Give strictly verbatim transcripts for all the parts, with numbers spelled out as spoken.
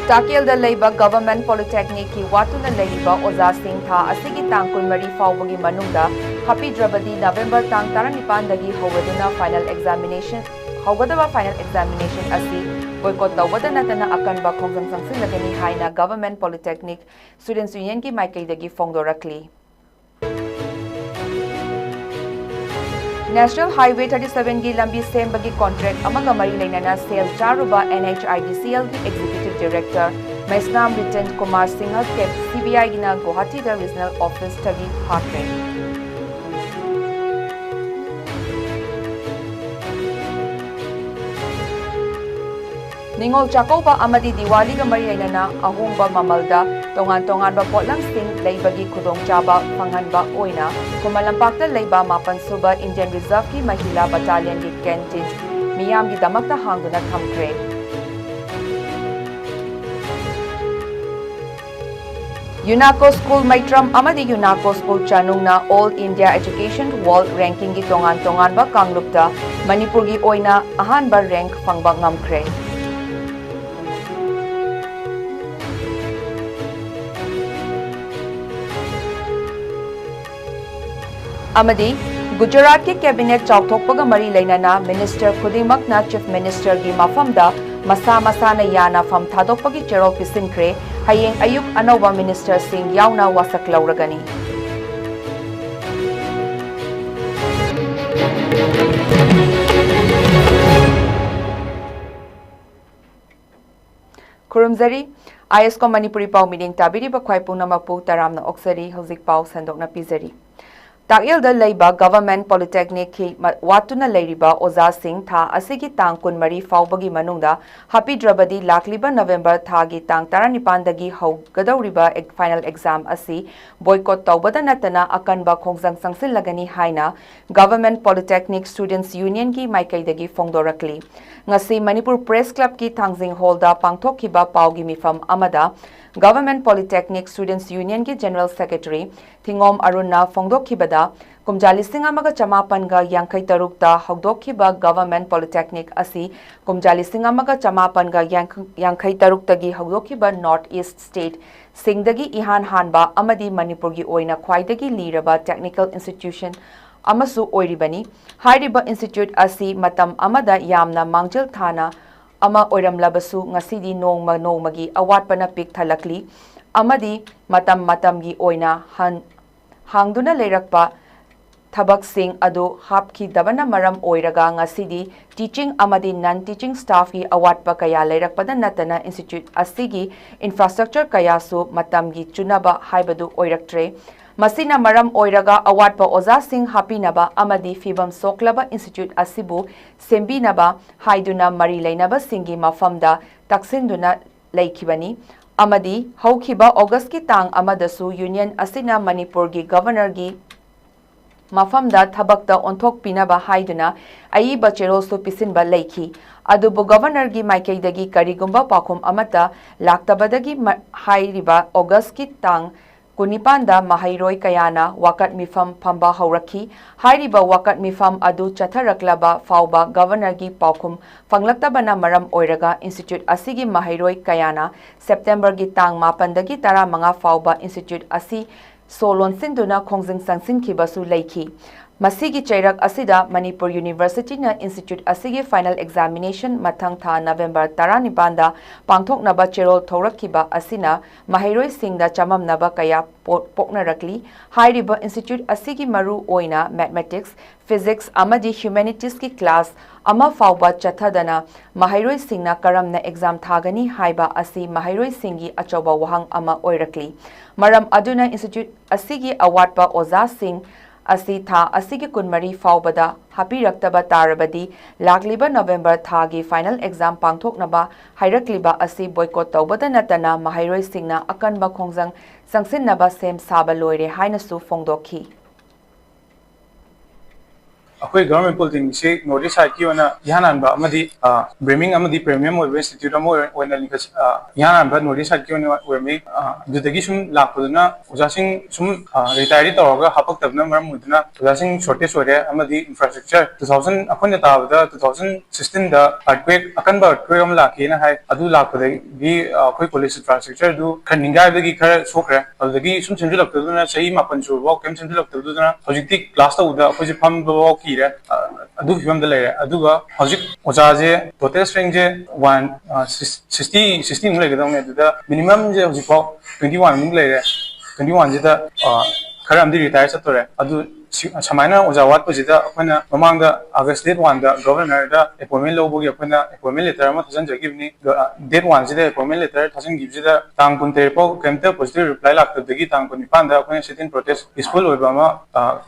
ꯇꯥꯛꯌꯦꯜꯗ ꯂꯩꯕ Government Polytechnicꯀꯤ ꯋꯥꯠꯇꯨꯅ ꯂꯩꯔꯤꯕ ꯑꯣꯖꯥꯁꯤꯡ ꯊꯥ ꯑꯁꯤꯒꯤ ꯇꯥꯡ ꯀꯨꯟꯃꯔꯤ ꯐꯥꯎꯕꯒꯤ ꯃꯅꯨꯡꯗ ꯍꯥꯞꯄꯤꯗ꯭ꯔꯕꯗꯤ November ꯇꯥꯡ ꯇꯔꯥꯅꯤꯄꯥꯟꯗꯒꯤ ꯍꯧꯔꯗꯨꯅ final examination, ꯍꯧꯒꯗꯕ final examination ꯑꯁꯤ boycott ꯇꯧꯕꯗ ꯅꯠꯇꯅ ꯑꯀꯟꯕ ꯈꯣꯡꯖꯪ ꯆꯪꯁꯤꯜꯂꯒꯅꯤ ꯍꯥꯏꯅ Government Polytechnic Students Unionꯒꯤ ꯃꯥꯏꯀꯩꯗꯒꯤ ꯐꯣꯡꯗꯣꯔꯛꯂꯤ꯫ National Highway thirty sevenꯒꯤ ꯂꯝꯕꯤ ꯁꯦꯝꯕꯒꯤ contract ꯑꯃꯒ ꯃꯔꯤ ꯂꯩꯅꯅ ꯁꯦꯜ ꯆꯥꯔꯨꯕ NHIDCLꯒꯤ Executive Director ꯃꯩꯁꯅꯥꯝ ꯔꯤꯇꯟ ꯀꯨꯃꯥꯔ ꯁꯤꯡꯍ ꯀꯦꯞ CBIꯒꯤꯅ ꯒꯨꯋꯥꯍꯥꯇꯤꯗ Regional Officeꯇꯒꯤ ꯐꯥꯈ꯭ꯔꯦ꯫ ꯅꯤꯉꯣꯜ ꯆꯥꯛꯀꯧꯕ ꯑꯃꯗꯤ ꯗꯤꯋꯥꯂꯤꯒ ꯃꯔꯤ ꯂꯩꯅꯅ ꯑꯍꯣꯡꯕ ꯃꯃꯜꯗ ꯇꯣꯉꯥꯟ ꯇꯣꯉꯥꯟꯕ ꯄꯣꯠꯂꯝꯁꯤꯡ ꯂꯩꯕꯒꯤ ꯈꯨꯗꯣꯡꯆꯥꯕ ꯐꯪꯍꯟꯕ ꯑꯣꯏꯅ ꯈꯨꯃꯟ ꯂꯝꯄꯥꯛꯇ ꯂꯩꯕ ꯃꯥꯄꯟ ꯁꯨꯕ Indian Reserveꯀꯤ ꯃꯍꯤꯂꯥ battalionꯒꯤ canteen ꯃꯤꯌꯥꯝꯒꯤꯗꯃꯛꯇ ꯍꯥꯡꯗꯨꯅ ꯊꯝꯈ꯭ꯔꯦ꯫ ꯌꯨꯅꯥꯀꯣ ꯁ꯭ꯀꯨꯜ ꯃꯩꯇ꯭ꯔꯝ ꯑꯃꯗꯤ ꯌꯨꯅꯥꯀꯣ ꯁ꯭ꯀꯨꯜ ꯆꯥꯅꯨꯡꯅ All India Education World Rankingꯒꯤ ꯇꯣꯉꯥꯟ ꯇꯣꯉꯥꯟꯕ ꯀꯥꯡꯂꯨꯞꯇ ꯃꯅꯤꯄꯨꯔꯒꯤ ꯑꯣꯏꯅ ꯑꯍꯥꯟꯕ rank ꯐꯪꯕ ꯉꯝꯈ꯭ꯔꯦ꯫ ꯑꯃꯗꯤ ꯒꯨꯖꯔꯥꯠꯀꯤ cabinet ꯆꯥꯎꯊꯣꯛꯄꯒ ꯃꯔꯤ ꯂꯩꯅꯅ minister ꯈꯨꯗꯤꯡꯃꯛꯅ Chief Ministerꯒꯤ ꯃꯐꯝꯗ ꯃꯁꯥ ꯃꯁꯥꯅ ꯌꯥꯅꯐꯝ ꯊꯥꯗꯣꯛꯄꯒꯤ ꯆꯦꯔꯣꯜ ꯄꯤꯁꯤꯟꯈ꯭ꯔꯦ꯫ ꯍꯌꯦꯡ ꯑꯌꯨꯛ ꯑꯅꯧꯕ ministerꯁꯤꯡ ꯌꯥꯎꯅ ꯋꯥꯁꯛ ꯂꯧꯔꯒꯅꯤ꯫ ꯈꯨꯔꯨꯝꯖꯔꯤ꯫ ISCOM ꯃꯅꯤꯄꯨꯔꯤ ꯄꯥꯎ ꯃꯤꯠꯌꯦꯡ ꯇꯥꯕꯤꯔꯤꯕ ꯈ꯭ꯋꯥꯏ ꯄꯨꯝꯅꯃꯛꯄꯨ ꯇꯔꯥꯝꯅ ꯑꯣꯛꯆꯔꯤ꯫ ꯍꯧꯖꯤꯛ ꯄꯥꯎ ꯁꯟꯗꯣꯛꯅ ꯄꯤꯖꯔꯤ꯫ ꯇꯥꯛꯌꯦꯜꯗ ꯂꯩꯕ Government Polytechnicꯀꯤ ꯃ-, ꯋꯥꯠꯇꯨꯅ ꯂꯩꯔꯤꯕ ꯑꯣꯖꯥꯁꯤꯡ ꯊꯥ ꯑꯁꯤꯒꯤ ꯇꯥꯡ ꯀꯨꯟꯃꯔꯤ ꯐꯥꯎꯕꯒꯤ ꯃꯅꯨꯡꯗ ꯍꯥꯞꯄꯤꯗ꯭ꯔꯕꯗꯤ ꯂꯥꯛꯂꯤꯕ November ꯊꯥꯒꯤ ꯇꯥꯡ ꯇꯔꯥꯅꯤꯄꯥꯟꯗꯒꯤ ꯍꯧꯒꯗꯧꯔꯤꯕ ꯑꯦꯛ-, final exam ꯑꯁꯤ boycott ꯇꯧꯕꯗ ꯅꯠꯇꯅ ꯑꯀꯟꯕ ꯈꯣꯡꯖꯪ ꯆꯪꯁꯤꯜꯂꯒꯅꯤ ꯍꯥꯏꯅ Government Polytechnic Students Unionꯒꯤ ꯃꯥꯏꯀꯩꯗꯒꯤ ꯐꯣꯡꯗꯣꯔꯛꯂꯤ꯫ ꯉꯁꯤ ꯃꯅꯤꯄꯨꯔ Press Clubꯀꯤ ꯊꯥꯡꯖꯤꯡ Hallꯗ ꯄꯥꯡꯊꯣꯛꯈꯤꯕ ꯄꯥꯎꯒꯤ ꯃꯤꯐꯝ ꯑꯃꯗ Government Polytechnic Students Unionꯒꯤ General Secretary ꯊꯤꯉꯣꯝ ꯑꯔꯨꯟꯅ ꯐꯣꯡꯗꯣꯛꯈꯤꯕꯗ, ꯀꯨꯝꯖꯥ ꯂꯤꯁꯤꯡ ꯑꯃꯒ ꯆꯃꯥꯄꯟꯒ ꯌꯥꯡꯈꯩ ꯇꯔꯨꯛꯇ ꯍꯧꯗꯣꯛꯈꯤꯕ Government Polytechnic ꯑꯁꯤ ꯀꯨꯝꯖꯥ ꯂꯤꯁꯤꯡ ꯑꯃꯒ ꯆꯃꯥꯄꯟꯒ ꯌꯥꯡꯈꯩ ꯇꯔꯨꯛꯇꯒꯤ ꯍꯧꯗꯣꯛꯈꯤꯕ North East State ꯁꯤꯡꯗꯒꯤ ꯏꯍꯥꯟ ꯍꯥꯟꯕ ꯑꯃꯗꯤ ꯃꯅꯤꯄꯨꯔꯒꯤ ꯑꯣꯏꯅ ꯈ꯭ꯋꯥꯏꯗꯒꯤ ꯂꯤꯔꯕ technical institution ꯑꯃꯁꯨ ꯑꯣꯏꯔꯤꯕꯅꯤ꯫ ꯍꯥꯏꯔꯤꯕ institute ꯑꯁꯤ ꯃꯇꯝ ꯑꯃꯗ ꯌꯥꯝꯅ ꯃꯥꯡꯖꯤꯜ ꯊꯥꯅ ꯑꯃ ꯑꯣꯏꯔꯝꯂꯕꯁꯨ, ꯉꯁꯤꯗꯤ ꯅꯣꯡꯃ ꯅꯣꯡꯃꯒꯤ ꯑꯋꯥꯠꯄꯅ ꯄꯤꯛ ꯊꯜꯂꯛꯂꯤ ꯑꯃꯗꯤ ꯃꯇꯝ ꯃꯇꯝꯒꯤ ꯑꯣꯏꯅ ꯍꯟ-, ꯍꯥꯡꯗꯨꯅ ꯂꯩꯔꯛꯄ ꯊꯕꯛꯁꯤꯡ ꯑꯗꯨ ꯍꯥꯞꯈꯤꯗꯕꯅ ꯃꯔꯝ ꯑꯣꯏꯔꯒ ꯉꯁꯤꯗꯤ teaching ꯑꯃꯗꯤ non teaching staffꯀꯤ ꯑꯋꯥꯠꯄ ꯀꯌꯥ ꯂꯩꯔꯛꯄꯗ ꯅꯠꯇꯅ institute ꯑꯁꯤꯒꯤ infrastructure ꯀꯌꯥꯁꯨ ꯃꯇꯝꯒꯤ ꯆꯨꯅꯕ ꯍꯥꯏꯕꯗꯨ ꯑꯣꯏꯔꯛꯇ꯭ꯔꯦ꯫ ꯃꯁꯤꯅ ꯃꯔꯝ ꯑꯣꯏꯔꯒ ꯑꯋꯥꯠꯄ ꯑꯣꯖꯥꯁꯤꯡ ꯍꯥꯞꯄꯤꯅꯕ ꯑꯃꯗꯤ ꯐꯤꯕꯝ ꯁꯣꯛꯂꯕ institute ꯑꯁꯤꯕꯨ ꯁꯦꯝꯕꯤꯅꯕ ꯍꯥꯏꯗꯨꯅ ꯃꯔꯤ ꯂꯩꯅꯕꯁꯤꯡꯒꯤ ꯃꯐꯝꯗ ꯇꯛꯁꯤꯟꯗꯨꯅ ꯂꯩꯈꯤꯕꯅꯤ ꯑꯃꯗꯤ ꯍꯧꯈꯤꯕ Augustꯀꯤ ꯇꯥꯡ ꯑꯃꯗꯁꯨ union ꯑꯁꯤꯅ ꯃꯅꯤꯄꯨꯔꯒꯤ Governorꯒꯤ ꯃꯐꯝꯗ ꯊꯕꯛꯇ ꯑꯣꯟꯊꯣꯛꯄꯤꯅꯕ ꯍꯥꯏꯗꯨꯅ ꯑꯏꯕ ꯆꯦꯔꯣꯜꯁꯨ ꯄꯤꯁꯤꯟꯕ ꯂꯩꯈꯤ꯫ ꯑꯗꯨꯕꯨ Governorꯒꯤ ꯃꯥꯏꯀꯩꯗꯒꯤ ꯀꯔꯤꯒꯨꯝꯕ ꯄꯥꯎꯈꯨꯝ ꯑꯃꯠꯇ ꯂꯥꯛꯇꯕꯗꯒꯤ ꯃ-, ꯍꯥꯏꯔꯤꯕ Augustꯀꯤ ꯇꯥꯡ ꯀꯨꯟꯅꯤꯄꯥꯟꯗ ꯃꯍꯩꯔꯣꯏ ꯀꯌꯥꯅ ꯋꯥꯀꯠ ꯃꯤꯐꯝ ꯐꯝꯕ ꯍꯧꯔꯛꯈꯤ꯫ ꯍꯥꯏꯔꯤꯕ ꯋꯥꯀꯠ ꯃꯤꯐꯝ ꯑꯗꯨ ꯆꯠꯊꯔꯛꯂꯕ ꯐꯥꯎꯕ Governorꯒꯤ ꯄꯥꯎꯈꯨꯝ ꯐꯪꯂꯛꯇꯕꯅ ꯃꯔꯝ ꯑꯣꯏꯔꯒ institute ꯑꯁꯤꯒꯤ ꯃꯍꯩꯔꯣꯏ ꯀꯌꯥꯅ Septemberꯒꯤ ꯇꯥꯡ ꯃꯥꯄꯟꯗꯒꯤ ꯇꯔꯥꯃꯉꯥ ꯐꯥꯎꯕ institute ꯑꯁꯤ ꯁꯣ ꯂꯣꯟꯁꯤꯟꯗꯨꯅ ꯈꯣꯡꯖꯪ ꯆꯪꯁꯤꯟꯈꯤꯕꯁꯨ ꯂꯩꯈꯤ꯫ ꯃꯁꯤꯒꯤ ꯆꯩꯔꯛ ꯑꯁꯤꯗ ꯃꯅꯤꯄꯨꯔ Universityꯅ institute ꯑꯁꯤꯒꯤ final examination ꯃꯊꯪ ꯊꯥ November ꯇꯔꯥꯅꯤꯄꯥꯟꯗ ꯄꯥꯡꯊꯣꯛꯅꯕ ꯆꯦꯔꯣꯜ ꯊꯧꯔꯛꯈꯤꯕ ꯑꯁꯤꯅ ꯃꯍꯩꯔꯣꯏꯁꯤꯡꯗ ꯆꯃꯝꯅꯕ ꯀꯌꯥ ꯄꯣ-, ꯄꯣꯛꯅꯔꯛꯂꯤ꯫ ꯍꯥꯏꯔꯤꯕ institute ꯑꯁꯤꯒꯤ ꯃꯔꯨ ꯑꯣꯏꯅ Mathematics, Physics ꯑꯃꯗꯤ Humanitiesꯀꯤ class ꯑꯃ ꯐꯥꯎꯕ ꯆꯠꯊꯗꯅ ꯃꯍꯩꯔꯣꯏꯁꯤꯡꯅ ꯀꯔꯝꯅ exam ꯊꯥꯒꯅꯤ ꯍꯥꯏꯕ ꯑꯁꯤ ꯃꯍꯩꯔꯣꯏꯁꯤꯡꯒꯤ ꯑꯆꯧꯕ ꯋꯥꯍꯪ ꯑꯃ ꯑꯣꯏꯔꯛꯂꯤ꯫ ꯃꯔꯝ ꯑꯗꯨꯅ institute ꯑꯁꯤꯒꯤ ꯑꯋꯥꯠꯄ ꯑꯣꯖꯥꯁꯤꯡ ꯑꯁꯤ ꯊꯥ ꯑꯁꯤꯒꯤ ꯀꯨꯟꯃꯔꯤ ꯐꯥꯎꯕꯗ ꯍꯥꯞꯄꯤꯔꯛꯇꯕ ꯇꯥꯔꯕꯗꯤ ꯂꯥꯛꯂꯤꯕ November ꯊꯥꯒꯤ final exam ꯄꯥꯡꯊꯣꯛꯅꯕ ꯍꯥꯏꯔꯛꯂꯤꯕ ꯑꯁꯤ boycott ꯇꯧꯕꯗ ꯅꯠꯇꯅ ꯃꯍꯩꯔꯣꯏꯁꯤꯡꯅ ꯑꯀꯟꯕ ꯈꯣꯡꯖꯪ ꯆꯪꯁꯤꯟꯅꯕ ꯁꯦꯝ ꯁꯥꯕ ꯂꯣꯏꯔꯦ ꯍꯥꯏꯅꯁꯨ ꯐꯣꯡꯗꯣꯛꯈꯤ꯫ ꯑꯩꯈꯣꯏ ꯒꯚꯔꯟꯃꯦꯟꯠ ꯄꯣꯂꯤꯇꯦꯛꯅꯤꯛꯁꯤ ꯅꯣꯔꯠ ꯏꯁ ꯁꯥꯏꯠꯀꯤ ꯑꯣꯏꯅ ꯏꯍꯥꯟ ꯍꯥꯟꯕ ꯑꯃꯗꯤ ꯕ꯭ꯔꯤꯃꯤꯡ ꯑꯃꯗꯤ ꯄ꯭ꯔꯤꯃꯤꯌꯝ ꯑꯣꯏꯕ ꯏꯟꯁꯇꯤꯇ꯭ꯌꯨꯠ ꯑꯃ ꯑꯣꯏꯅ ꯂꯤꯡꯈꯠ ꯏꯍꯥꯟ ꯍꯥꯟꯕ ꯅꯣꯔꯠ ꯏꯁ ꯁꯥꯏꯠꯀꯤ ꯑꯣꯏꯅ ꯑꯣꯏꯔꯝꯃꯤ꯫ ꯑꯗꯨꯗꯒꯤ ꯁꯨꯝ ꯂꯥꯛꯄꯗꯨꯅ ꯑꯣꯖꯥꯁꯤꯡ ꯁꯨꯝ ꯔꯤꯇꯥꯌꯔꯤ ꯇꯧꯔꯒ ꯍꯥꯄꯛꯇꯕꯅ ꯃꯔꯝ ꯑꯣꯏꯗꯨꯅ ꯑꯣꯖꯥꯁꯤꯡ ꯁꯣꯔꯇꯦꯖ ꯑꯣꯏꯔꯦ꯫ ꯑꯃꯗꯤ ꯏꯟꯐ꯭ꯔꯥꯁ꯭ꯇ꯭ꯔꯛꯆꯔ ꯇꯨ ꯊꯥꯎꯖꯟ ꯑꯩꯈꯣꯏꯅ ꯇꯥꯕꯗ ꯇꯨ ꯊꯥꯎꯖꯟ ꯁꯤꯛꯁꯇꯤꯟꯗ ꯑꯥꯔꯠꯀ꯭ꯋꯦꯛ ꯑꯀꯟꯕ ꯑꯥꯔꯠꯀ꯭ꯋꯦꯛ ꯑꯃ ꯂꯥꯛꯈꯤꯅ ꯍꯥꯏ꯫ ꯑꯗꯨ ꯂꯥꯛꯄꯗꯒꯤ ꯑꯩꯈꯣꯏ ꯀꯣꯂꯦꯖ ꯏꯟꯐ꯭ꯔꯥꯁ꯭ꯇ꯭ꯔꯛꯆꯔꯗꯨ ꯈꯔ ꯅꯤꯡꯒꯥꯏꯕꯗꯒꯤ ꯈꯔ ꯁꯣꯛꯈ꯭ꯔꯦ꯫ ꯑꯗꯨꯗꯒꯤ ꯁꯨꯝ ꯁꯦꯝꯖꯤꯜꯂꯛꯇꯕꯗꯨꯅ ꯆꯍꯤ ꯃꯥꯄꯟ ꯁꯨꯔꯕꯐꯥꯎ ꯀꯩꯝ ꯁꯦꯝꯖꯤꯜꯂꯛꯇꯕꯗꯨꯅ ꯍꯧꯖꯤꯛꯇꯤ ꯀ꯭ꯂꯥꯁ ꯇꯧꯕꯗ ꯑꯩꯈꯣꯏꯁꯦ ꯐꯝꯕꯐꯥꯎ ꯀꯤꯔꯦ꯫ ꯑꯗꯨꯒꯤ ꯐꯤꯕꯝꯗ ꯂꯩꯔꯦ꯫ ꯑꯗꯨꯒ ꯍꯧꯖꯤꯛ ꯑꯣꯖꯥꯁꯦ ꯇꯣꯇꯦꯜ ꯁ꯭ꯇ꯭ꯔꯦꯡꯁꯦ ꯋꯥꯟ ꯁꯤꯛꯁꯇꯤ ꯁꯤꯛꯁꯇꯤꯃꯨꯛ ꯂꯩꯒꯗꯧꯅꯦ꯫ ꯑꯗꯨꯗ ꯃꯤꯅꯤꯃꯝꯁꯦ ꯍꯧꯖꯤꯛꯐꯥꯎ ꯇ꯭ꯋꯦꯟꯇꯤ ꯋꯥꯟꯃꯨꯛ ꯂꯩꯔꯦ꯫ ꯇ꯭ꯋꯦꯟꯇꯤ ꯋꯥꯟꯁꯤꯗ ꯈꯔ ꯑꯃꯗꯤ ꯔꯤꯇꯥꯌꯔ ꯆꯠꯇꯣꯔꯦ꯫ ꯑꯗꯨ ꯁꯨꯃꯥꯏꯅ ꯑꯣꯖꯥ ꯋꯥꯠꯄꯁꯤꯗ ꯑꯩꯈꯣꯏꯅ ꯃꯃꯥꯡꯗ ꯑꯥꯒꯁ ꯗꯦꯠ ꯋꯥꯟꯗ ꯒꯚꯔꯅꯔꯗ ꯑꯦꯄꯣꯏꯟꯃꯦꯟ ꯂꯧꯕꯒꯤ ꯑꯩꯈꯣꯏꯅ ꯑꯦꯄꯣꯏꯟꯃꯦꯟ ꯂꯦꯇꯔ ꯑꯃ ꯊꯥꯖꯤꯟꯖꯈꯤꯕꯅꯤ꯫ ꯗꯦꯠ ꯋꯥꯟꯁꯤꯗ ꯑꯦꯄꯣꯏꯟꯃꯦꯟ ꯂꯦꯇꯔ ꯊꯥꯖꯤꯟꯈꯤꯕꯁꯤꯗ ꯇꯥꯡ ꯀꯨꯟꯇꯔꯦꯠ ꯐꯥꯎ ꯀꯔꯤꯝꯇ ꯄꯣꯖꯤꯇꯤꯚ ꯔꯤꯄ꯭ꯂꯥꯏ ꯂꯥꯛꯇꯕꯗꯒꯤ ꯇꯥꯡ ꯀꯨꯟꯅꯤꯄꯥꯟꯗ ꯑꯩꯈꯣꯏꯅ ꯁꯤꯠ ꯏꯟ ꯄ꯭ꯔꯣꯇꯦꯁ ꯄꯤꯁꯐꯨꯜ ꯑꯣꯏꯕ ꯑꯃ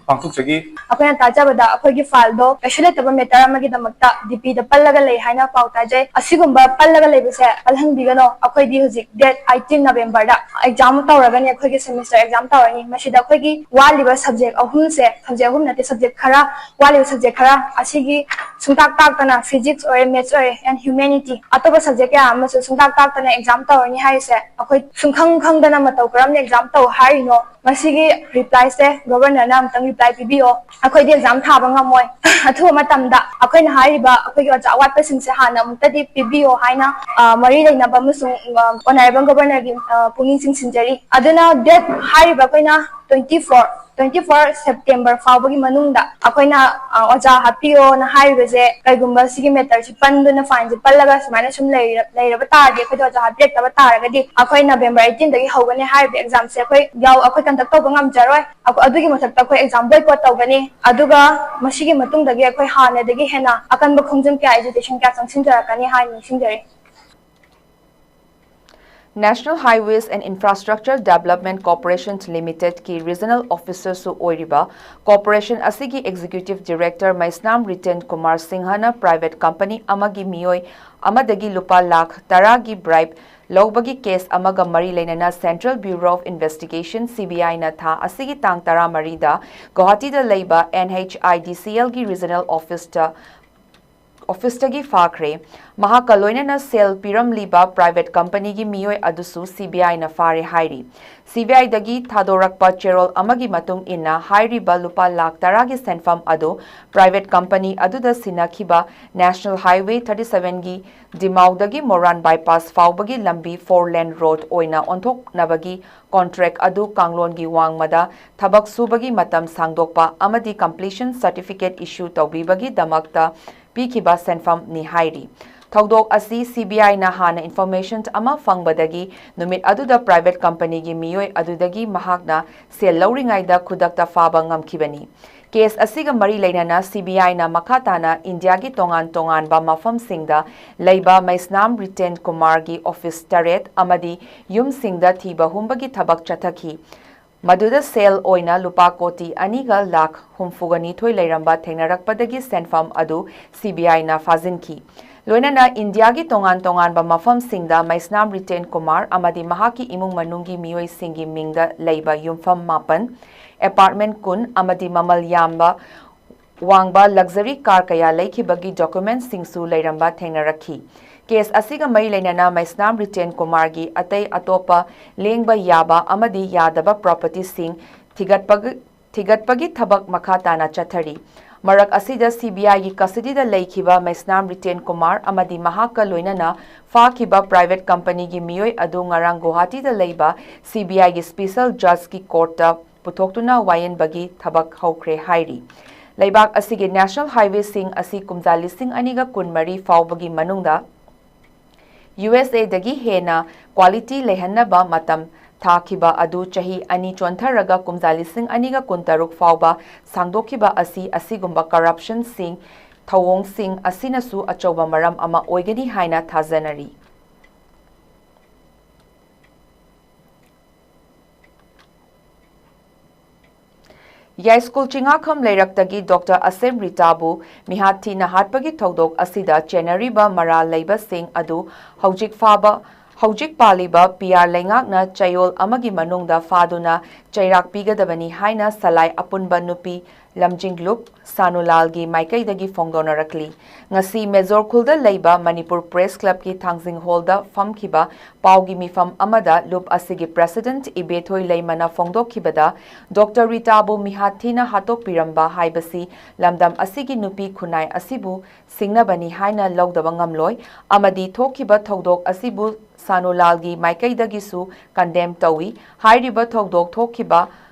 ꯄꯥꯡꯊꯣꯛꯆꯈꯤ꯫ ꯑꯩꯈꯣꯏꯅ ꯇꯥꯖꯕꯗ ꯑꯩꯈꯣꯏꯒꯤ ꯐꯥꯏꯜꯗꯣ ꯀꯩꯁꯨ ꯂꯩꯇꯕ ꯃꯦꯇꯔ ꯑꯃꯒꯤꯗꯃꯛꯇ ꯗꯤꯄꯤꯗ ꯄꯜꯂꯒ ꯂꯩ ꯍꯥꯏꯅ ꯄꯥꯎ ꯇꯥꯖꯩ꯫ ꯑꯁꯤꯒꯨꯝꯕ ꯄꯜꯂꯒ ꯂꯩꯕꯁꯦ ꯄꯜꯍꯟꯕꯤꯒꯅꯣ꯫ ꯑꯩꯈꯣꯏꯗꯤ ꯍꯧꯖꯤꯛ ꯗꯦꯠ ꯑꯩꯠꯇꯤꯟ ꯅꯕꯦꯝꯕꯔꯗ ꯑꯦꯛꯖꯥꯝ ꯇꯧꯔꯒꯅꯤ꯫ ꯑꯩꯈꯣꯏꯒꯤ ꯁꯦꯃꯤꯁꯇꯔ ꯑꯦꯛꯖꯥꯝ ꯇꯧꯔꯅꯤ꯫ ꯃꯁꯤꯗ ꯑꯩꯈꯣꯏꯒꯤ ꯋꯥꯠꯂꯤꯕ ꯁꯕꯖꯦꯛ ꯑꯍꯨꯝꯁꯦ, ꯁꯕꯖꯦꯛ ꯑꯍꯨꯝ ꯅꯠꯇꯦ, ꯁꯕꯖꯦꯛ ꯈꯔ ꯋꯥꯠꯂꯤꯕ ꯁꯕꯖꯦꯛ ꯈꯔ ꯑꯁꯤꯒꯤ ꯁꯨꯡꯇꯥꯛ ꯇꯥꯛꯇꯅ physics ꯑꯣꯏꯔꯦ, maths ꯑꯣꯏꯔꯦ, and humanity, ꯑꯇꯣꯞꯄ ꯁꯕꯖꯦꯛ ꯀꯌꯥ ꯑꯃꯁꯨ ꯁꯨꯡꯇꯥꯛ ꯇꯥꯛꯇꯅ ꯑꯦꯛꯖꯥꯝ ꯇꯧꯔꯅꯤ ꯍꯥꯏꯔꯤꯁꯦ ꯑꯩꯈꯣꯏ ꯁꯨꯡꯈꯪ ꯈꯪꯗꯅ ꯃꯇꯧ ꯀꯔꯝꯅ ꯑꯦꯛꯖꯥꯝ ꯇꯧ ꯍꯥꯏꯔꯤꯅꯣ? ꯃꯁꯤꯒꯤ ꯔꯤꯄ꯭ꯂꯥꯏꯁꯦ ꯒꯣꯕꯔꯅꯔꯅ ꯑꯃꯨꯛꯇꯪ ꯔꯤꯄ꯭ꯂꯥꯏ ꯄꯤꯕꯤꯌꯣ꯫ ꯑꯩꯈꯣꯏꯗꯤ ꯑꯦꯛꯖꯥꯝ ꯊꯥꯕ ꯉꯝꯃꯣꯏ꯫ ꯑꯊꯨꯕ ꯃꯇꯝꯗ ꯑꯩꯈꯣꯏꯅ ꯍꯥꯏꯔꯤꯕ ꯑꯩꯈꯣꯏꯒꯤ ꯑꯣꯖꯥ ꯑꯋꯥꯠꯄꯁꯤꯡꯁꯦ ꯍꯥꯟꯅ ꯑꯃꯨꯛꯇꯗꯤ ꯄꯤꯕꯤꯌꯣ ꯍꯥꯏꯅ, ꯑ, ꯃꯔꯤ ꯂꯩꯅꯕ ꯑꯃꯁꯨꯡ, ꯑ, ꯑꯣꯅꯔꯦꯕꯜ ꯒꯣꯕꯔꯅꯔꯒꯤ, ꯑ, ꯄꯨꯛꯅꯤꯡ ꯆꯤꯡꯁꯤꯟꯖꯔꯤ꯫ ꯑꯗꯨꯅ ꯗꯦꯠ ꯍꯥꯏꯔꯤꯕ ꯑꯩꯈꯣꯏꯅ twenty four, twenty four September ꯐꯥꯎꯕꯒꯤ ꯃꯅꯨꯡꯗ ꯑꯩꯈꯣꯏꯅ, ꯑ, ꯑꯣꯖꯥ ꯍꯥꯞꯄꯤꯌꯣꯅ ꯍꯥꯏꯔꯤꯕꯁꯦ, ꯀꯩꯒꯨꯝꯕ ꯁꯤꯒꯤ ꯃꯦꯇꯔꯁꯤ ꯄꯟꯗꯨꯅ ꯐꯥꯏꯟꯁꯦ ꯄꯜꯂꯒ ꯁꯨꯃꯥꯏꯅ ꯁꯨꯝ ꯂꯩꯔ-, ꯂꯩꯔꯕ ꯇꯥꯔꯗꯤ, ꯑꯩꯈꯣꯏꯗ ꯑꯣꯖꯥ ꯍꯥꯞꯄꯤꯔꯛꯇꯕ ꯇꯥꯔꯒꯗꯤ, ꯑꯩꯈꯣꯏ November eighteen ꯗꯒꯤ ꯍꯧꯒꯅꯤ ꯍꯥꯏꯔꯤꯕ ꯑꯦꯛꯖꯥꯝꯁꯦ ꯑꯩꯈꯣꯏ ꯌꯥꯎ-, ꯑꯩꯈꯣꯏ ꯀꯟꯗꯛ ꯇꯧꯕ ꯉꯝꯖꯔꯣꯏ꯫ ꯑꯗꯨꯒꯤ ꯃꯊꯛꯇ ꯑꯩꯈꯣꯏ ꯑꯦꯛꯖꯥꯝ ꯕꯣꯏꯀꯣꯠ ꯇꯧꯒꯅꯤ꯫ ꯑꯗꯨꯒ ꯃꯁꯤꯒꯤ ꯃꯇꯨꯡꯗꯒꯤ ꯑꯩꯈꯣꯏ ꯍꯥꯟꯅꯗꯒꯤ ꯍꯦꯟꯅ ꯑꯀꯟꯕ ꯈꯣꯡꯖꯪ ꯀꯌꯥ, ꯑꯦꯖꯤꯇꯦꯁꯟ ꯀꯌꯥ ꯆꯪꯁꯤꯟꯖꯔꯛꯀꯅꯤ ꯍꯥꯏꯅ ꯅꯤꯡꯁꯤꯡꯖꯔꯤ꯫ National Highways and Infrastructure Development Corporation Limited ꯀꯤ Regional Officer ꯁꯨ ꯑꯣꯏꯔꯤꯕ corporation ꯑꯁꯤꯒꯤ Executive Director ꯃꯩꯁꯅꯥꯝ ꯔꯤꯇꯦꯟ ꯀꯨꯃꯥꯔ ꯁꯤꯡꯍꯅ private company ꯑꯃꯒꯤ ꯃꯤꯑꯣꯏ ꯑꯃꯗꯒꯤ ꯂꯨꯄꯥ ꯂꯥꯈ ꯇꯔꯥꯒꯤ bribe ꯂꯧꯕꯒꯤ case ꯑꯃꯒ ꯃꯔꯤ ꯂꯩꯅꯅ Central Bureau of Investigation, C B I ꯅ ꯊꯥ ꯑꯁꯤꯒꯤ ꯇꯥꯡ ꯇꯔꯥꯃꯔꯤꯗ ꯒꯨꯋꯥꯍꯥꯇꯤꯗ ꯂꯩꯕ N H I D C L ꯒꯤ Regional Office ꯇ office ꯇꯒꯤ ꯐꯥꯈ꯭ꯔꯦ꯫ ꯃꯍꯥꯛꯀ ꯂꯣꯏꯅꯅ ꯁꯦꯜ ꯄꯤꯔꯝꯂꯤꯕ private company ꯒꯤ ꯃꯤꯑꯣꯏ ꯑꯗꯨꯁꯨ C B I ꯅ ꯐꯥꯔꯦ ꯍꯥꯏꯔꯤ꯫ C B I ꯗꯒꯤ ꯊꯥꯗꯣꯔꯛꯄ ꯆꯦꯔꯣꯜ ꯑꯃꯒꯤ ꯃꯇꯨꯡ ꯏꯟꯅ, ꯍꯥꯏꯔꯤꯕ ꯂꯨꯄꯥ ꯂꯥꯈ ꯇꯔꯥꯒꯤ ꯁꯦꯟꯐꯝ ꯑꯗꯨ private company ꯑꯗꯨꯗ ꯁꯤꯟꯅꯈꯤꯕ National Highway thirty seven ꯒꯤ ꯗꯤꯃꯥꯎꯗꯒꯤ ꯃꯣꯔꯥꯟ bypass ꯐꯥꯎꯕꯒꯤ ꯂꯝꯕꯤ four lane road ꯑꯣꯏꯅ ꯑꯣꯟꯊꯣꯛꯅꯕꯒꯤ contract ꯑꯗꯨ ꯀꯥꯡꯂꯣꯟꯒꯤ ꯋꯥꯡꯃꯗ ꯊꯕꯛ ꯁꯨꯕꯒꯤ ꯃꯇꯝ ꯁꯥꯡꯗꯣꯛꯄ ꯑꯃꯗꯤ completion certificate issue ꯇꯧꯕꯤꯕꯒꯤꯗꯃꯛꯇ ꯄꯤꯈꯤꯕ ꯁꯦꯟꯐꯝꯅꯤ ꯍꯥꯏꯔꯤ꯫ ꯊꯧꯗꯣꯛ ꯑꯁꯤ C B I ꯅ ꯍꯥꯟꯅ information ꯑꯃ ꯐꯪꯕꯗꯒꯤ ꯅꯨꯃꯤꯠ ꯑꯗꯨꯗ private company ꯒꯤ ꯃꯤꯑꯣꯏ ꯑꯗꯨꯗꯒꯤ ꯃꯍꯥꯛꯅ ꯁꯦꯜ ꯂꯧꯔꯤꯉꯩꯗ ꯈꯨꯗꯛꯇ ꯐꯥꯕ ꯉꯝꯈꯤꯕꯅꯤ꯫ Case ꯑꯁꯤꯒ ꯃꯔꯤ ꯂꯩꯅꯅ C B I ꯅ ꯃꯈꯥ ꯇꯥꯅ ꯏꯟꯗꯤꯌꯥꯒꯤ ꯇꯣꯉꯥꯟ ꯇꯣꯉꯥꯟꯕ ꯃꯐꯝꯁꯤꯡꯗ ꯂꯩꯕ ꯃꯩꯁꯅꯥꯝ ꯔꯤꯇꯦꯟ ꯀꯨꯃꯥꯔꯒꯤ office ꯇꯔꯦꯠ ꯑꯃꯗꯤ ꯌꯨꯝꯁꯤꯡꯗ ꯊꯤꯕ ꯍꯨꯝꯕꯒꯤ ꯊꯕꯛ ꯆꯠꯊꯈꯤ꯫ ꯃꯗꯨꯗ ꯁꯦꯜ ꯑꯣꯏꯅ ꯂꯨꯄꯥ ꯀꯣꯇꯤ ꯑꯅꯤꯒ ꯂꯥꯈ ꯍꯨꯝꯐꯨꯒ ꯅꯤꯊꯣꯏ ꯂꯩꯔꯝꯕ ꯊꯦꯡꯅꯔꯛꯄꯗꯒꯤ ꯁꯦꯟꯐꯝ ꯑꯗꯨ C B I ꯅ ꯐꯥꯖꯤꯟꯈꯤ꯫ ꯂꯣꯏꯅꯅ ꯏꯟꯗꯤꯌꯥꯒꯤ ꯇꯣꯉꯥꯟ ꯇꯣꯉꯥꯟꯕ ꯃꯐꯝꯁꯤꯡꯗ ꯃꯩꯁꯅꯥꯝ ꯔꯤꯇꯦꯟ ꯀꯨꯃꯥꯔ ꯑꯃꯗꯤ ꯃꯍꯥꯛꯀꯤ ꯏꯃꯨꯡ ꯃꯅꯨꯡꯒꯤ ꯃꯤꯑꯣꯏꯁꯤꯡꯒꯤ ꯃꯤꯡꯗ ꯂꯩꯕ ꯌꯨꯝꯐꯝ ꯃꯥꯄꯟ, apartment ꯀꯨꯟ ꯑꯃꯗꯤ ꯃꯃꯜ ꯌꯥꯝꯕ ꯋꯥꯡꯕ luxury car ꯀꯌꯥ ꯂꯩꯈꯤꯕꯒꯤ document ꯁꯤꯡꯁꯨ ꯂꯩꯔꯝꯕ ꯊꯦꯡꯅꯔꯛꯈꯤ꯫ Case ꯑꯁꯤꯒ ꯃꯔꯤ ꯂꯩꯅꯅ ꯃꯩꯁꯅꯥꯝ ꯔꯤꯇꯦꯟ ꯀꯨꯃꯥꯔꯒꯤ ꯑꯇꯩ ꯑꯇꯣꯞꯄ ꯂꯦꯡꯕ ꯌꯥꯕ ꯑꯃꯗꯤ ꯌꯥꯗꯕ property ꯁꯤꯡ ꯊꯤꯒꯠꯄꯒꯤ, ꯊꯤꯒꯠꯄꯒꯤ ꯊꯕꯛ ꯃꯈꯥ ꯇꯥꯅ ꯆꯠꯊꯔꯤ꯫ ꯃꯔꯛ ꯑꯁꯤꯗ C B I ꯒꯤ custody ꯗ ꯂꯩꯈꯤꯕ ꯃꯩꯁꯅꯥꯝ ꯔꯤꯇꯦꯟ ꯀꯨꯃꯥꯔ ꯑꯃꯗꯤ ꯃꯍꯥꯛꯀ ꯂꯣꯏꯅꯅ ꯐꯥꯈꯤꯕ private company ꯒꯤ ꯃꯤꯑꯣꯏ ꯑꯗꯨ ꯉꯔꯥꯡ ꯒꯨꯋꯥꯍꯥꯇꯤꯗ ꯂꯩꯕ C B I ꯒꯤ special judge ꯀꯤ court ꯇ ꯄꯨꯊꯣꯛꯇꯨꯅ ꯋꯥꯌꯦꯟꯕꯒꯤ ꯊꯕꯛ ꯍꯧꯈ꯭ꯔꯦ ꯍꯥꯏꯔꯤ꯫ ꯂꯩꯕꯥꯛ ꯑꯁꯤꯒꯤ national highway ꯁꯤꯡ ꯑꯁꯤ ꯀꯨꯝꯖꯥ ꯂꯤꯁꯤꯡ ꯑꯅꯤꯒ ꯀꯨꯟꯃꯔꯤ ꯐꯥꯎꯕꯒꯤ ꯃꯅꯨꯡꯗ U S A ꯗꯒꯤ ꯍꯦꯟꯅ quality ꯂꯩꯍꯟꯅꯕ ꯃꯇꯝ ꯊꯥꯈꯤꯕ ꯑꯗꯨ ꯆꯍꯤ ꯑꯅꯤ ꯆꯣꯟꯊꯔꯒ ꯀꯨꯝꯖꯥ ꯂꯤꯁꯤꯡ ꯑꯅꯤꯒ ꯀꯨꯟꯇꯔꯨꯛ ꯐꯥꯎꯕ ꯁꯥꯡꯗꯣꯛꯈꯤꯕ ꯑꯁꯤ ꯑꯁꯤꯒꯨꯝꯕ corruption ꯁꯤꯡ, ꯊꯧꯑꯣꯡꯁꯤꯡ ꯑꯁꯤꯅꯁꯨ ꯑꯆꯧꯕ ꯃꯔꯝ ꯑꯃ ꯑꯣꯏꯒꯅꯤ ꯍꯥꯏꯅ ꯊꯥꯖꯅꯔꯤ꯫ ꯌꯥꯏꯁ꯭ꯀꯨꯜ ꯆꯤꯡꯉꯥꯈꯝ ꯂꯩꯔꯛꯇꯒꯤ ꯗꯣꯛꯇꯔ ꯑꯁꯦꯝ ꯔꯤꯇꯥꯕꯨ ꯃꯤꯍꯥꯠ ꯊꯤꯅ ꯍꯥꯠꯄꯒꯤ ꯊꯧꯗꯣꯛ ꯑꯁꯤꯗ ꯆꯦꯟꯅꯔꯤꯕ ꯃꯔꯥꯜ ꯂꯩꯕꯁꯤꯡ ꯑꯗꯨ ꯍꯧꯖꯤꯛ ꯐꯥꯕ, ꯍꯧꯖꯤꯛ ꯄꯥꯜꯂꯤꯕ ꯄꯤ ꯑꯥꯔ ꯂꯩꯉꯥꯛꯅ ꯆꯌꯣꯜ ꯑꯃꯒꯤ ꯃꯅꯨꯡꯗ ꯐꯥꯗꯨꯅ ꯆꯩꯔꯥꯛ ꯄꯤꯒꯗꯕꯅꯤ ꯍꯥꯏꯅ ꯁꯂꯥꯏ ꯑꯄꯨꯟꯕ ꯅꯨꯄꯤ ꯂꯝꯖꯤꯡꯂꯨꯞ ꯁꯥꯅꯨꯂꯥꯜꯒꯤ ꯃꯥꯏꯀꯩꯗꯒꯤ ꯐꯣꯡꯗꯣꯛꯅꯔꯛꯂꯤ꯫ ꯉꯁꯤ ꯃꯦꯖꯣꯔ ꯈꯨꯜꯗ ꯂꯩꯕ ꯃꯅꯤꯄꯨꯔ ꯄ꯭ꯔꯦꯁ ꯀ꯭ꯂꯕꯀꯤ ꯊꯥꯡꯖꯤꯡ ꯍꯣꯜꯗ ꯐꯝꯈꯤꯕ ꯄꯥꯎꯒꯤ ꯃꯤꯐꯝ ꯑꯃꯗ ꯂꯨꯞ ꯑꯁꯤꯒꯤ ꯄ꯭ꯔꯦꯁꯤꯗꯦꯟꯠ ꯏꯕꯦꯊꯣꯏ ꯂꯩꯃꯅ ꯐꯣꯡꯗꯣꯛꯈꯤꯕꯗ, ꯗꯣꯛꯇꯔ ꯔꯤꯇꯥꯕꯨ ꯃꯤꯍꯥꯠ ꯊꯤꯅ ꯍꯥꯠꯇꯣꯛꯄꯤꯔꯝꯕ ꯍꯥꯏꯕꯁꯤ ꯂꯝꯗꯝ ꯑꯁꯤꯒꯤ ꯅꯨꯄꯤ ꯈꯨꯟꯅꯥꯏ ꯑꯁꯤꯕꯨ ꯁꯤꯡꯅꯕꯅꯤ ꯍꯥꯏꯅ ꯂꯧꯗꯕ ꯉꯝꯂꯣꯏ ꯑꯃꯗꯤ ꯊꯣꯛꯈꯤꯕ ꯊꯧꯗꯣꯛ ꯑꯁꯤꯕꯨ ꯁꯥꯅꯨꯂꯥꯜꯒꯤ ꯃꯥꯏꯀꯩꯗꯒꯤꯁꯨ ꯀꯟꯗꯦꯝ ꯇꯧꯏ꯫ ꯍꯥꯏꯔꯤꯕ ꯊꯧꯗꯣꯛ ꯊꯣꯛꯈꯤꯕ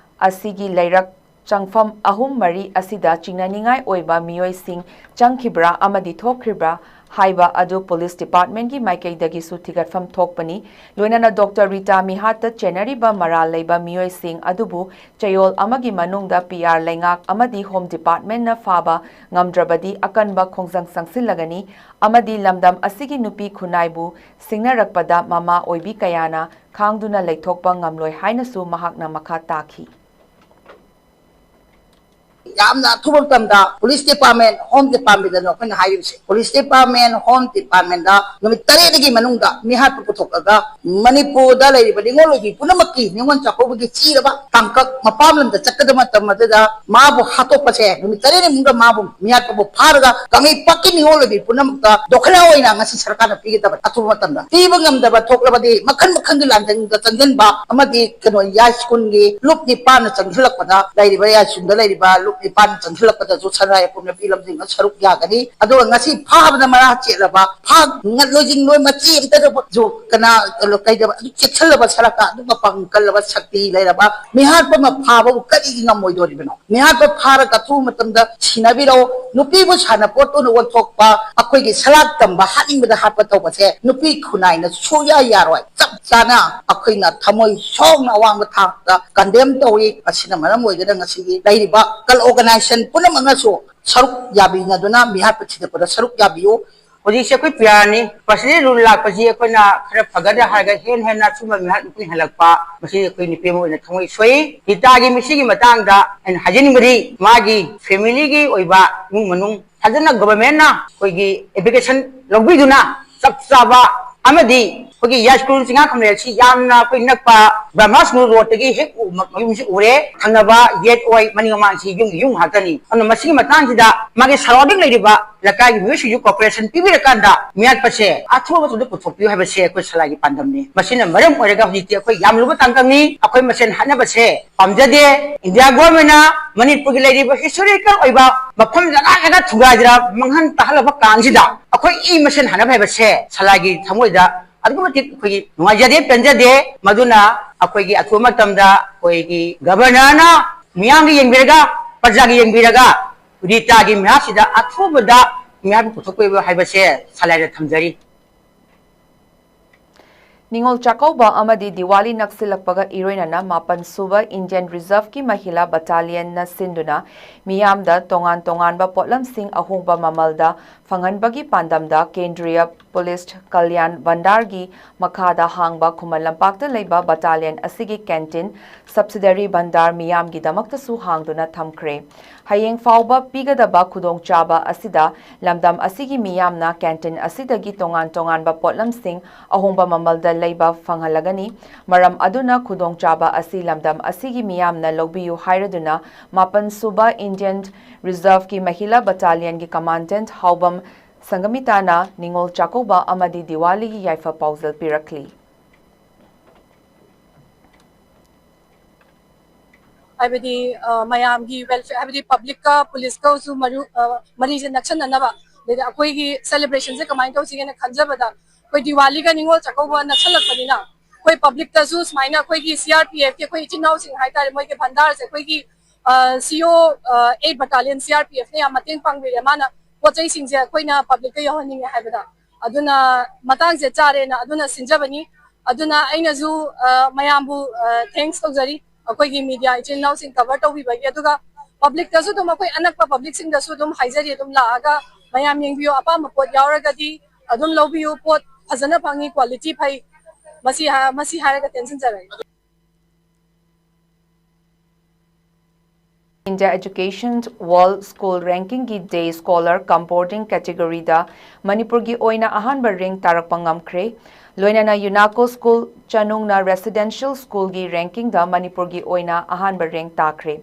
ꯑꯁꯤꯒꯤ ꯂꯩꯔꯛ ꯆꯪꯐꯝ ꯑꯍꯨꯝ ꯃꯔꯤ ꯑꯁꯤꯗ ꯆꯤꯡꯅꯅꯤꯡꯉꯥꯏ ꯑꯣꯏꯕ ꯃꯤꯑꯣꯏꯁꯤꯡ ꯆꯪꯈꯤꯕ꯭ꯔꯥ ꯑꯃꯗꯤ ꯊꯣꯛꯈ꯭ꯔꯤꯕ꯭ꯔꯥ ꯍꯥꯏꯕ ꯑꯗꯨ ꯄꯨꯂꯤꯁ ꯗꯤꯄꯥꯔꯠꯃꯦꯟꯠꯀꯤ ꯃꯥꯏꯀꯩꯗꯒꯤꯁꯨ ꯊꯤꯒꯠꯐꯝ ꯊꯣꯛꯄꯅꯤ꯫ ꯂꯣꯏꯅꯅ ꯗꯣꯛꯇꯔ ꯔꯤꯇꯥ ꯃꯤꯍꯥꯠꯇ ꯆꯦꯟꯅꯔꯤꯕ ꯃꯔꯥꯜ ꯂꯩꯕ ꯃꯤꯑꯣꯏꯁꯤꯡ ꯑꯗꯨꯕꯨ ꯆꯌꯣꯜ ꯑꯃꯒꯤ ꯃꯅꯨꯡꯗ ꯄꯤ ꯑꯥꯔ ꯂꯩꯉꯥꯛ ꯑꯃꯗꯤ ꯍꯣꯝ ꯗꯤꯄꯥꯔꯠꯃꯦꯟꯠꯅ ꯐꯥꯕ ꯉꯝꯗ꯭ꯔꯕꯗꯤ ꯑꯀꯟꯕ ꯈꯣꯡꯖꯪ ꯆꯪꯁꯤꯜꯂꯒꯅꯤ ꯑꯃꯗꯤ ꯂꯝꯗꯝ ꯑꯁꯤꯒꯤ ꯅꯨꯄꯤ ꯈꯨꯟꯅꯥꯏꯕꯨ ꯁꯤꯡꯅꯔꯛꯄꯗ ꯃꯃꯥ ꯑꯣꯏꯕꯤ ꯀꯌꯥꯅ ꯈꯥꯡꯗꯨꯅ ꯂꯩꯊꯣꯛꯄ ꯉꯝꯂꯣꯏ ꯍꯥꯏꯅꯁꯨ ꯃꯍꯥꯛꯅ ꯃꯈꯥ ꯇꯥꯈꯤ꯫ ꯌꯥꯝꯅ ꯑꯊꯨꯕ ꯃꯇꯝꯗ ꯄꯨꯂꯤꯁ ꯗꯤꯄꯥꯔꯠꯃꯦꯟ, ꯍꯣꯝ ꯗꯤꯄꯥꯔꯠꯃꯦꯟꯗꯅ ꯑꯩꯈꯣꯏꯅ ꯍꯥꯏꯔꯤꯕꯁꯦ, ꯄꯨꯂꯤꯁ ꯗꯤꯄꯥꯔꯠꯃꯦꯟ, ꯍꯣꯝ ꯗꯤꯄꯥꯔꯠꯃꯦꯟꯗ ꯅꯨꯃꯤꯠ ꯇꯔꯦꯠꯇꯒꯤ ꯃꯅꯨꯡꯗ ꯃꯤꯍꯥꯠꯄ ꯄꯨꯊꯣꯛꯂꯒ ꯃꯅꯤꯄꯨꯔꯗ ꯂꯩꯔꯤꯕ ꯅꯤꯉꯣꯜ ꯑꯣꯏꯕꯤ ꯄꯨꯝꯅꯃꯛꯀꯤ ꯅꯤꯉꯣꯜ ꯆꯥꯛꯀꯧꯕꯒꯤ ꯆꯤꯔꯕ ꯇꯥꯡꯀꯛ ꯃꯄꯥꯝ ꯂꯝꯗ ꯆꯠꯀꯗꯕ ꯃꯇꯝ ꯑꯗꯨꯗ ꯃꯥꯕꯨ ꯍꯥꯠꯇꯣꯛꯄꯁꯦ, ꯅꯨꯃꯤꯠ ꯇꯔꯦꯠꯅꯤ ꯃꯅꯨꯡꯗ ꯃꯥꯕꯨ ꯃꯤꯍꯥꯠꯄꯕꯨ ꯐꯥꯔꯒ ꯀꯪꯂꯩꯄꯥꯛꯀꯤ ꯅꯤꯉꯣꯜ ꯑꯣꯏꯕꯤ ꯄꯨꯝꯅꯃꯛꯇ ꯗꯣꯈꯅꯥ ꯑꯣꯏꯅ ꯉꯁꯤ ꯁꯔꯀꯥꯔꯅ ꯄꯤꯒꯗꯕ ꯑꯊꯨꯕ ꯃꯇꯝꯗ꯫ ꯄꯤꯕ ꯉꯝꯗꯕ ꯊꯣꯛꯂꯕꯗꯤ ꯃꯈꯜ ꯃꯈꯜꯒꯤ ꯂꯥꯟꯗꯥꯡꯗ ꯆꯪꯁꯤꯟꯕ ꯑꯃꯗꯤ ꯀꯩꯅꯣ ꯌꯥꯏꯁ꯭ꯀꯨꯜꯒꯤ ꯂꯨꯞ ꯅꯤꯄꯥꯟꯅ ꯆꯪꯁꯤꯜꯂꯛꯄꯗ ꯂꯩꯔꯤꯕ ꯌꯥꯏꯁ꯭ꯀꯨꯜꯗ ꯂꯩꯔꯤꯕ ꯂꯨꯞ ꯅꯤꯄꯥꯟꯅ ꯆꯪꯁꯤꯜꯂꯛꯄꯗꯁꯨ ꯁꯅꯥ ꯌꯥꯏꯐꯝ ꯅꯨꯄꯤ ꯂꯝꯖꯤꯡꯅ ꯁꯔꯨꯛ ꯌꯥꯒꯅꯤ꯫ ꯑꯗꯨꯒ ꯉꯁꯤ ꯐꯥꯕꯗ ꯃꯔꯥ ꯆꯦꯠꯂꯕ, ꯐꯥ ꯉꯠꯂꯣꯏ ꯖꯤꯡꯂꯣꯏ ꯃꯆꯤ ꯑꯝꯇꯗꯁꯨ ꯀꯅꯥ ꯀꯩꯗꯧꯕ, ꯑꯗꯨ ꯆꯦꯛꯁꯤꯜꯂꯕ ꯁꯔꯀꯥꯔ, ꯑꯗꯨ ꯃꯄꯥꯡꯒꯜ ꯀꯜꯂꯕ ꯁꯛꯇꯤ ꯂꯩꯔꯕ ꯃꯤꯍꯥꯠꯄ ꯑꯃ ꯐꯥꯕꯕꯨ ꯀꯔꯤꯒꯤ ꯉꯝꯃꯣꯏꯗꯣꯔꯤꯕꯅꯣ? ꯃꯤꯍꯥꯠꯄ ꯐꯥꯔꯒ ꯑꯊꯨꯕ ꯃꯇꯝꯗ ꯁꯤꯟꯅꯕꯤꯔꯛꯎ꯫ ꯅꯨꯄꯤꯕꯨ ꯁꯥꯟꯅꯄꯣꯠ ꯑꯣꯏꯅ ꯑꯣꯟꯊꯣꯛꯄ, ꯑꯩꯈꯣꯏꯒꯤ ꯁꯂꯥꯛ ꯇꯝꯕ, ꯍꯥꯠꯅꯤꯡꯕꯗ ꯍꯥꯠꯄ ꯇꯧꯕꯁꯦ ꯅꯨꯄꯤ ꯈꯨꯟꯅꯥꯏꯅ ꯁꯨꯡꯌꯥ ꯌꯥꯔꯣꯏ꯫ ꯆꯞ ꯆꯥꯅ ꯑꯩꯈꯣꯏꯅ ꯊꯃꯣꯏ ꯁꯣꯛꯅ ꯑꯋꯥꯡꯕ ꯊꯥꯛꯇ ꯀꯟꯗꯦꯝ ꯇꯧꯏ꯫ ꯑꯁꯤꯅ ꯃꯔꯝ ꯑꯣꯏꯗꯨꯅ ꯉꯁꯤꯒꯤ ꯂꯩꯔꯤꯕ ꯀꯜ ꯑꯣꯔꯒꯅꯥꯏꯖꯦꯁꯟ ꯄꯨꯝꯅꯃꯛꯅꯁꯨ ꯁꯔꯨꯛ ꯌꯥꯕꯤꯅꯗꯨꯅ ꯃꯤꯍꯥꯠꯄ ꯊꯤꯗꯠꯄꯗ ꯁꯔꯨꯛ ꯌꯥꯕꯤꯌꯨ꯫ ꯍꯧꯖꯤꯛꯁꯦ ꯑꯩꯈꯣꯏ ꯄꯤꯌꯥꯔꯅꯤ꯫ ꯄ꯭ꯔꯁꯤꯗꯦꯟ ꯔꯨꯜ ꯂꯥꯛꯄꯁꯤ ꯑꯩꯈꯣꯏꯅ ꯈꯔ ꯐꯒꯗ꯭ꯔꯥ ꯍꯥꯏꯔꯒ ꯍꯦꯟꯅ ꯍꯦꯟꯅ ꯑꯆꯨꯝꯕ ꯃꯤꯍꯥꯠ ꯃꯄꯨꯅ ꯍꯦꯜꯂꯛꯄ, ꯃꯁꯤ ꯑꯩꯈꯣꯏ ꯅꯨꯄꯤ ꯑꯃ ꯑꯣꯏꯅ ꯊꯃꯣꯏ ꯁꯣꯛꯏ꯫ ꯔꯤꯇꯥꯒꯤ ꯃꯤꯁꯤꯒꯤ ꯃꯇꯥꯡꯗ ꯑꯩꯅ ꯍꯥꯏꯖꯅꯤꯡꯕꯗꯤ, ꯃꯥꯒꯤ ꯐꯦꯃꯤꯂꯤꯒꯤ ꯑꯣꯏꯕ ꯏꯃꯨꯡ ꯃꯅꯨꯡ ꯐꯖꯅ ꯒꯣꯚꯔꯟꯃꯦꯟꯠꯅ ꯑꯩꯈꯣꯏꯒꯤ ꯑꯦꯄ꯭ꯂꯤꯀꯦꯁꯟ ꯂꯧꯕꯤꯗꯨꯅ ꯆꯞ ꯆꯥꯕ ꯑꯃꯗꯤ ꯑꯩꯈꯣꯏꯒꯤ ꯌꯥꯏꯁ꯭ꯀꯨꯜ ꯆꯤꯡꯉꯥꯈꯝꯂꯦꯟ ꯑꯁꯤ ꯌꯥꯝꯅ ꯑꯩꯈꯣꯏ ꯅꯛꯄ ꯕ꯭ꯔꯍ꯭ꯃ ꯁꯃꯨꯗ꯭ꯔ ꯔꯣꯗꯇꯒꯤ ꯍꯦꯛ ꯎ-, ꯃ-, ꯃꯌꯨꯝꯁꯤ ꯎꯔꯦ꯫ ꯊꯪꯅꯕ ꯌꯦꯠ ꯑꯣꯏ ꯃꯅꯤꯡ ꯃꯃꯥꯡꯁꯤ ꯌꯨꯝꯒꯤ ꯌꯨꯝ ꯉꯥꯛꯇꯅꯤ꯫ ꯑꯗꯨꯅ ꯃꯁꯤꯒꯤ ꯃꯇꯥꯡꯁꯤꯗ ꯃꯥꯒꯤ ꯁꯔꯥꯎꯟꯗꯤꯡ ꯂꯩꯔꯤꯕ ꯂꯩꯀꯥꯏꯒꯤ ꯃꯤꯑꯣꯏꯁꯤꯡꯁꯨ ꯀꯣꯑꯣꯄꯔꯦꯁꯟ ꯄꯤꯕꯤꯔꯀꯥꯟꯗ ꯃꯤꯍꯥꯠꯄꯁꯦ ꯑꯊꯨꯕ ꯃꯇꯝꯗ ꯄꯨꯊꯣꯛꯄꯤꯌꯨ ꯍꯥꯏꯕꯁꯦ ꯑꯩꯈꯣꯏ ꯁꯂꯥꯏꯒꯤ ꯄꯥꯟꯗꯝꯅꯤ꯫ ꯃꯁꯤꯅ ꯃꯔꯝ ꯑꯣꯏꯔꯒ ꯍꯧꯖꯤꯛꯇꯤ ꯑꯩꯈꯣꯏ ꯌꯥꯝꯂꯨꯕ ꯇꯥꯡꯀꯛꯅꯤ꯫ ꯑꯩꯈꯣꯏ ꯃꯁꯦꯟ ꯍꯥꯠꯅꯕꯁꯦ ꯄꯥꯝꯖꯗꯦ꯫ ꯏꯟꯗꯤꯌꯥ ꯒꯣꯔꯃꯦꯟꯅ ꯃꯅꯤꯄꯨꯔꯒꯤ ꯂꯩꯔꯤꯕ ꯍꯤꯁꯇꯣꯔꯤꯀꯦꯜ ꯑꯣꯏꯕ ꯃꯐꯝ ꯖꯒꯥ ꯖꯒꯥ ꯊꯨꯒꯥꯏꯗꯅ ꯃꯥꯡꯍꯟ ꯇꯥꯍꯜꯂꯕ ꯀꯥꯟꯁꯤꯗ ꯑꯩꯈꯣꯏ ꯏ ꯃꯁꯦꯟ ꯍꯥꯠꯅꯕ ꯍꯥꯏꯕꯁꯦ ꯁꯂꯥꯏꯒꯤ ꯊꯃꯣꯏꯗ ꯑꯗꯨꯛꯀꯤ ꯃꯇꯤꯛ ꯑꯩꯈꯣꯏꯒꯤ ꯅꯨꯡꯉꯥꯏꯖꯗꯦ, ꯄꯦꯟꯖꯗꯦ꯫ ꯃꯗꯨꯅ ꯑꯩꯈꯣꯏꯒꯤ ꯑꯊꯨꯕ ꯃꯇꯝꯗ ꯑꯩꯈꯣꯏꯒꯤ ꯒꯕꯔꯅꯔꯅ ꯃꯤꯌꯥꯝꯒꯤ ꯌꯦꯡꯕꯤꯔꯒ, ꯄ꯭ꯔꯖꯥꯒꯤ ꯌꯦꯡꯕꯤꯔꯒ ꯔꯤꯇꯥꯒꯤ ꯃꯤꯍꯥꯠꯁꯤꯗ ꯑꯊꯨꯕꯗ ꯃꯤꯍꯥꯠꯄꯨ ꯄꯨꯊꯣꯛꯄꯤꯕ ꯍꯥꯏꯕꯁꯦ ꯁꯂꯥꯏꯗ ꯊꯝꯖꯔꯤ꯫ ꯅꯤꯉꯣꯜ ꯆꯥꯛꯀꯧꯕ ꯑꯃꯗꯤ ꯗꯤꯋꯥꯂꯤ ꯅꯛꯁꯤꯜꯂꯛꯄꯒ ꯏꯔꯣꯏꯅꯅ ꯃꯥꯄꯟ ꯁꯨꯕ ꯏꯟꯗꯤꯌꯟ ꯔꯤꯖꯔꯚꯀꯤ ꯃꯍꯤꯂꯥ ꯕꯠꯇꯥꯂꯤꯌꯟꯅ ꯁꯤꯟꯗꯨꯅ ꯃꯤꯌꯥꯝꯗ ꯇꯣꯉꯥꯟ ꯇꯣꯉꯥꯟꯕ ꯄꯣꯠꯂꯝꯁꯤꯡ ꯑꯍꯣꯡꯕ ꯃꯃꯜꯗ ꯐꯪꯍꯟꯕꯒꯤ ꯄꯥꯟꯗꯝꯗ ꯀꯦꯟꯗ꯭ꯔꯤꯌ ꯄꯨꯂꯤꯁ ꯀꯜꯌꯥꯟ ꯚꯟꯗꯥꯔꯒꯤ ꯃꯈꯥꯗ ꯍꯥꯡꯕ ꯈꯨꯃꯟ ꯂꯝꯄꯥꯛꯇ ꯂꯩꯕ ꯕꯠꯇꯥꯂꯤꯌꯟ ꯑꯁꯤꯒꯤ ꯀꯦꯟꯇꯤꯟ ꯁꯕꯁꯤꯗꯔꯤ ꯚꯟꯗꯥꯔ ꯃꯤꯌꯥꯝꯒꯤꯗꯃꯛꯇꯁꯨ ꯍꯥꯡꯗꯨꯅ ꯊꯝꯈ꯭ꯔꯦ꯫ ꯍꯌꯦꯡ ꯐꯥꯎꯕ ꯄꯤꯒꯗꯕ ꯈꯨꯗꯣꯡꯆꯥꯕ ꯑꯁꯤꯗ ꯂꯝꯗꯝ ꯑꯁꯤꯒꯤ ꯃꯤꯌꯥꯝꯅ ꯀꯦꯟꯇꯤꯟ ꯑꯁꯤꯗꯒꯤ ꯇꯣꯉꯥꯟ ꯇꯣꯉꯥꯟꯕ ꯄꯣꯠꯂꯝꯁꯤꯡ ꯑꯍꯣꯡꯕ ꯃꯃꯜꯗ ꯂꯩꯕ ꯐꯪꯍꯜꯂꯒꯅꯤ꯫ ꯃꯔꯝ ꯑꯗꯨꯅ ꯈꯨꯗꯣꯡꯆꯥꯕ ꯑꯁꯤ ꯂꯝꯗꯝ ꯑꯁꯤꯒꯤ ꯃꯤꯌꯥꯝꯅ ꯂꯧꯕꯤꯌꯨ ꯍꯥꯏꯔꯗꯨꯅ ꯃꯥꯄꯟ ꯁꯨꯕ ꯏꯟꯗꯤꯌꯟ ꯔꯤꯖꯔꯚꯀꯤ ꯃꯍꯤꯂꯥ ꯕꯠꯇꯥꯂꯤꯌꯟꯒꯤ ꯀꯃꯥꯟꯗꯦꯟꯠ ꯍꯥꯎꯕꯝ ꯁꯪꯒꯃꯤꯇꯥꯅ ꯅꯤꯉꯣꯜ ꯆꯥꯛꯀꯧꯕ ꯑꯃꯗꯤ ꯗꯤꯋꯥꯂꯤꯒꯤ ꯌꯥꯏꯐ ꯄꯥꯎꯖꯦꯜ ꯄꯤꯔꯛꯂꯤ꯫ ꯍꯥꯏꯕꯗꯤ ꯃꯌꯥꯝꯒꯤ ꯋꯦꯜꯐꯤꯌꯔ, ꯍꯥꯏꯕꯗꯤ ꯄꯕ꯭ꯂꯤꯛꯀ ꯄꯨꯂꯤꯁꯀꯁꯨ ꯃꯔꯨ ꯃꯔꯤꯁꯦ ꯅꯛꯁꯟꯅꯅꯕ, ꯑꯗꯩꯗꯤ ꯑꯩꯈꯣꯏꯒꯤ ꯁꯦꯂꯦꯕ꯭ꯔꯦꯁꯟꯁꯦ ꯀꯃꯥꯏꯅ ꯇꯧꯁꯤꯒꯦꯅ ꯈꯟꯖꯕꯗ, ꯑꯩꯈꯣꯏ ꯗꯤꯋꯥꯂꯤꯒ ꯅꯤꯉꯣꯜ ꯆꯥꯛꯀꯧꯕ ꯅꯛꯁꯜꯂꯛꯄꯅꯤꯅ ꯑꯩꯈꯣꯏ ꯄꯕ꯭ꯂꯤꯛꯇꯁꯨ ꯁꯨꯃꯥꯏꯅ ꯑꯩꯈꯣꯏꯒꯤ ꯁꯤ ꯑꯥꯔ ꯄꯤ ꯑꯦꯐꯀꯤ ꯑꯩꯈꯣꯏ ꯏꯆꯤꯟ ꯏꯅꯥꯎꯁꯤꯡ ꯍꯥꯏꯇꯥꯔꯦ, ꯃꯣꯏꯒꯤ ꯚꯟꯗꯥꯔꯁꯦ ꯑꯩꯈꯣꯏꯒꯤ ꯁꯤ ꯑꯣ eight battalion C R P ꯑꯦꯐꯅ ꯌꯥꯝ ꯃꯇꯦꯡ ꯄꯥꯡꯕꯤꯔꯦ꯫ ꯃꯥꯅ ꯄꯣꯠ ꯆꯩꯁꯤꯡꯁꯦ ꯑꯩꯈꯣꯏꯅ ꯄꯕ꯭ꯂꯤꯛꯇ ꯌꯧꯍꯟꯅꯤꯡꯉꯦ ꯍꯥꯏꯕꯗ, ꯑꯗꯨꯅ ꯃꯇꯥꯡꯁꯦ ꯆꯥꯔꯦꯅ ꯑꯗꯨꯅ ꯁꯤꯟꯖꯕꯅꯤ꯫ ꯑꯗꯨꯅ ꯑꯩꯅꯁꯨ ꯃꯌꯥꯝꯕꯨ ꯊꯦꯡꯛꯁ ꯇꯧꯖꯔꯤ, ꯑꯩꯈꯣꯏꯒꯤ ꯃꯤꯗꯤꯌꯥ ꯏꯆꯤꯟ ꯏꯅꯥꯎꯁꯤꯡ ꯀꯚꯔ ꯇꯧꯕꯤꯕꯒꯤ꯫ ꯑꯗꯨꯒ ꯄꯕ꯭ꯂꯤꯛꯇꯁꯨ ꯑꯗꯨꯝ, ꯑꯩꯈꯣꯏ ꯑꯅꯛꯄ ꯄꯕ꯭ꯂꯤꯛꯁꯤꯡꯗꯁꯨ ꯑꯗꯨꯝ ꯍꯥꯏꯖꯔꯤ, ꯑꯗꯨꯝ ꯂꯥꯛꯑꯒ ꯃꯌꯥꯝ ꯌꯦꯡꯕꯤꯌꯨ, ꯑꯄꯥꯝꯕ ꯄꯣꯠ ꯌꯥꯎꯔꯒꯗꯤ ꯑꯗꯨꯝ ꯂꯧꯕꯤꯌꯨ, ꯄꯣꯠ ꯐꯖꯅ ꯐꯪꯉꯤ, quality ꯐꯩ꯫ ꯃꯁꯤ ꯍꯥ-, ꯃꯁꯤ ꯍꯥꯏꯔꯒ ꯇꯦꯟꯁꯤꯟꯖꯔꯒꯦ꯫ India Education World School Rankingꯒꯤ Day Scholar cum Boarding categoryꯗ ꯃꯅꯤꯄꯨꯔꯒꯤ ꯑꯣꯏꯅ ꯑꯍꯥꯟꯕ rank ꯇꯥꯔꯛꯄ ꯉꯝꯈ꯭ꯔꯦ꯫ ꯂꯣꯏꯅꯅ ꯌꯨꯅꯥꯀꯣ ꯁ꯭ꯀꯨꯜ ꯆꯅꯨꯡꯅ residential schoolꯒꯤ rankingꯗ ꯃꯅꯤꯄꯨꯔꯒꯤ ꯑꯣꯏꯅ ꯑꯍꯥꯟꯕ rank ꯇꯥꯈ꯭ꯔꯦ꯫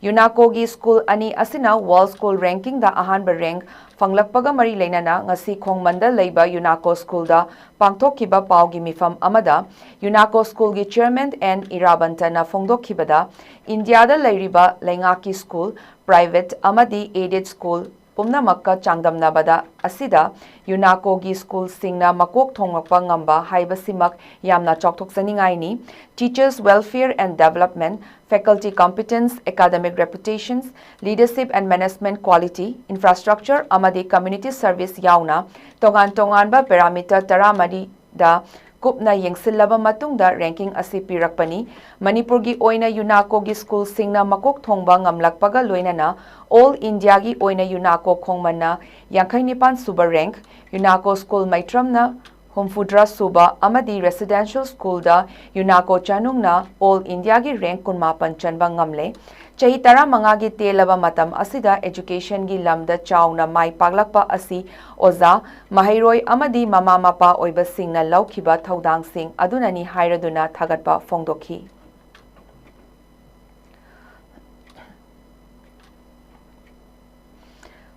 ꯌꯨꯅꯥꯀꯣꯒꯤ ꯁ꯭ꯀꯨꯜ ꯑꯅꯤ ꯑꯁꯤꯅ World School Rankingꯗ ꯑꯍꯥꯟꯕ rank ꯐꯪꯂꯛꯄꯒ ꯃꯔꯤ ꯂꯩꯅꯅ ꯉꯁꯤ ꯈꯣꯡꯃꯟꯗ ꯂꯩꯕ ꯌꯨꯅꯥꯀꯣ ꯁ꯭ꯀꯨꯜꯗ ꯄꯥꯡꯊꯣꯛꯈꯤꯕ ꯄꯥꯎꯒꯤ ꯃꯤꯐꯝ ꯑꯃꯗ ꯌꯨꯅꯥꯀꯣ ꯁ꯭ꯀꯨꯜꯒꯤ chairman ꯑꯦꯟ ꯏꯔꯥꯕꯟꯇꯅ ꯐꯣꯡꯗꯣꯛꯈꯤꯕꯗ, ꯏꯟꯗꯤꯌꯥꯗ ꯂꯩꯔꯤꯕ ꯂꯩꯉꯥꯛꯀꯤ ꯁ꯭ꯀꯨꯜ, private ꯑꯃꯗꯤ aided school ꯄꯨꯝꯅꯃꯛꯀ ꯆꯥꯡꯗꯝꯅꯕꯗ ꯑꯁꯤꯗ ꯌꯨꯅꯥꯀꯣꯒꯤ ꯁ꯭ꯀꯨꯜꯁꯤꯡꯅ ꯃꯀꯣꯛ ꯊꯣꯡꯂꯛꯄ ꯉꯝꯕ ꯍꯥꯏꯕꯁꯤꯃꯛ ꯌꯥꯝꯅ ꯆꯥꯎꯊꯣꯛꯆꯅꯤꯡꯉꯥꯏꯅꯤ꯫ Teachers welfare and development, faculty competence, academic reputations, leadership and management quality, infrastructure ꯑꯃꯗꯤ community service ꯌꯥꯎꯅ ꯇꯣꯉꯥꯟ ꯇꯣꯉꯥꯟꯕ parameter ꯇꯔꯥꯃꯔꯤꯗ ꯀꯨꯞꯅ ꯌꯦꯡꯁꯤꯜꯂꯕ ꯃꯇꯨꯡꯗ ranking ꯑꯁꯤ ꯄꯤꯔꯛꯄꯅꯤ꯫ ꯃꯅꯤꯄꯨꯔꯒꯤ ꯑꯣꯏꯅ ꯌꯨꯅꯥꯀꯣꯒꯤ ꯁ꯭ꯀꯨꯜꯁꯤꯡꯅ ꯃꯀꯣꯛ ꯊꯣꯡꯕ ꯉꯝꯂꯛꯄꯒ ꯂꯣꯏꯅꯅ all Indiaꯒꯤ ꯑꯣꯏꯅ ꯌꯨꯅꯥꯀꯣ ꯈꯣꯡꯃꯟꯅ ꯌꯥꯡꯈꯩ ꯅꯤꯄꯥꯟ ꯁꯨꯕ rank, ꯌꯨꯅꯥꯀꯣ ꯁ꯭ꯀꯨꯜ ꯃꯩꯇ꯭ꯔꯝꯅ ꯍꯨꯝꯐꯨꯇꯔꯥ ꯁꯨꯕ ꯑꯃꯗꯤ residential schoolꯗ ꯌꯨꯅꯥꯀꯣ ꯆꯅꯨꯡꯅ all Indiaꯒꯤ rank ꯀꯨꯟꯃꯥꯄꯟ ꯆꯟꯕ ꯉꯝꯂꯦ꯫ ꯆꯍꯤ ꯇꯔꯥꯃꯉꯥꯒꯤ ꯇꯦꯜꯂꯕ ꯃꯇꯝ ꯑꯁꯤꯗ educationꯒꯤ ꯂꯝꯗ ꯆꯥꯎꯅ ꯃꯥꯏ ꯄꯥꯛꯂꯛꯄ ꯑꯁꯤ ꯑꯣꯖꯥ, ꯃꯍꯩꯔꯣꯏ ꯑꯃꯗꯤ ꯃꯃꯥ ꯃꯄꯥ ꯑꯣꯏꯕꯁꯤꯡꯅ ꯂꯧꯈꯤꯕ ꯊꯧꯗꯥꯡꯁꯤꯡ ꯑꯗꯨꯅꯅꯤ ꯍꯥꯏꯔꯗꯨꯅ ꯊꯥꯒꯠꯄ ꯐꯣꯡꯗꯣꯛꯈꯤ꯫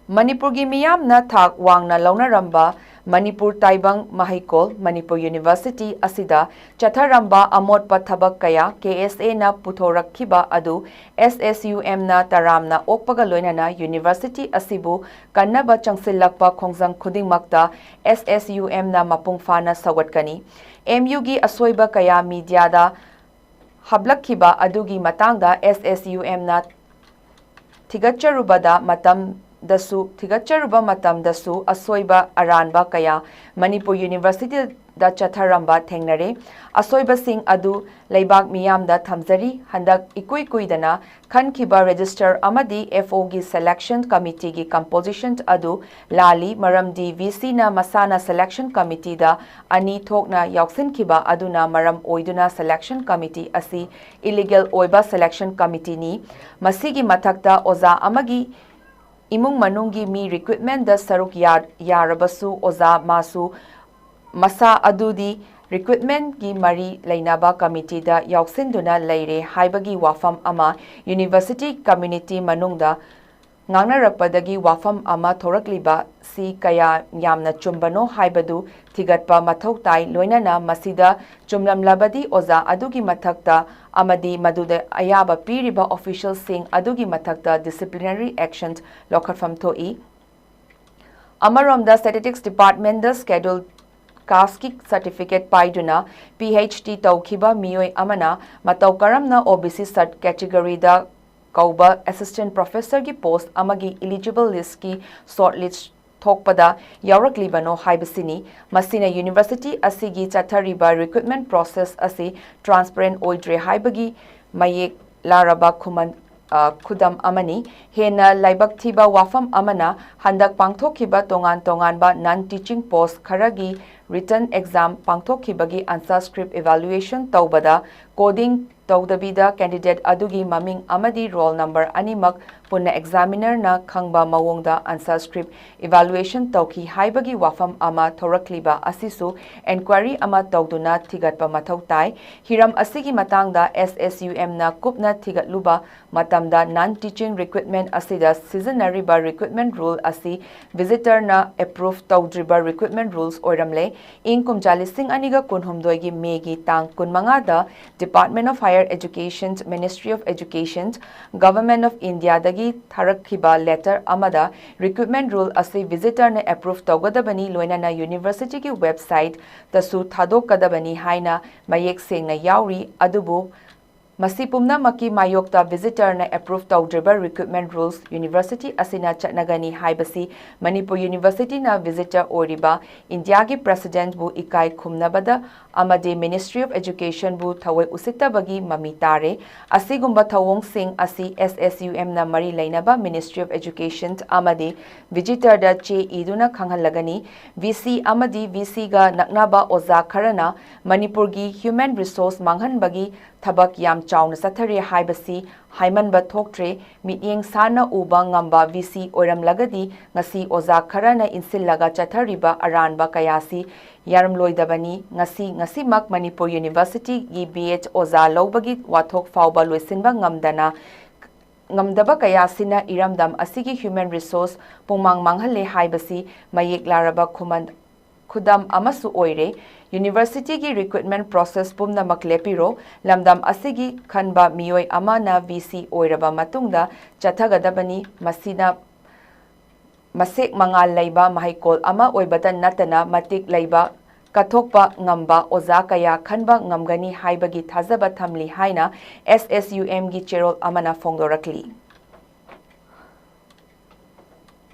ꯃꯅꯤꯄꯨꯔꯒꯤ ꯃꯤꯌꯥꯝꯅ ꯊꯥꯛ ꯋꯥꯡꯅ ꯂꯧꯅꯔꯝꯕ ꯃꯅꯤꯄꯨꯔ ꯇꯥꯏꯕꯪ ꯃꯍꯩꯀꯣꯜ, ꯃꯅꯤꯄꯨꯔ University ꯑꯁꯤꯗ ꯆꯠꯊꯔꯝꯕ ꯑꯃꯣꯠꯄ ꯊꯕꯛ ꯀꯌꯥ ꯀꯦ ꯑꯦꯁ ꯑꯦꯅ ꯄꯨꯊꯣꯔꯛꯈꯤꯕ ꯑꯗꯨ ꯑꯦꯁ ꯑꯦꯁ ꯌꯨ ꯑꯦꯝꯅ ꯇꯔꯥꯝꯅ ꯑꯣꯛꯄꯒ ꯂꯣꯏꯅꯅ university ꯑꯁꯤꯕꯨ ꯀꯟꯅꯕ ꯆꯪꯁꯤꯜꯂꯛꯄ ꯈꯣꯡꯖꯪ ꯈꯨꯗꯤꯡꯃꯛꯇ ꯑꯦꯁ ꯑꯦꯁ ꯌꯨ ꯑꯦꯝꯅ ꯃꯄꯨꯡ ꯐꯥꯅ ꯁꯧꯒꯠꯀꯅꯤ꯫ ꯑꯦꯝ ꯌꯨꯒꯤ ꯑꯁꯣꯏꯕ ꯀꯌꯥ ꯃꯤꯗꯤꯌꯥꯗ ꯍꯥꯞꯂꯛꯈꯤꯕ ꯑꯗꯨꯒꯤ ꯃꯇꯥꯡꯗ ꯑꯦꯁ ꯑꯦꯁ ꯌꯨ ꯑꯦꯝꯅ ꯊꯤꯒꯠꯆꯔꯨꯕꯗ ꯃꯇꯝꯗꯁꯨ, ꯊꯤꯒꯠꯆꯔꯨꯕ ꯃꯇꯝꯗꯁꯨ ꯑꯁꯣꯏꯕ ꯑꯔꯥꯟꯕ ꯀꯌꯥ ꯃꯅꯤꯄꯨꯔ University ꯗ ꯆꯠꯊꯔꯝꯕ ꯊꯦꯡꯅꯔꯦ꯫ ꯑꯁꯣꯏꯕꯁꯤꯡ ꯑꯗꯨ ꯂꯩꯕꯥꯛ ꯃꯤꯌꯥꯝꯗ ꯊꯝꯖꯔꯤ꯫ ꯍꯟꯗꯛ ꯏꯀꯨꯏ ꯀꯨꯏꯗꯅ ꯈꯟꯈꯤꯕ registrar ꯑꯃꯗꯤ F O ꯒꯤ selection committee ꯒꯤ composition ꯑꯗꯨ ꯂꯥꯜꯂꯤ, ꯃꯔꯝꯗꯤ V C ꯅ ꯃꯁꯥꯅ selection committee ꯗ ꯑꯅꯤ ꯊꯣꯛꯅ ꯌꯥꯎꯁꯤꯟꯈꯤꯕ ꯑꯗꯨꯅ ꯃꯔꯝ ꯑꯣꯏꯗꯨꯅ selection committee ꯑꯁꯤ illegal ꯑꯣꯏꯕ selection committee ꯅꯤ꯫ ꯃꯁꯤꯒꯤ ꯃꯊꯛꯇ ꯑꯣꯖꯥ ꯑꯃꯒꯤ ꯏꯃꯨꯡ ꯃꯅꯨꯡꯒꯤ ꯃꯤ recruitment ꯗ ꯁꯔꯨꯛ ꯌꯥ-, ꯌꯥꯔꯕꯁꯨ ꯑꯣꯖꯥ ꯃꯥꯁꯨ ꯃꯁꯥ ꯑꯗꯨꯗꯤ recruitment ꯀꯤ ꯃꯔꯤ ꯂꯩꯅꯕ committee ꯗ ꯌꯥꯎꯁꯤꯟꯗꯨꯅ ꯂꯩꯔꯦ ꯍꯥꯏꯕꯒꯤ ꯋꯥꯐꯝ ꯑꯃ university community ꯃꯅꯨꯡꯗ ꯉꯥꯡꯅꯔꯛꯄꯗꯒꯤ ꯋꯥꯐꯝ ꯑꯃ ꯊꯣꯔꯛꯂꯤꯕ ꯁꯤ ꯀꯌꯥ ꯌꯥꯝꯅ ꯆꯨꯝꯕꯅꯣ ꯍꯥꯏꯕꯗꯨ ꯊꯤꯒꯠꯄ ꯃꯊꯧ ꯇꯥꯏ꯫ ꯂꯣꯏꯅꯅ ꯃꯁꯤꯗ ꯆꯨꯝꯂꯝꯂꯕꯗꯤ ꯑꯣꯖꯥ ꯑꯗꯨꯒꯤ ꯃꯊꯛꯇ ꯑꯃꯗꯤ ꯃꯗꯨꯗ ꯑꯌꯥꯕ ꯄꯤꯔꯤꯕ official ꯁꯤꯡ ꯑꯗꯨꯒꯤ ꯃꯊꯛꯇ disciplinary action ꯂꯧꯈꯠꯐꯝ ꯊꯣꯛꯏ꯫ ꯑꯃꯔꯣꯝꯗ, Statistics Department ꯗ schedule caste ꯀꯤ certificate ꯄꯥꯏꯗꯨꯅ P H D ꯇꯧꯈꯤꯕ ꯃꯤꯑꯣꯏ ꯑꯃꯅ ꯃꯇꯧ ꯀꯔꯝꯅ O B C sub category ꯗ ꯀꯧꯕ assistant professor ꯒꯤ post ꯑꯃꯒꯤ eligible list ꯀꯤ short list ꯊꯣꯛꯄꯗ ꯌꯥꯎꯔꯛꯂꯤꯕꯅꯣ ꯍꯥꯏꯕꯁꯤꯅꯤ꯫ ꯃꯁꯤꯅ university ꯑꯁꯤꯒꯤ ꯆꯠꯊꯔꯤꯕ recruitment process ꯑꯁꯤ transparent ꯑꯣꯏꯗ꯭ꯔꯦ ꯍꯥꯏꯕꯒꯤ ꯃꯌꯦꯛ ꯂꯥꯔꯕ ꯈꯨꯃꯟ-, ꯑ, ꯈꯨꯗꯝ ꯑꯃꯅꯤ꯫ ꯍꯦꯟꯅ ꯂꯥꯏꯕꯛ ꯊꯤꯕ ꯋꯥꯐꯝ ꯑꯃꯅ, ꯍꯟꯗꯛ ꯄꯥꯡꯊꯣꯛꯈꯤꯕ ꯇꯣꯉꯥꯟ ꯇꯣꯉꯥꯟꯕ non teaching post ꯈꯔꯒꯤ written exam ꯄꯥꯡꯊꯣꯛꯈꯤꯕꯒꯤ answer script evaluation ꯇꯧꯕꯗ coding ꯇꯧꯗꯕꯤꯗ candidate ꯑꯗꯨꯒꯤ ꯃꯃꯤꯡ ꯑꯃꯗꯤ roll number ꯑꯅꯤꯃꯛ ꯄꯨꯟꯅ examiner ꯅ ꯈꯪꯕ ꯃꯑꯣꯡꯗ answer script evaluation ꯇꯧꯈꯤ ꯍꯥꯏꯕꯒꯤ ꯋꯥꯐꯝ ꯑꯃ ꯊꯣꯔꯛꯂꯤꯕ ꯑꯁꯤꯁꯨ enquiry ꯑꯃ ꯇꯧꯗꯨꯅ ꯊꯤꯒꯠꯄ ꯃꯊꯧ ꯇꯥꯏ꯫ ꯍꯤꯔꯝ ꯑꯁꯤꯒꯤ ꯃꯇꯥꯡꯗ S S U M ꯅ ꯀꯨꯞꯅ ꯊꯤꯒꯠꯂꯨꯕ ꯃꯇꯝꯗ non teaching recruitment ꯑꯁꯤꯗ ꯁꯤꯖꯤꯟꯅꯔꯤꯕ recruitment rule ꯑꯁꯤ visitor ꯅ approve ꯇꯧꯗ꯭ꯔꯤꯕ recruitment rules ꯑꯣꯏꯔꯝꯂꯦ꯫ ꯏꯪ ꯀꯨꯝꯖꯥ ꯂꯤꯁꯤꯡ ꯑꯅꯤꯒ ꯀꯨꯟꯍꯨꯝꯗꯣꯏꯒꯤ ꯃꯦꯒꯤ ꯇꯥꯡ ꯀꯨꯟꯃꯉꯥꯗ Department of Higher Education, Ministry of Education, Government of India ꯗꯒꯤ ꯊꯥꯔꯛꯈꯤꯕ letter ꯑꯃꯗ recruitment rule ꯑꯁꯤ visitor ꯅ approve ꯇꯧꯒꯗꯕꯅꯤ, ꯂꯣꯏꯅꯅ university ꯒꯤ website ꯇꯁꯨ ꯊꯥꯗꯣꯛꯀꯗꯕꯅꯤ ꯍꯥꯏꯅ ꯃꯌꯦꯛ ꯁꯦꯡꯅ ꯌꯥꯎꯔꯤ꯫ ꯑꯗꯨꯕꯨ ꯃꯁꯤ ꯄꯨꯝꯅꯃꯛꯀꯤ ꯃꯥꯌꯣꯛꯇ visitorꯅ approve ꯇꯧꯗ꯭ꯔꯤꯕ recruitment rules university ꯑꯁꯤꯅ ꯆꯠꯅꯒꯅꯤ ꯍꯥꯏꯕꯁꯤ ꯃꯅꯤꯄꯨꯔ universityꯅ visitor ꯑꯣꯏꯔꯤꯕ ꯏꯟꯗꯤꯌꯥꯒꯤ presidentꯕꯨ ꯏꯀꯥꯏ ꯈꯨꯝꯅꯕꯗ ꯑꯃꯗꯤ Ministry of Educationꯕꯨ ꯊꯑꯣꯏ ꯎꯁꯤꯠꯇꯕꯒꯤ ꯃꯃꯤ ꯇꯥꯔꯦ꯫ ꯑꯁꯤꯒꯨꯝꯕ ꯊꯧꯑꯣꯡꯁꯤꯡ ꯑꯁꯤ SSUMꯅ ꯃꯔꯤ ꯂꯩꯅꯕ Ministry of Education ꯑꯃꯗꯤ visitorꯗ ꯆꯦ ꯏꯗꯨꯅ ꯈꯪꯍꯜꯂꯒꯅꯤ꯫ VC ꯑꯃꯗꯤ VCꯒ ꯅꯛꯅꯕ ꯑꯣꯖꯥ ꯈꯔꯅ ꯃꯅꯤꯄꯨꯔꯒꯤ human resource ꯃꯥꯡꯍꯟꯕꯒꯤ ꯊꯕꯛ ꯌꯥꯝ ꯆꯥꯎꯅ ꯆꯠꯊꯔꯦ ꯍꯥꯏꯕꯁꯤ ꯍꯥꯏꯃꯟꯕ ꯊꯣꯛꯇ꯭ꯔꯦ꯫ ꯃꯤꯠꯌꯦꯡ ꯁꯥꯟꯅ ꯎꯕ ꯉꯝꯕ VC ꯑꯣꯏꯔꯝꯂꯒꯗꯤ ꯉꯁꯤ ꯑꯣꯖꯥ ꯈꯔꯅ ꯏꯟꯁꯤꯜꯂꯒ ꯆꯠꯊꯔꯤꯕ ꯑꯔꯥꯟꯕ ꯀꯌꯥꯁꯤ ꯌꯥꯔꯝꯂꯣꯏꯗꯕꯅꯤ꯫ ꯉꯁꯤ, ꯉꯁꯤꯃꯛ ꯃꯅꯤꯄꯨꯔ universityꯒꯤ B.Ed ꯑꯣꯖꯥ ꯂꯧꯕꯒꯤ ꯋꯥꯊꯣꯛ ꯐꯥꯎꯕ ꯂꯣꯏꯁꯤꯟꯕ ꯉꯝꯗꯅ, ꯉꯝꯗꯕ ꯀꯌꯥꯁꯤꯅ ꯏꯔꯝꯗꯝ ꯑꯁꯤꯒꯤ human resource ꯄꯨꯡꯃꯥꯡ ꯃꯥꯡꯍꯜꯂꯦ ꯍꯥꯏꯕꯁꯤ ꯃꯌꯦꯛ ꯂꯥꯔꯕ ꯈꯨꯃꯟ-, ꯈꯨꯗꯝ ꯑꯃꯁꯨ ꯑꯣꯏꯔꯦ꯫ Universityꯒꯤ recruitment process ꯄꯨꯝꯅꯃꯛ ꯂꯦꯞꯄꯤꯔꯣ꯫ ꯂꯝꯗꯝ ꯑꯁꯤꯒꯤ ꯈꯟꯕ ꯃꯤꯑꯣꯏ ꯑꯃꯅ VC ꯑꯣꯏꯔꯕ ꯃꯇꯨꯡꯗ ꯆꯠꯊꯒꯗꯕꯅꯤ꯫ ꯃꯁꯤꯅ ꯃꯁꯦꯛ ꯃꯉꯥꯜ ꯂꯩꯕ ꯃꯍꯩꯀꯣꯜ ꯑꯃ ꯑꯣꯏꯕꯇ ꯅꯠꯇꯅ ꯃꯇꯤꯛ ꯂꯩꯕ, ꯀꯠꯊꯣꯛꯄ ꯉꯝꯕ ꯑꯣꯖꯥ ꯀꯌꯥ ꯈꯟꯕ ꯉꯝꯒꯅꯤ ꯍꯥꯏꯕꯒꯤ ꯊꯥꯖꯕ ꯊꯝꯂꯤ ꯍꯥꯏꯅ SSUMꯒꯤ ꯆꯦꯔꯣꯜ ꯑꯃꯅ ꯐꯣꯡꯗꯣꯔꯛꯂꯤ꯫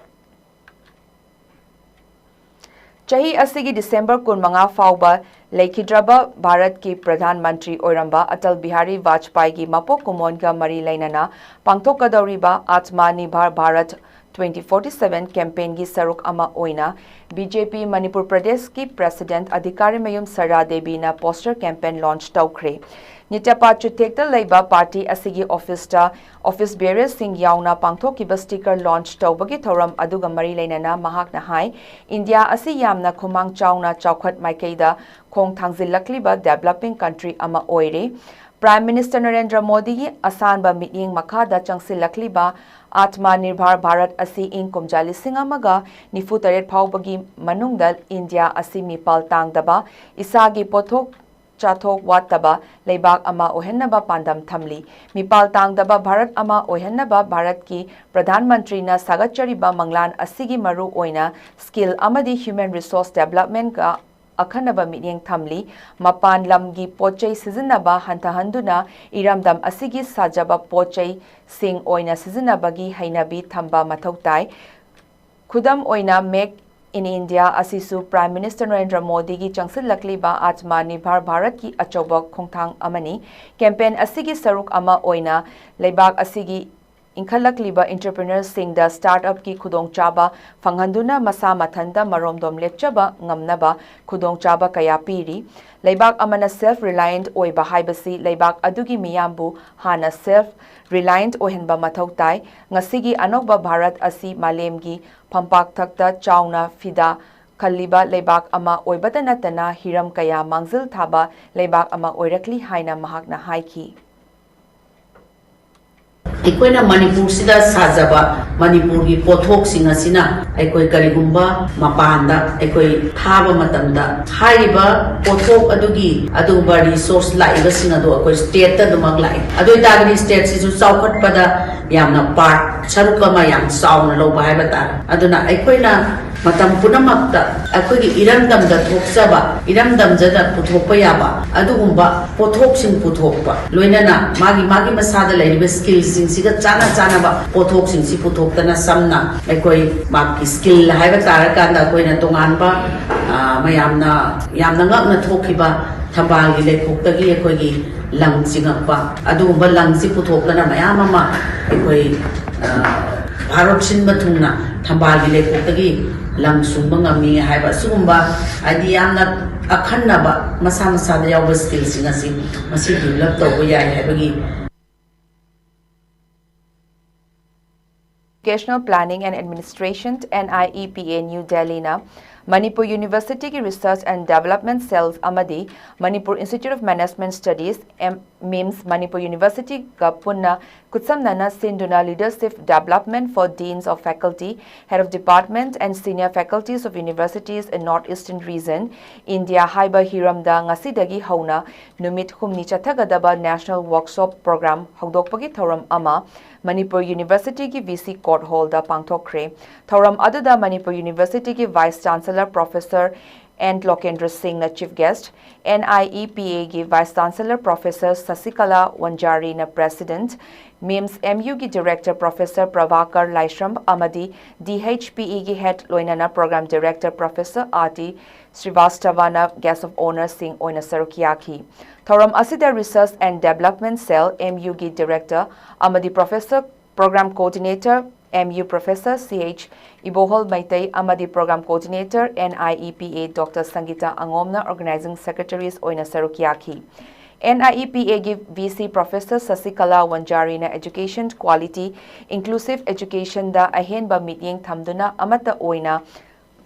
ꯆꯍꯤ ꯑꯁꯤꯒꯤ December ꯀꯨꯟꯃꯉꯥ ꯐꯥꯎꯕ ꯂꯩꯈꯤꯗ꯭ꯔꯕ ꯚꯥꯔꯠꯀꯤ ꯄ꯭ꯔꯙꯥꯟ ꯃꯟꯇ꯭ꯔꯤ ꯑꯣꯏꯔꯝꯕ ꯑꯇꯜ ꯕꯤꯍꯥꯔꯤ ꯚꯥꯖꯄꯥꯏꯒꯤ ꯃꯄꯣꯛ ꯀꯨꯝꯑꯣꯟꯒ ꯃꯔꯤ ꯂꯩꯅꯅ ꯄꯥꯡꯊꯣꯛꯀꯗꯧꯔꯤꯕ Atmanirbhar Bharat twenty forty-seven campaignꯒꯤ ꯁꯔꯨꯛ ꯑꯃ ꯑꯣꯏꯅ BJP ꯃꯅꯤꯄꯨꯔ ꯄ꯭ꯔꯗꯦꯁꯀꯤ president ꯑꯙꯤꯀꯥꯔꯤꯃꯌꯨꯝ Sarala ꯗꯦꯕꯤꯅ poster campaign launch ꯇꯧꯈ꯭ꯔꯦ꯫ ꯅꯤꯇ꯭ꯌꯄꯥꯠ ꯆꯨꯊꯦꯛꯇ ꯂꯩꯕ party ꯑꯁꯤꯒꯤ officeꯇ office bearerꯁꯤꯡ ꯌꯥꯎꯅ ꯄꯥꯡꯊꯣꯛꯈꯤꯕ sticker launch ꯇꯧꯕꯒꯤ ꯊꯧꯔꯝ ꯑꯗꯨꯒ ꯃꯔꯤ ꯂꯩꯅꯅ ꯃꯍꯥꯛꯅ ꯍꯥꯏ, ꯏꯟꯗꯤꯌꯥ ꯑꯁꯤ ꯌꯥꯝꯅ ꯈꯨꯃꯥꯡ ꯆꯥꯎꯅ ꯆꯥꯎꯈꯠ ꯃꯥꯏꯀꯩꯗ ꯈꯣꯡ ꯊꯥꯡꯖꯤꯜꯂꯛꯂꯤꯕ developing country ꯑꯃ ꯑꯣꯏꯔꯦ꯫ Prime Minister ꯅꯔꯦꯟꯗ꯭ꯔ ꯃꯣꯗꯤꯒꯤ ꯑꯁꯥꯟꯕ ꯃꯤꯠꯌꯦꯡ ꯃꯈꯥꯗ ꯆꯪꯁꯤꯜꯂꯛꯂꯤꯕ Atmanirbhar Bharat ꯑꯁꯤ ꯏꯪ ꯀꯨꯝꯖꯥ ꯂꯤꯁꯤꯡ ꯑꯃꯒ ꯅꯤꯐꯨ ꯇꯔꯦꯠ ꯐꯥꯎꯕꯒꯤ ꯃꯅꯨꯡꯗ ꯏꯟꯗꯤꯌꯥ ꯑꯁꯤ ꯃꯤꯄꯥꯜ ꯇꯥꯡꯗꯕ, ꯏꯁꯥꯒꯤ ꯄꯣꯠꯊꯣꯛ ꯆꯥꯊꯣꯛ ꯋꯥꯠꯇꯕ ꯂꯩꯕꯥꯛ ꯑꯃ ꯑꯣꯏꯍꯟꯅꯕ ꯄꯥꯟꯗꯝ ꯊꯝꯂꯤ꯫ ꯃꯤꯄꯥꯜ ꯇꯥꯡꯗꯕ ꯚꯥꯔꯠ ꯑꯃ ꯑꯣꯏꯍꯟꯅꯕ ꯚꯥꯔꯠꯀꯤ ꯄ꯭ꯔꯙꯥꯟ ꯃꯟꯇ꯭ꯔꯤꯅ ꯁꯥꯒꯠꯆꯔꯤꯕ ꯃꯪꯂꯥꯟ ꯑꯁꯤꯒꯤ ꯃꯔꯨ ꯑꯣꯏꯅ skill ꯑꯃꯗꯤ human resource developmentꯒ ꯑꯈꯟꯅꯕ ꯃꯤꯠꯌꯦꯡ ꯊꯝꯂꯤ꯫ ꯃꯄꯥꯟ ꯂꯝꯒꯤ ꯄꯣꯠꯆꯩ ꯁꯤꯖꯤꯟꯅꯕ ꯍꯟꯊꯍꯟꯗꯨꯅ ꯏꯔꯝꯗꯝ ꯑꯁꯤꯒꯤ ꯁꯥꯖꯕ ꯄꯣꯠꯆꯩꯁꯤꯡ ꯑꯣꯏꯅ ꯁꯤꯖꯤꯟꯅꯕꯒꯤ ꯍꯩꯅꯕꯤ ꯊꯝꯕ ꯃꯊꯧ ꯇꯥꯏ꯫ ꯈꯨꯗꯝ ꯑꯣꯏꯅ, Make in India ꯑꯁꯤꯁꯨ Prime Minister ꯅꯔꯦꯟꯗ꯭ꯔ ꯃꯣꯗꯤꯒꯤ ꯆꯪꯁꯤꯜꯂꯛꯂꯤꯕ ꯑꯥꯠꯃ ꯅꯤꯔꯚꯔ ꯚꯥꯔꯠꯀꯤ ꯑꯆꯧꯕ ꯈꯣꯡꯊꯥꯡ ꯑꯃꯅꯤ꯫ Campaign ꯑꯁꯤꯒꯤ ꯁꯔꯨꯛ ꯑꯃ ꯑꯣꯏꯅ ꯂꯩꯕꯥꯛ ꯑꯁꯤꯒꯤ ꯏꯟꯈꯠꯂꯛꯂꯤꯕ entrepreneurꯁꯤꯡꯗ startupꯀꯤ ꯈꯨꯗꯣꯡꯆꯥꯕ ꯐꯪꯍꯟꯗꯨꯅ ꯃꯁꯥ ꯃꯊꯟꯇ ꯃꯔꯣꯝꯗꯣꯝ ꯂꯦꯞꯆꯕ ꯉꯝꯅꯕ ꯈꯨꯗꯣꯡꯆꯥꯕ ꯀꯌꯥ ꯄꯤꯔꯤ꯫ ꯂꯩꯕꯥꯛ ꯑꯃꯅ self reliant ꯑꯣꯏꯕ ꯍꯥꯏꯕꯁꯤ ꯂꯩꯕꯥꯛ ꯑꯗꯨꯒꯤ ꯃꯤꯌꯥꯝꯕꯨ ꯍꯥꯟꯅ self reliant ꯑꯣꯏꯍꯟꯕ ꯃꯊꯧ ꯇꯥꯏ꯫ ꯉꯁꯤꯒꯤ ꯑꯅꯧꯕ ꯚꯥꯔꯠ ꯑꯁꯤ ꯃꯥꯂꯦꯝꯒꯤ ꯐꯝꯄꯥꯛꯊꯛꯇ ꯆꯥꯎꯅ ꯐꯤꯗꯥ ꯈꯜꯂꯤꯕ ꯂꯩꯕꯥꯛ ꯑꯃ ꯑꯣꯏꯕꯇ ꯅꯠꯇꯅ ꯍꯤꯔꯝ ꯀꯌꯥ ꯃꯥꯡꯖꯤꯜ ꯊꯥꯕ ꯂꯩꯕꯥꯛ ꯑꯃ ꯑꯣꯏꯔꯛꯂꯤ ꯍꯥꯏꯅ ꯃꯍꯥꯛꯅ ꯍꯥꯏꯈꯤ꯫ ꯑꯩꯈꯣꯏꯅ ꯃꯅꯤꯄꯨꯔꯁꯤꯗ ꯁꯥꯖꯕ ꯃꯅꯤꯄꯨꯔꯒꯤ ꯄꯣꯠꯊꯣꯛꯁꯤꯡ ꯑꯁꯤꯅ ꯑꯩꯈꯣꯏ ꯀꯔꯤꯒꯨꯝꯕ ꯃꯄꯥꯟꯗ ꯑꯩꯈꯣꯏ ꯊꯥꯕ ꯃꯇꯝꯗ ꯍꯥꯏꯔꯤꯕ ꯄꯣꯠꯊꯣꯛ ꯑꯗꯨꯒꯤ ꯑꯗꯨꯒꯨꯝꯕ resource ꯂꯥꯛꯏꯕꯁꯤꯡ ꯑꯗꯨ ꯑꯩꯈꯣꯏ stateꯇ ꯑꯗꯨꯃꯛ ꯂꯥꯛꯏ꯫ ꯑꯗꯨ ꯑꯣꯏꯇꯥꯔꯒꯗꯤ stateꯁꯤꯁꯨ ꯆꯥꯎꯈꯠꯄꯗ ꯌꯥꯝꯅ part, ꯁꯔꯨꯛ ꯑꯃ ꯌꯥꯝ ꯆꯥꯎꯅ ꯂꯧꯕ ꯍꯥꯏꯕ ꯇꯥꯔꯦ꯫ ꯑꯗꯨꯅ ꯑꯩꯈꯣꯏꯅ ꯃꯇꯝ ꯄꯨꯝꯅꯃꯛꯇ ꯑꯩꯈꯣꯏꯒꯤ ꯏꯔꯝꯗꯝꯗ ꯊꯣꯛꯆꯕ, ꯏꯔꯝꯗꯝꯗꯗ ꯄꯨꯊꯣꯛꯄ ꯌꯥꯕ ꯑꯗꯨꯒꯨꯝꯕ ꯄꯣꯠꯊꯣꯛꯁꯤꯡ ꯄꯨꯊꯣꯛꯄ, ꯂꯣꯏꯅꯅ ꯃꯥꯒꯤ ꯃꯥꯒꯤ ꯃꯁꯥꯗ ꯂꯩꯔꯤꯕ skillꯁꯤꯡꯁꯤꯒ ꯆꯥꯅ ꯆꯥꯅꯕ ꯄꯣꯠꯊꯣꯛꯁꯤꯡꯁꯤ ꯄꯨꯊꯣꯛꯇꯅ, ꯁꯝꯅ ꯑꯩꯈꯣꯏ ꯃꯥꯒꯤ skill ꯍꯥꯏꯕ ꯇꯥꯔꯀꯥꯟꯗ ꯑꯩꯈꯣꯏꯅ ꯇꯣꯉꯥꯟꯕ, ꯑ, ꯃꯌꯥꯝꯅ ꯌꯥꯝꯅ ꯉꯛꯅ ꯊꯣꯛꯈꯤꯕ ꯊꯝꯕꯥꯜꯒꯤ ꯂꯩꯈꯣꯛꯇꯒꯤ ꯑꯩꯈꯣꯏꯒꯤ ꯂꯪ ꯆꯤꯡꯉꯛꯄ, ꯑꯗꯨꯒꯨꯝꯕ ꯂꯪꯁꯤ ꯄꯨꯊꯣꯛꯇꯅ ꯃꯌꯥꯝ ꯑꯃ ꯑꯩꯈꯣꯏ, ꯑ, ꯚꯥꯔꯠ ꯁꯤꯟꯕ ꯊꯨꯡꯅ ꯊꯝꯕꯥꯜꯒꯤ ꯂꯩꯈꯣꯛꯇꯒꯤ ꯂꯪ ꯁꯨꯡꯕ ꯉꯝꯃꯤ ꯍꯥꯏꯕ, ꯑꯁꯤꯒꯨꯝꯕ ꯍꯥꯏꯗꯤ ꯌꯥꯝꯅ ꯑꯈꯟꯅꯕ ꯃꯁꯥ ꯃꯁꯥꯗ ꯌꯥꯎꯕ skillꯁꯤꯡ ꯑꯁꯤ ꯃꯁꯤ develop ꯇꯧꯕ ꯌꯥꯏ ꯍꯥꯏꯕꯒꯤ꯫ Educational Planning and Administration, NIEPA, New Delhiꯅ Manipur Universityꯒꯤ Research and Development Cells ꯑꯃꯗꯤ Manipur Institute of Management Studies, MIMS, Manipur Universityꯒ ꯄꯨꯟꯅ ꯈꯨꯠꯁꯝꯅꯅ ꯁꯤꯟꯗꯨꯅ Leadership Development for Deans of Faculty, Head of Department and Senior Faculties of Universities in North Eastern Region, India ꯍꯥꯏꯕ ꯍꯤꯔꯝꯗ ꯉꯁꯤꯗꯒꯤ ꯍꯧꯅ ꯅꯨꯃꯤꯠ ꯍꯨꯝꯅꯤ ꯆꯠꯊꯒꯗꯕ National Workshop Program ꯍꯧꯗꯣꯛꯄꯒꯤ ꯊꯧꯔꯝ ꯑꯃ ꯃꯅꯤꯄꯨꯔ Universityꯒꯤ VC Court Hallꯗ ꯄꯥꯡꯊꯣꯛꯈ꯭ꯔꯦ꯫ ꯊꯧꯔꯝ ꯑꯗꯨꯗ ꯃꯅꯤꯄꯨꯔ Universityꯒꯤ Vice Chancellor Professor N Lokendra ꯁꯤꯡꯅ Chief Guest, NIEPAꯒꯤ Vice Chancellor Professor ꯁꯁꯤꯀꯂꯥ ꯋꯟꯖꯥꯔꯤꯅ President, MIMS MUꯒꯤ Director Professor Prabhakar ꯂꯥꯏꯁ꯭ꯔꯝ ꯑꯃꯗꯤ DHPEꯒꯤ Head ꯂꯣꯏꯅꯅ Program Director Professor R T ꯁ꯭ꯔꯤꯚꯥꯁꯇꯚꯥꯅ Guest of Honourꯁꯤꯡ ꯑꯣꯏꯅ ꯁꯔꯨꯛ ꯌꯥꯈꯤ꯫ ꯊꯧꯔꯝ ꯑꯁꯤꯗ Research and Development Cell, MUꯒꯤ Director ꯑꯃꯗꯤ Professor Program Coordinator, MU Professor C H ꯏꯕꯣꯍꯜ Meitei ꯑꯃꯗꯤ Program Coordinator, NIEPA, Doctor ꯁꯪꯒꯤꯇꯥ ꯑꯉꯣꯝꯅ Organizing Secretaries ꯑꯣꯏꯅ ꯁꯔꯨꯛ ꯌꯥꯈꯤ꯫ NIEPAꯒꯤ VC Professor ꯁꯁꯤꯀꯂꯥ ꯋꯟꯖꯥꯔꯤꯅ Education Quality, Inclusive Educationꯗ ꯑꯍꯦꯟꯕ ꯃꯤꯠꯌꯦꯡ ꯊꯝꯗꯨꯅ ꯑꯃꯠꯇ ꯑꯣꯏꯅ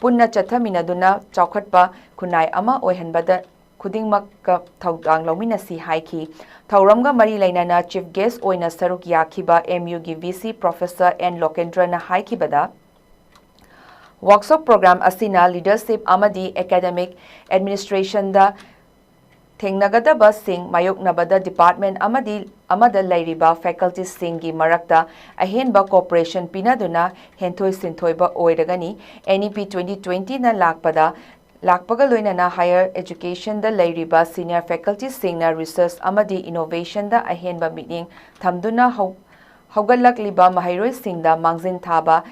ꯄꯨꯟꯅ ꯆꯠꯊꯃꯤꯟꯅꯗꯨꯅ ꯆꯥꯎꯈꯠꯄ ꯈꯨꯟꯅꯥꯏ ꯑꯃ ꯑꯣꯏꯍꯟꯕꯗ ꯈꯨꯗꯤꯡꯃꯛꯀ ꯊꯧꯗꯥꯡ ꯂꯧꯃꯤꯟꯅꯁꯤ ꯍꯥꯏꯈꯤ꯫ ꯊꯧꯔꯝꯒ ꯃꯔꯤ ꯂꯩꯅꯅ Chief Guest ꯑꯣꯏꯅ ꯁꯔꯨꯛ ꯌꯥꯈꯤꯕ MUꯒꯤ VC Professor ꯑꯦꯟ ꯂꯣꯀꯦꯟꯗ꯭ꯔꯅ ꯍꯥꯏꯈꯤꯕꯗ, Workshop Program ꯑꯁꯤꯅ Leadership ꯑꯃꯗꯤ Academic Administrationꯗ ꯊꯦꯡꯅꯒꯗꯕꯁꯤꯡ ꯃꯥꯌꯣꯛꯅꯕꯗ Department ꯑꯃꯗꯤ ꯑꯃꯗ ꯂꯩꯔꯤꯕ Facultyꯁꯤꯡꯒꯤ ꯃꯔꯛꯇ ꯑꯍꯦꯟꯕ cooperation ꯄꯤꯅꯗꯨꯅ ꯍꯦꯟꯊꯣꯏ ꯁꯤꯟꯊꯣꯏꯕ ꯑꯣꯏꯔꯒꯅꯤ꯫ NEP twenty twentyꯅ ꯂꯥꯛꯄꯗ ꯂꯥꯛꯄꯒ ꯂꯣꯏꯅꯅ Higher Educationꯗ ꯂꯩꯔꯤꯕ Senior Facultyꯁꯤꯡꯅ Research ꯑꯃꯗꯤ Innovationꯗ ꯑꯍꯦꯟꯕ ꯃꯤꯠꯌꯦꯡ ꯊꯝꯗꯨꯅ ꯍꯧ-, ꯍꯧꯒꯠꯂꯛꯂꯤꯕ ꯃꯍꯩꯔꯣꯏꯁꯤꯡꯗ ꯃꯥꯡꯖꯤꯟ ꯊꯥꯕ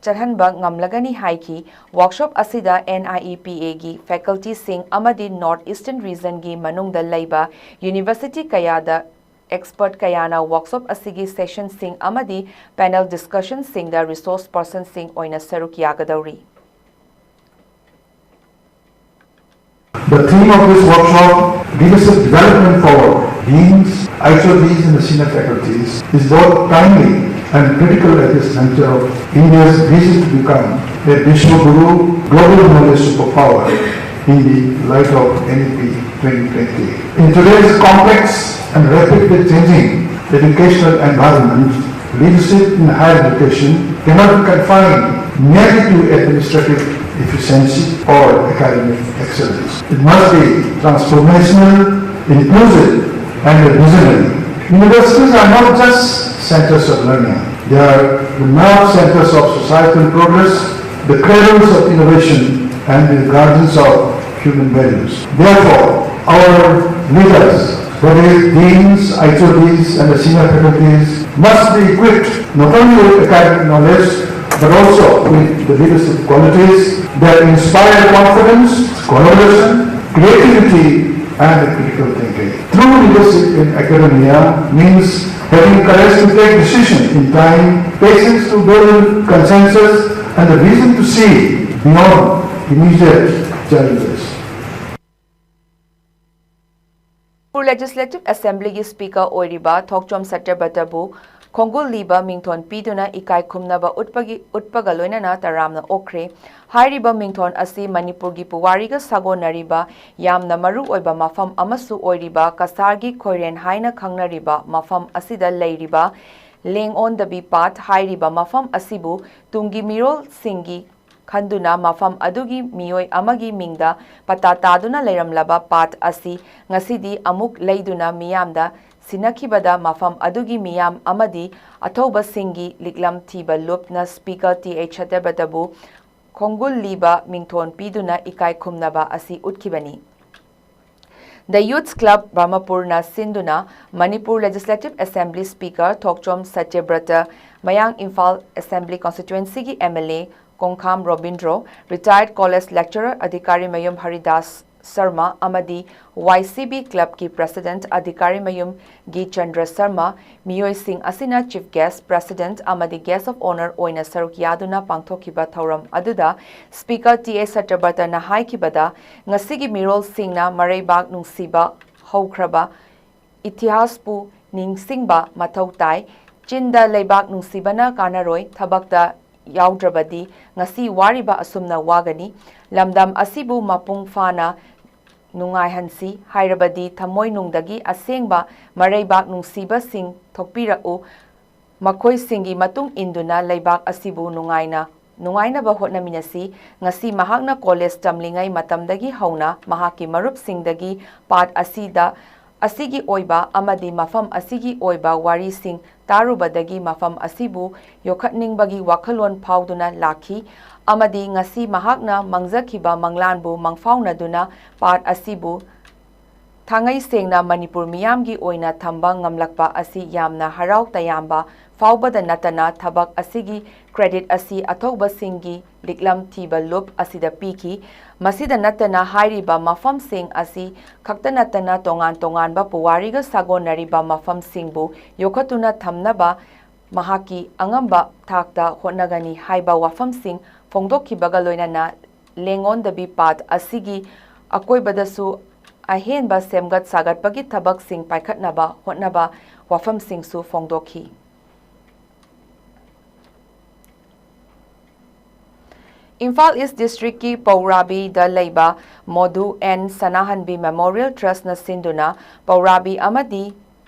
ꯆꯠꯍꯟꯕ ꯉꯝꯂꯒꯅꯤ ꯍꯥꯏꯈꯤ꯫ Workshop ꯑꯁꯤꯗ NIEPAꯒꯤ Facultyꯁꯤꯡ ꯑꯃꯗꯤ North Eastern Regionꯒꯤ ꯃꯅꯨꯡꯗ ꯂꯩꯕ University ꯀꯌꯥꯗ Expert ꯀꯌꯥꯅ Workshop ꯑꯁꯤꯒꯤ Sessionꯁꯤꯡ ꯑꯃꯗꯤ Panel Discussionꯁꯤꯡꯗ Resource Personꯁꯤꯡ ꯑꯣꯏꯅ ꯁꯔꯨꯛ ꯌꯥꯒꯗꯧꯔꯤ꯫ The theme of this workshop, Leadership Development for Deans, H O Ds and the Senior Faculties, is both timely and critical at this juncture of India's vision to become a Vishwa Guru global knowledge superpower in the light of NEP twenty twenty. In today's complex and rapidly changing educational environment, leadership in higher education cannot be confined merely to administrative efficiency or academic excellence. It must be transformational, inclusive, and visionary. Universities are not just centers of learning, they are the nerve centers of societal progress, the cradles of innovation, and the guardians of human values. Therefore, our leaders, that is, deans, H O Ds, and the senior faculties, must be equipped not only with academic knowledge, but also with the leadership qualities that inspire confidence, collaboration, creativity, and critical thinking. True leadership in academia means having courage to take decisions in time, patience to build consensus, and the vision to see beyond immediate challenges. Manipur legislative ꯑꯦꯁꯦꯝꯕ꯭ꯂꯤꯒꯤ speaker ꯑꯣꯏꯔꯤꯕ ꯊꯣꯛꯆꯣꯝ ꯁꯇ꯭ꯌꯕ꯭ꯔꯇꯕꯨ ꯈꯣꯡꯒꯨꯜ ꯂꯤꯕ ꯃꯤꯡꯊꯣꯟ ꯄꯤꯗꯨꯅ ꯏꯀꯥꯏ ꯈꯨꯝꯅꯕ ꯎꯠꯄꯒꯤ ꯎꯠꯄꯒ ꯂꯣꯏꯅꯅ ꯇꯔꯥꯝꯅ ꯑꯣꯛꯈ꯭ꯔꯦ꯫ ꯍꯥꯏꯔꯤꯕ ꯃꯤꯡꯊꯣꯟ ꯑꯁꯤ ꯃꯅꯤꯄꯨꯔꯒꯤ ꯄꯨꯋꯥꯔꯤꯒ ꯁꯥꯒꯣꯟꯅꯔꯤꯕ ꯌꯥꯝꯅ ꯃꯔꯨ ꯑꯣꯏꯕ ꯃꯐꯝ ꯑꯃꯁꯨ ꯑꯣꯏꯔꯤꯕ ꯀꯁꯥꯔꯒꯤ ꯈꯣꯏꯔꯦꯟ ꯍꯥꯏꯅ ꯈꯪꯅꯔꯤꯕ ꯃꯐꯝ ꯑꯁꯤꯗ ꯂꯩꯔꯤꯕ ꯂꯦꯡ ꯑꯣꯟꯗꯕꯤ ꯄꯥꯠ ꯍꯥꯏꯔꯤꯕ ꯃꯐꯝ ꯑꯁꯤꯕꯨ ꯇꯨꯡꯒꯤ ꯃꯤꯔꯣꯜꯁꯤꯡꯒꯤ ꯈꯟꯗꯨꯅ ꯃꯐꯝ ꯑꯗꯨꯒꯤ ꯃꯤꯑꯣꯏ ꯑꯃꯒꯤ ꯃꯤꯡꯗ ꯄꯇꯥ ꯇꯥꯗꯨꯅ ꯂꯩꯔꯝꯂꯕ ꯄꯥꯠ ꯑꯁꯤ ꯉꯁꯤꯗꯤ ꯑꯃꯨꯛ ꯂꯩꯗꯨꯅ ꯃꯤꯌꯥꯝꯗ ꯁꯤꯟꯅꯈꯤꯕꯗ ꯃꯐꯝ ꯑꯗꯨꯒꯤ ꯃꯤꯌꯥꯝ ꯑꯃꯗꯤ ꯑꯊꯧꯕꯁꯤꯡꯒꯤ ꯂꯤꯛꯂꯝ ꯊꯤꯕ ꯂꯨꯞꯅ ꯁ꯭ꯄꯤꯀꯔ ꯇꯤ ꯑꯩꯆ ꯁꯇ꯭ꯌꯕ꯭ꯔꯇꯕꯨ ꯈꯣꯡꯒꯨꯜ ꯂꯤꯕ ꯃꯤꯡꯊꯣꯟ ꯄꯤꯗꯨꯅ ꯏꯀꯥꯏ ꯈꯨꯝꯅꯕ ꯑꯁꯤ ꯎꯠꯈꯤꯕꯅꯤ꯫ The Youth Club ꯕ꯭ꯔꯍꯃꯄꯨꯔꯅ ꯁꯤꯟꯗꯨꯅ Manipur legislative assembly speaker Thokchom Satyabrata, Mayang Imphal assembly ꯀꯣꯟꯁꯇꯤꯇ꯭ꯋꯦꯟꯁꯤꯒꯤ M L A Kongkham Robindro, retired college lecturer Adhikarimayum Haridas Sharma ꯑꯃꯗꯤ ꯋꯥꯏ ꯁꯤ ꯕꯤ ꯀ꯭ꯂꯕꯀꯤ ꯄ꯭ꯔꯦꯁꯤꯗꯦꯟꯠ ꯑꯙꯤꯀꯥꯔꯤ ꯃꯌꯨꯝ ꯒꯤ ꯆꯟꯗ꯭ꯔ ꯁꯔꯃ, ꯃꯤꯑꯣꯏꯁꯤꯡ ꯑꯁꯤꯅ ꯆꯤꯐ ꯒꯦꯁ꯭ꯠ, ꯄ꯭ꯔꯦꯁꯤꯗꯦꯟꯠ ꯑꯃꯗꯤ ꯒꯦꯁ꯭ꯠ ꯑꯣꯐ ꯑꯣꯅꯔ ꯑꯣꯏꯅ ꯁꯔꯨꯛ ꯌꯥꯗꯨꯅ ꯄꯥꯡꯊꯣꯛꯈꯤꯕ ꯊꯧꯔꯝ ꯑꯗꯨꯗ ꯁ꯭ꯄꯤꯀꯔ ꯇꯤ ꯑꯩꯆ ꯁꯇ꯭ꯌꯕ꯭ꯔꯇꯅ ꯍꯥꯏꯈꯤꯕꯗ, ꯉꯁꯤꯒꯤ ꯃꯤꯔꯣꯜꯁꯤꯡꯅ ꯃꯔꯩꯕꯥꯛ ꯅꯨꯡꯁꯤꯕ ꯍꯧꯈ꯭ꯔꯕ ꯏꯇꯤꯍꯥꯁꯄꯨ ꯅꯤꯡꯁꯤꯡꯕ ꯃꯊꯧ ꯇꯥꯏ꯫ ꯆꯤꯟꯗ ꯂꯩꯕꯥꯛ ꯅꯨꯡꯁꯤꯕꯅ ꯀꯥꯟꯅꯔꯣꯏ, ꯊꯕꯛꯇ ꯌꯥꯎꯗ꯭ꯔꯕꯗꯤ ꯉꯁꯤ ꯋꯥꯔꯤꯕ ꯑꯁꯨꯝꯅ ꯋꯥꯒꯅꯤ꯫ ꯂꯝꯗꯝ ꯑꯁꯤꯕꯨ ꯃꯄꯨꯡ ꯐꯥꯅ ꯅꯨꯡꯉꯥꯏꯍꯟꯁꯤ ꯍꯥꯏꯔꯕꯗꯤ ꯊꯃꯣꯏꯅꯨꯡꯗꯒꯤ ꯑꯁꯦꯡꯕ ꯃꯔꯩꯕꯥꯛ ꯅꯨꯡꯁꯤꯕꯁꯤꯡ ꯊꯣꯛꯄꯤꯔꯛꯎ꯫ ꯃꯈꯣꯏꯁꯤꯡꯒꯤ ꯃꯇꯨꯡ ꯏꯟꯗꯨꯅ ꯂꯩꯕꯥꯛ ꯑꯁꯤꯕꯨ ꯅꯨꯡꯉꯥꯏꯅ ꯅꯨꯡꯉꯥꯏꯅꯕ ꯍꯣꯠꯅꯃꯤꯟꯅꯁꯤ꯫ ꯉꯁꯤ ꯃꯍꯥꯛꯅ ꯀꯣꯂꯦꯖ ꯇꯝꯂꯤꯉꯩ ꯃꯇꯝꯗꯒꯤ ꯍꯧꯅ ꯃꯍꯥꯛꯀꯤ ꯃꯔꯨꯞꯁꯤꯡꯗꯒꯤ ꯄꯥꯠ ꯑꯁꯤꯗ ꯑꯁꯤꯒꯤ ꯑꯣꯏꯕ ꯑꯃꯗꯤ ꯃꯐꯝ ꯑꯁꯤꯒꯤ ꯑꯣꯏꯕ ꯋꯥꯔꯤꯁꯤꯡ ꯇꯥꯔꯨꯕꯗꯒꯤ ꯃꯐꯝ ꯑꯁꯤꯕꯨ ꯌꯣꯛꯈꯠꯅꯤꯡꯕꯒꯤ ꯋꯥꯈꯜꯂꯣꯟ ꯐꯥꯎꯗꯨꯅ ꯂꯥꯛꯈꯤ ꯑꯃꯗꯤ ꯉꯁꯤ ꯃꯍꯥꯛꯅ ꯃꯪꯖꯈꯤꯕ ꯃꯪꯂꯥꯟꯕꯨ ꯃꯪꯐꯥꯎꯅꯗꯨꯅ ꯄꯥꯠ ꯑꯁꯤꯕꯨ ꯊꯥꯡꯉꯩ ꯁꯦꯡꯅ ꯃꯅꯤꯄꯨꯔ ꯃꯤꯌꯥꯝꯒꯤ ꯑꯣꯏꯅ ꯊꯝꯕ ꯉꯝꯂꯛꯄ ꯑꯁꯤ ꯌꯥꯝꯅ ꯍꯔꯥꯎ ꯇꯌꯥꯝꯕ ꯐꯥꯎꯕꯗ ꯅꯠꯇꯅ ꯊꯕꯛ ꯑꯁꯤꯒꯤ credit ꯑꯁꯤ ꯑꯊꯧꯕꯁꯤꯡꯒꯤ ꯂꯤꯛꯂꯝ ꯊꯤꯕ ꯂꯨꯞ ꯑꯁꯤꯗ ꯄꯤꯈꯤ꯫ ꯃꯁꯤꯗ ꯅꯠꯇꯅ ꯍꯥꯏꯔꯤꯕ ꯃꯐꯝꯁꯤꯡ ꯑꯁꯤ ꯈꯛꯇ ꯅꯠꯇꯅ ꯇꯣꯉꯥꯟ ꯇꯣꯉꯥꯟꯕ ꯄꯨꯋꯥꯔꯤꯒ ꯁꯥꯒꯣꯟꯅꯔꯤꯕ ꯃꯐꯝꯁꯤꯡꯕꯨ ꯌꯣꯛꯈꯠꯇꯨꯅ ꯊꯝꯅꯕ ꯃꯍꯥꯛꯀꯤ ꯑꯉꯝꯕ ꯊꯥꯛꯇ ꯍꯣꯠꯅꯒꯅꯤ ꯍꯥꯏꯕ ꯋꯥꯐꯝꯁꯤꯡ ꯐꯣꯡꯗꯣꯛꯈꯤꯕꯒ ꯂꯣꯏꯅꯅ ꯂꯦꯡꯉꯣꯟꯗꯕꯤ ꯄꯥꯠ ꯑꯁꯤꯒꯤ ꯑꯀꯣꯏꯕꯗꯁꯨ ꯑꯍꯦꯟꯕ ꯁꯦꯝꯒꯠ ꯁꯥꯒꯠꯄꯒꯤ ꯊꯕꯛꯁꯤꯡ ꯄꯥꯏꯈꯠꯅꯕ ꯍꯣꯠꯅꯕ ꯋꯥꯐꯝꯁꯤꯡꯁꯨ ꯐꯣꯡꯗꯣꯛꯈꯤ꯫ ꯏꯝꯐꯥꯜ ꯏꯁ ꯗꯤꯁꯇ꯭ꯔꯤꯛꯀꯤ ꯄꯧꯔꯥꯕꯤꯗ ꯂꯩꯕ ꯃꯣꯗꯨ ꯑꯦꯟ ꯁꯅꯥꯍꯟꯕꯤ ꯃꯦꯃꯣꯔꯤꯌꯦꯜ ꯇ꯭ꯔꯁꯅ ꯁꯤꯟꯗꯨꯅ ꯄꯧꯔꯥꯕꯤ ꯑꯃꯗꯤ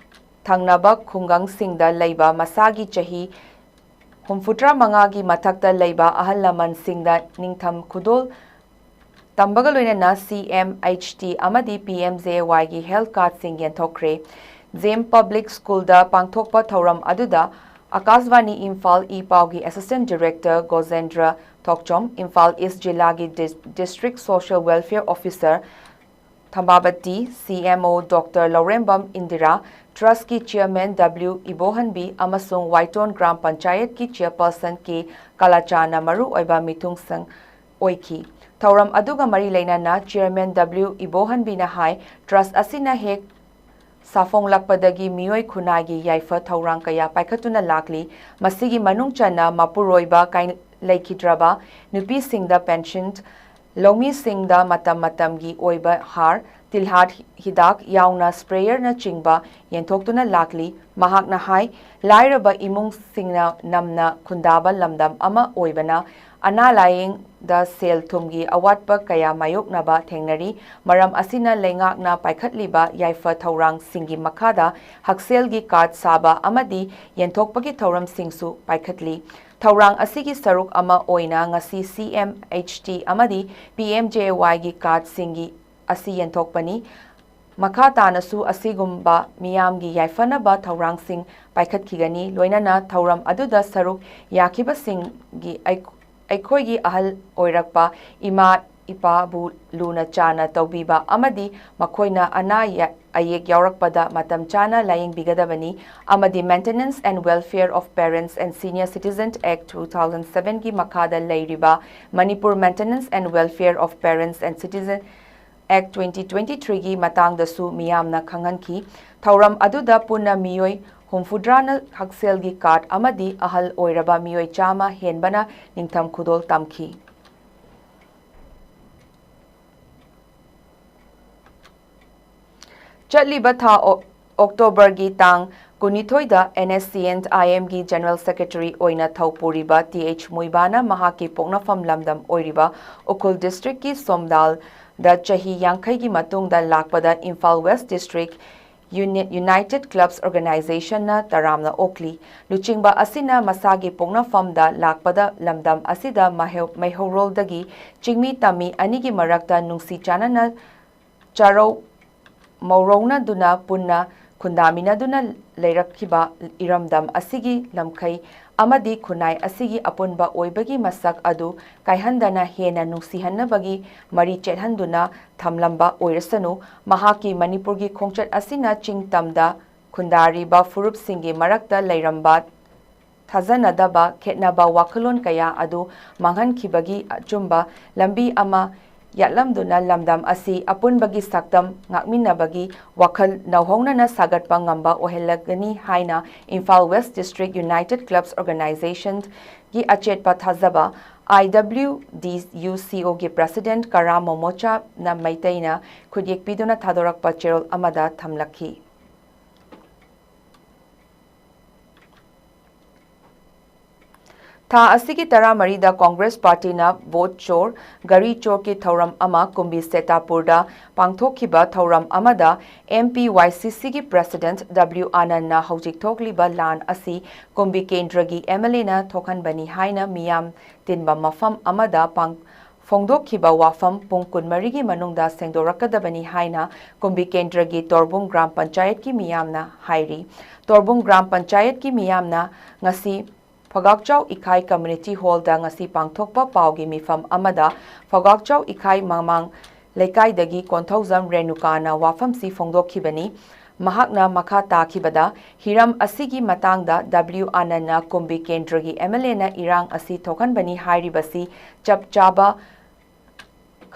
ꯊꯪꯅꯕ ꯈꯨꯡꯒꯪꯁꯤꯡꯗ ꯂꯩꯕ ꯃꯁꯥꯒꯤ ꯆꯍꯤ ꯍꯨꯝꯐꯨꯇꯔꯥ ꯃꯉꯥꯒꯤ ꯃꯊꯛꯇ ꯂꯩꯕ ꯑꯍꯜ ꯂꯃꯟꯁꯤꯡꯗ ꯅꯤꯡꯊꯝ ꯈꯨꯗꯣꯜ ꯇꯝꯕꯒ ꯂꯣꯏꯅꯅ ꯁꯤ ꯑꯦꯝ ꯑꯩꯆ ꯇꯤ ꯑꯃꯗꯤ ꯄꯤ ꯑꯦꯝ ꯖꯦ ꯋꯥꯏꯒꯤ ꯍꯦꯜꯊ ꯀꯥꯔꯗꯁꯤꯡ ꯌꯦꯟꯊꯣꯛꯈ꯭ꯔꯦ꯫ ꯖꯦꯝ ꯄꯕ꯭ꯂꯤꯛ ꯁ꯭ꯀꯨꯜꯗ ꯄꯥꯡꯊꯣꯛꯄ ꯊꯧꯔꯝ ꯑꯗꯨꯗ ꯑꯀꯥꯁꯕꯥꯅꯤ ꯏꯝꯐꯥꯜ ꯏ ꯄꯥꯎꯒꯤ assistant director Gojendra Thokchom, Imphal east ꯖꯤꯂꯥꯒꯤ ꯗꯤꯁ-, district social welfare officer Thambabati, C M O doctor Laurembam Indira, ꯇ꯭ꯔꯁꯀꯤ ꯆꯤꯌꯔꯃꯦꯟ ꯗꯕ꯭ꯂꯤꯎ ꯏꯕꯣꯍꯟꯕꯤ ꯑꯃꯁꯨꯡ ꯋꯥꯏꯇꯣꯟ ꯒ꯭ꯔꯥꯝ ꯄꯟꯆꯥꯌꯠꯀꯤ ꯆꯤꯌꯔꯄꯔꯁꯟ ꯀꯦ ꯀꯂꯥꯆꯥꯅ ꯃꯔꯨꯑꯣꯏꯕ ꯃꯤꯊꯨꯡꯁꯪ ꯑꯣꯏꯈꯤ꯫ ꯊꯧꯔꯝ ꯑꯗꯨꯒ ꯃꯔꯤ ꯂꯩꯅꯅ ꯆꯤꯌꯔꯃꯦꯟ ꯗꯕ꯭ꯂꯤꯎ ꯏꯕꯣꯍꯟꯕꯤꯅ ꯍꯥꯏ, ꯇ꯭ꯔꯁ ꯑꯁꯤꯅ ꯍꯦꯛ ꯁꯥꯐꯣꯡꯂꯛꯄꯗꯒꯤ ꯃꯤꯑꯣꯏ ꯈꯨꯟꯅꯥꯏꯒꯤ ꯌꯥꯏꯐ ꯊꯧꯔꯥꯡ ꯀꯌꯥ ꯄꯥꯏꯈꯠꯇꯨꯅ ꯂꯥꯛꯂꯤ꯫ ꯃꯁꯤꯒꯤ ꯃꯅꯨꯡ ꯆꯟꯅ ꯃꯄꯨꯔꯣꯏꯕ ꯀꯥꯏ-, ꯂꯩꯈꯤꯗ꯭ꯔꯕ ꯅꯨꯄꯤꯁꯤꯡꯗ ꯄꯦꯟꯁꯟ, ꯂꯧꯃꯤꯁꯤꯡꯗ ꯃꯇꯝ ꯃꯇꯝꯒꯤ ꯑꯣꯏꯕ ꯍꯥꯔ, ꯇꯤꯜꯍꯥꯠ ꯍꯤꯗꯥꯛ ꯌꯥꯎꯅ ꯁ꯭ꯄ꯭ꯔꯦꯌꯔꯅꯆꯤꯡꯕ ꯌꯦꯟꯊꯣꯛꯇꯨꯅ ꯂꯥꯛꯂꯤ꯫ ꯃꯍꯥꯛꯅ ꯍꯥꯏ, ꯂꯥꯏꯔꯕ ꯏꯃꯨꯡꯁꯤꯡꯅ ꯅꯝꯅ ꯈꯨꯟꯗꯥꯕ ꯂꯝꯗꯝ ꯑꯃ ꯑꯣꯏꯕꯅ ꯑꯅꯥ ꯂꯥꯌꯦꯡꯗ ꯁꯦꯜ ꯊꯨꯝꯒꯤ ꯑꯋꯥꯠꯄ ꯀꯌꯥ ꯃꯥꯌꯣꯛꯅꯕ ꯊꯦꯡꯅꯔꯤ꯫ ꯃꯔꯝ ꯑꯁꯤꯅ ꯂꯩꯉꯥꯛꯅ ꯄꯥꯏꯈꯠꯂꯤꯕ ꯌꯥꯏꯐ ꯊꯧꯔꯥꯡꯁꯤꯡꯒꯤ ꯃꯈꯥꯗ ꯍꯛꯁꯦꯜꯒꯤ ꯀꯥꯔꯗ ꯁꯥꯕ ꯑꯃꯗꯤ ꯌꯦꯟꯊꯣꯛꯄꯒꯤ ꯊꯧꯔꯝꯁꯤꯡꯁꯨ ꯄꯥꯏꯈꯠꯂꯤ꯫ ꯊꯧꯔꯥꯡ ꯑꯁꯤꯒꯤ ꯁꯔꯨꯛ ꯑꯃ ꯑꯣꯏꯅ ꯉꯁꯤ ꯁꯤ ꯑꯦꯝ ꯑꯩꯆ ꯇꯤ ꯑꯃꯗꯤ ꯄꯤ ꯑꯦꯝ ꯖꯦ ꯋꯥꯏꯒꯤ ꯀꯥꯔꯗꯁꯤꯡꯒꯤ ꯑꯁꯤ ꯌꯦꯟꯊꯣꯛꯄꯅꯤ꯫ ꯃꯈꯥ ꯇꯥꯅꯁꯨ ꯑꯁꯤꯒꯨꯝꯕ ꯃꯤꯌꯥꯝꯒꯤ ꯌꯥꯏꯐꯅꯕ ꯊꯧꯔꯥꯡꯁꯤꯡ ꯄꯥꯏꯈꯠꯈꯤꯒꯅꯤ꯫ ꯂꯣꯏꯅꯅ ꯊꯧꯔꯝ ꯑꯗꯨꯗ ꯁꯔꯨꯛ ꯌꯥꯈꯤꯕꯁꯤꯡꯒꯤ ꯑꯩ-, ꯑꯩꯈꯣꯏꯒꯤ ꯑꯍꯜ ꯑꯣꯏꯔꯛꯄ ꯏꯃꯥ ꯏꯄꯥꯕꯨ ꯂꯨꯅ ꯆꯥꯅ ꯇꯧꯕꯤꯕ ꯑꯃꯗꯤ ꯃꯈꯣꯏꯅ ꯑꯅꯥ ꯌꯥ-, ꯑꯌꯦꯛ ꯌꯥꯎꯔꯛꯄꯗ ꯃꯇꯝ ꯆꯥꯅ ꯂꯥꯌꯦꯡꯕꯤꯒꯗꯕꯅꯤ ꯑꯃꯗꯤ Maintenance and Welfare of Parents and Senior Citizen Act two thousand seven ꯒꯤ ꯃꯈꯥꯗ ꯂꯩꯔꯤꯕ Manipur Maintenance and Welfare of Parents and Citizen Act twenty twenty-three ꯒꯤ ꯃꯇꯥꯡꯗꯁꯨ ꯃꯤꯌꯥꯝꯅ ꯈꯪꯍꯟꯈꯤ꯫ ꯊꯧꯔꯝ ꯑꯗꯨꯗ ꯄꯨꯟꯅ ꯃꯤꯑꯣꯏ ꯍꯨꯝꯐꯨꯇꯔꯥꯅ ꯍꯛꯁꯦꯜꯒꯤ ꯀꯥꯔꯗ ꯑꯃꯗꯤ ꯑꯍꯜ ꯑꯣꯏꯔꯕ ꯃꯤꯑꯣꯏ ꯆꯥꯝꯃ ꯍꯦꯟꯕꯅ ꯅꯤꯡꯊꯝ ꯈꯨꯗꯣꯜ ꯇꯝꯈꯤ꯫ ꯆꯠꯂꯤꯕ ꯊꯥ ꯑꯣ-, ꯑꯣꯛꯇꯣꯕꯔꯒꯤ ꯇꯥꯡ ꯀꯨꯟꯅꯤꯊꯣꯏꯗ N S C N I M ꯒꯤ General Secretary ꯑꯣꯏꯅ ꯊꯧ ꯄꯨꯔꯤꯕ T H ꯃꯨꯏꯕꯥꯅ ꯃꯍꯥꯛꯀꯤ ꯄꯣꯛꯅꯐꯝ ꯂꯝꯗꯝ ꯑꯣꯏꯔꯤꯕ ꯎꯈ꯭ꯔꯨꯜ district ꯀꯤ ꯁꯣꯝꯗꯥꯜꯗ ꯆꯍꯤ ꯌꯥꯡꯈꯩꯒꯤ ꯃꯇꯨꯡꯗ ꯂꯥꯛꯄꯗ Imphal West District Uni-, United Clubs Organization ꯅ ꯇꯔꯥꯝꯅ ꯑꯣꯛꯂꯤ꯫ ꯂꯨꯆꯤꯡꯕ ꯑꯁꯤꯅ ꯃꯁꯥꯒꯤ ꯄꯣꯛꯅꯐꯝꯗ ꯂꯥꯛꯄꯗ ꯂꯝꯗꯝ ꯑꯁꯤꯗ ꯃꯍꯩ-, ꯃꯩꯍꯧꯔꯣꯜꯗꯒꯤ ꯆꯤꯡꯃꯤ ꯇꯝꯃꯤ ꯑꯅꯤꯒꯤ ꯃꯔꯛꯇ ꯅꯨꯡꯁꯤ ꯆꯥꯟꯅꯅ ꯆꯥꯔꯧ ꯃꯧꯔꯧꯅꯗꯨꯅ ꯄꯨꯟꯅ ꯈꯨꯟꯗꯥꯃꯤꯟꯅꯗꯨꯅ ꯂꯩꯔꯛꯈꯤꯕ ꯏꯔꯝꯗꯝ ꯑꯁꯤꯒꯤ ꯂꯝꯈꯩ ꯑꯃꯗꯤ ꯈꯨꯟꯅꯥꯏ ꯑꯁꯤꯒꯤ ꯑꯄꯨꯟꯕ ꯑꯣꯏꯕꯒꯤ ꯃꯁꯛ ꯑꯗꯨ ꯀꯥꯏꯍꯟꯗꯅ ꯍꯦꯟꯅ ꯅꯨꯡꯁꯤꯍꯟꯅꯕꯒꯤ ꯃꯔꯤ ꯆꯦꯠꯍꯟꯗꯨꯅ ꯊꯝꯂꯝꯕ ꯑꯣꯏꯔꯁꯅꯨ, ꯃꯍꯥꯛꯀꯤ ꯃꯅꯤꯄꯨꯔꯒꯤ ꯈꯣꯡꯆꯠ ꯑꯁꯤꯅ ꯆꯤꯡ ꯇꯝꯗ ꯈꯨꯟꯗꯥꯔꯤꯕ ꯐꯨꯔꯨꯞꯁꯤꯡꯒꯤ ꯃꯔꯛꯇ ꯂꯩꯔꯝꯕ ꯊꯥꯖꯅꯗꯕ, ꯈꯦꯠꯅꯕ ꯋꯥꯈꯜꯂꯣꯟ ꯀꯌꯥ ꯑꯗꯨ ꯃꯥꯡꯍꯟꯈꯤꯕꯒꯤ ꯑꯆꯨꯝꯕ ꯂꯝꯕꯤ ꯑꯃ ꯌꯥꯠꯂꯝꯗꯨꯅ ꯂꯝꯗꯝ ꯑꯁꯤ ꯑꯄꯨꯟꯕꯒꯤ ꯁꯛꯇꯝ ꯉꯥꯛꯃꯤꯟꯅꯕꯒꯤ ꯋꯥꯈꯜ ꯅꯧꯍꯧꯅꯅ ꯁꯥꯒꯠꯄ ꯉꯝꯕ ꯑꯣꯏꯍꯜꯂꯒꯅꯤ ꯍꯥꯏꯅ Imphal West District United Clubs Organization ꯒꯤ ꯑꯆꯦꯠꯄ ꯊꯥꯖꯕ, I W D U C O ꯒꯤ President ꯀꯔꯥ ꯃꯣꯃꯣꯆꯥꯅ ꯃꯩꯇꯩꯅ ꯈꯨꯠꯌꯦꯛ ꯄꯤꯗꯨꯅ ꯊꯥꯗꯣꯔꯛꯄ ꯆꯦꯔꯣꯜ ꯑꯃꯗ ꯊꯝꯂꯛꯈꯤ꯫ ꯊꯥ ꯑꯁꯤꯒꯤ ꯇꯔꯥꯃꯔꯤꯗ ꯀꯣꯡꯒ꯭ꯔꯦꯁ ꯄꯥꯔꯇꯤꯅ ꯚꯣꯠ ꯆꯣꯔ, ꯒꯥꯔꯤ ꯆꯣꯔꯒꯤ ꯊꯧꯔꯝ ꯑꯃ ꯀꯨꯝꯕꯤ ꯁꯦꯇꯥꯄꯨꯔꯗ ꯄꯥꯡꯊꯣꯛꯈꯤꯕ ꯊꯧꯔꯝ ꯑꯃꯗ M P Y C C ꯒꯤ President W ꯑꯥꯅꯟꯅ ꯍꯧꯖꯤꯛ ꯊꯣꯛꯂꯤꯕ ꯂꯥꯟ ꯑꯁꯤ ꯀꯨꯝꯕꯤ ꯀꯦꯟꯗ꯭ꯔꯒꯤ M L A ꯅ ꯊꯣꯛꯍꯟꯕꯅꯤ ꯍꯥꯏꯅ ꯃꯤꯌꯥꯝ ꯇꯤꯟꯕ ꯃꯐꯝ ꯑꯃꯗ ꯄꯥꯡ-, ꯐꯣꯡꯗꯣꯛꯈꯤꯕ ꯋꯥꯐꯝ ꯄꯨꯡ ꯀꯨꯟꯃꯔꯤꯒꯤ ꯃꯅꯨꯡꯗ ꯁꯦꯡꯗꯣꯔꯛꯀꯗꯕꯅꯤ ꯍꯥꯏꯅ ꯀꯨꯝꯕꯤ ꯀꯦꯟꯗ꯭ꯔꯒꯤ ꯇꯣꯔꯕꯨꯡ ꯒ꯭ꯔꯥꯝ ꯄꯟꯆꯥꯌꯠꯀꯤ ꯃꯤꯌꯥꯝꯅ ꯍꯥꯏꯔꯤ꯫ ꯇꯣꯔꯕꯨꯡ ꯒ꯭ꯔꯥꯝ ꯄꯟꯆꯥꯌꯠꯀꯤ ꯃꯤꯌꯥꯝꯅ ꯉꯁꯤ ꯐꯒꯥꯛꯆꯥꯎ ꯏꯈꯥꯏ ꯀꯝꯃ꯭ꯌꯨꯅꯤꯇꯤ ꯍꯣꯜꯗ ꯉꯁꯤ ꯄꯥꯡꯊꯣꯛꯄ ꯄꯥꯎꯒꯤ ꯃꯤꯐꯝ ꯑꯃꯗ ꯐꯒꯥꯛꯆꯥꯎ ꯏꯈꯥꯏ ꯃꯃꯥꯡ ꯂꯩꯀꯥꯏꯗꯒꯤ ꯀꯣꯟꯊꯧꯖꯝ ꯔꯦꯅꯨꯀꯥꯅ ꯋꯥꯐꯝꯁꯤ ꯐꯣꯡꯗꯣꯛꯈꯤꯕꯅꯤ꯫ ꯃꯍꯥꯛꯅ ꯃꯈꯥ ꯇꯥꯈꯤꯕꯗ, ꯍꯤꯔꯝ ꯑꯁꯤꯒꯤ ꯃꯇꯥꯡꯗ ꯗꯕ꯭ꯂꯤꯎ ꯑꯥꯅꯟꯅ ꯀꯨꯝꯕꯤ ꯀꯦꯟꯗ꯭ꯔꯒꯤ ꯑꯦꯝ ꯑꯦꯜ ꯑꯦꯅ ꯏꯔꯥꯡ ꯑꯁꯤ ꯊꯣꯛꯍꯟꯕꯅꯤ ꯍꯥꯏꯔꯤꯕꯁꯤ ꯆꯞ ꯆꯥꯕ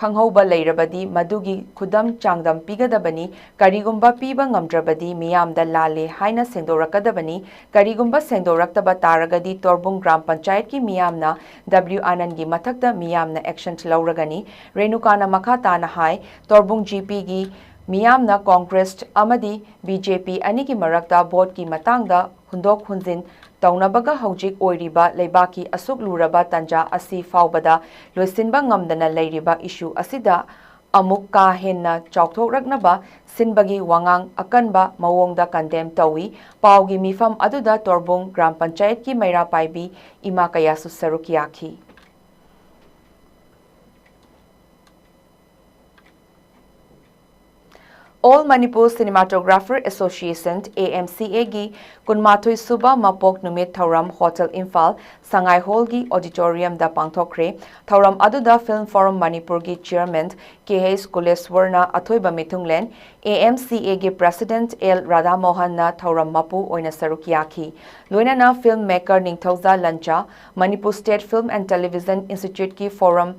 ꯈꯪꯍꯧꯕ ꯂꯩꯔꯕꯗꯤ ꯃꯗꯨꯒꯤ ꯈꯨꯗꯝ ꯆꯥꯡꯗꯝ ꯄꯤꯒꯗꯕꯅꯤ꯫ ꯀꯔꯤꯒꯨꯝꯕ ꯄꯤꯕ ꯉꯝꯗ꯭ꯔꯕꯗꯤ ꯃꯤꯌꯥꯝꯗ ꯂꯥꯜꯂꯦ ꯍꯥꯏꯅ ꯁꯦꯡꯗꯣꯔꯛꯀꯗꯕꯅꯤ꯫ ꯀꯔꯤꯒꯨꯝꯕ ꯁꯦꯡꯗꯣꯔꯛꯇꯕ ꯇꯥꯔꯒꯗꯤ ꯇꯣꯔꯕꯨꯡ ꯒ꯭ꯔꯥꯝ ꯄꯟꯆꯥꯌꯠꯀꯤ ꯃꯤꯌꯥꯝꯅ ꯗꯕ꯭ꯂꯤꯎ ꯑꯥꯅꯟꯒꯤ ꯃꯊꯛꯇ ꯃꯤꯌꯥꯝꯅ ꯑꯦꯛꯁꯟ ꯂꯧꯔꯒꯅꯤ꯫ ꯔꯦꯅꯨꯀꯥꯅ ꯃꯈꯥ ꯇꯥꯅ ꯍꯥꯏ, ꯇꯣꯔꯕꯨꯡ ꯖꯤ ꯄꯤꯒꯤ ꯃꯤꯌꯥꯝꯅ ꯀꯣꯡꯒ꯭ꯔꯦꯁ ꯑꯃꯗꯤ ꯕꯤ ꯖꯦ ꯄꯤ ꯑꯅꯤꯒꯤ ꯃꯔꯛꯇ ꯚꯣꯠꯀꯤ ꯃꯇꯥꯡꯗ ꯍꯨꯟꯗꯣꯛ ꯍꯨꯟꯖꯤꯟ ꯇꯧꯅꯕꯒ ꯍꯧꯖꯤꯛ ꯑꯣꯏꯔꯤꯕ ꯂꯩꯕꯥꯛꯀꯤ ꯑꯁꯨꯛ ꯂꯨꯔꯕ ꯇꯥꯟꯖꯥ ꯑꯁꯤ ꯐꯥꯎꯕꯗ ꯂꯣꯏꯁꯤꯟꯕ ꯉꯝꯗꯅ ꯂꯩꯔꯤꯕ ꯏꯁꯨ ꯑꯁꯤꯗ ꯑꯃꯨꯛ ꯀꯥ ꯍꯦꯟꯅ ꯆꯥꯎꯊꯣꯛꯔꯛꯅꯕ ꯁꯤꯟꯕꯒꯤ ꯋꯥꯉꯥꯡ ꯑꯀꯟꯕ ꯃꯑꯣꯡꯗ ꯀꯟꯗꯦꯝ ꯇꯧꯏ꯫ ꯄꯥꯎꯒꯤ ꯃꯤꯐꯝ ꯑꯗꯨꯗ ꯇꯣꯔꯕꯨꯡ ꯒ꯭ꯔꯥꯝ ꯄꯟꯆꯥꯌꯠꯀꯤ ꯃꯩꯔꯥ ꯄꯥꯏꯕꯤ ꯏꯃꯥ ꯀꯌꯥꯁꯨ ꯁꯔꯨꯛ ꯌꯥꯈꯤ꯫ All Manipur Cinematographer Association, A M C A, ꯒꯤ ꯀꯨꯟꯃꯥꯊꯣꯏ ꯁꯨꯕ ꯃꯄꯣꯛ ꯅꯨꯃꯤꯠ ꯊꯧꯔꯝ ꯍꯣꯇꯦꯜ ꯏꯝꯐꯥꯜ ꯁꯉꯥꯏ ꯍꯣꯜꯒꯤ ꯑꯣꯗꯤꯇꯣꯔꯤꯌꯝꯗ ꯄꯥꯡꯊꯣꯛꯈ꯭ꯔꯦ꯫ ꯊꯧꯔꯝ ꯑꯗꯨꯗ ꯐꯤꯜꯝ ꯐꯣꯔꯝ ꯃꯅꯤꯄꯨꯔꯒꯤ ꯆꯤꯌꯔꯃꯦꯟ ꯀꯦ ꯑꯩꯆ ꯀꯨꯂꯦꯁ꯭ꯋꯔꯅ ꯑꯊꯣꯏꯕ ꯃꯤꯊꯨꯡꯂꯦꯟ, A M C A ꯒꯤ ꯄ꯭ꯔꯦꯁꯤꯗꯦꯟꯠ ꯑꯦꯜ ꯔꯥꯙꯥꯃꯣꯍꯟꯅ ꯊꯧꯔꯝ ꯃꯄꯨ ꯑꯣꯏꯅ ꯁꯔꯨꯛ ꯌꯥꯈꯤ꯫ ꯂꯣꯏꯅꯅ film maker Ningthouja Lancha, Manipur state film and television ꯏꯟꯁꯇꯤꯇ꯭ꯌꯨꯠꯀꯤ forum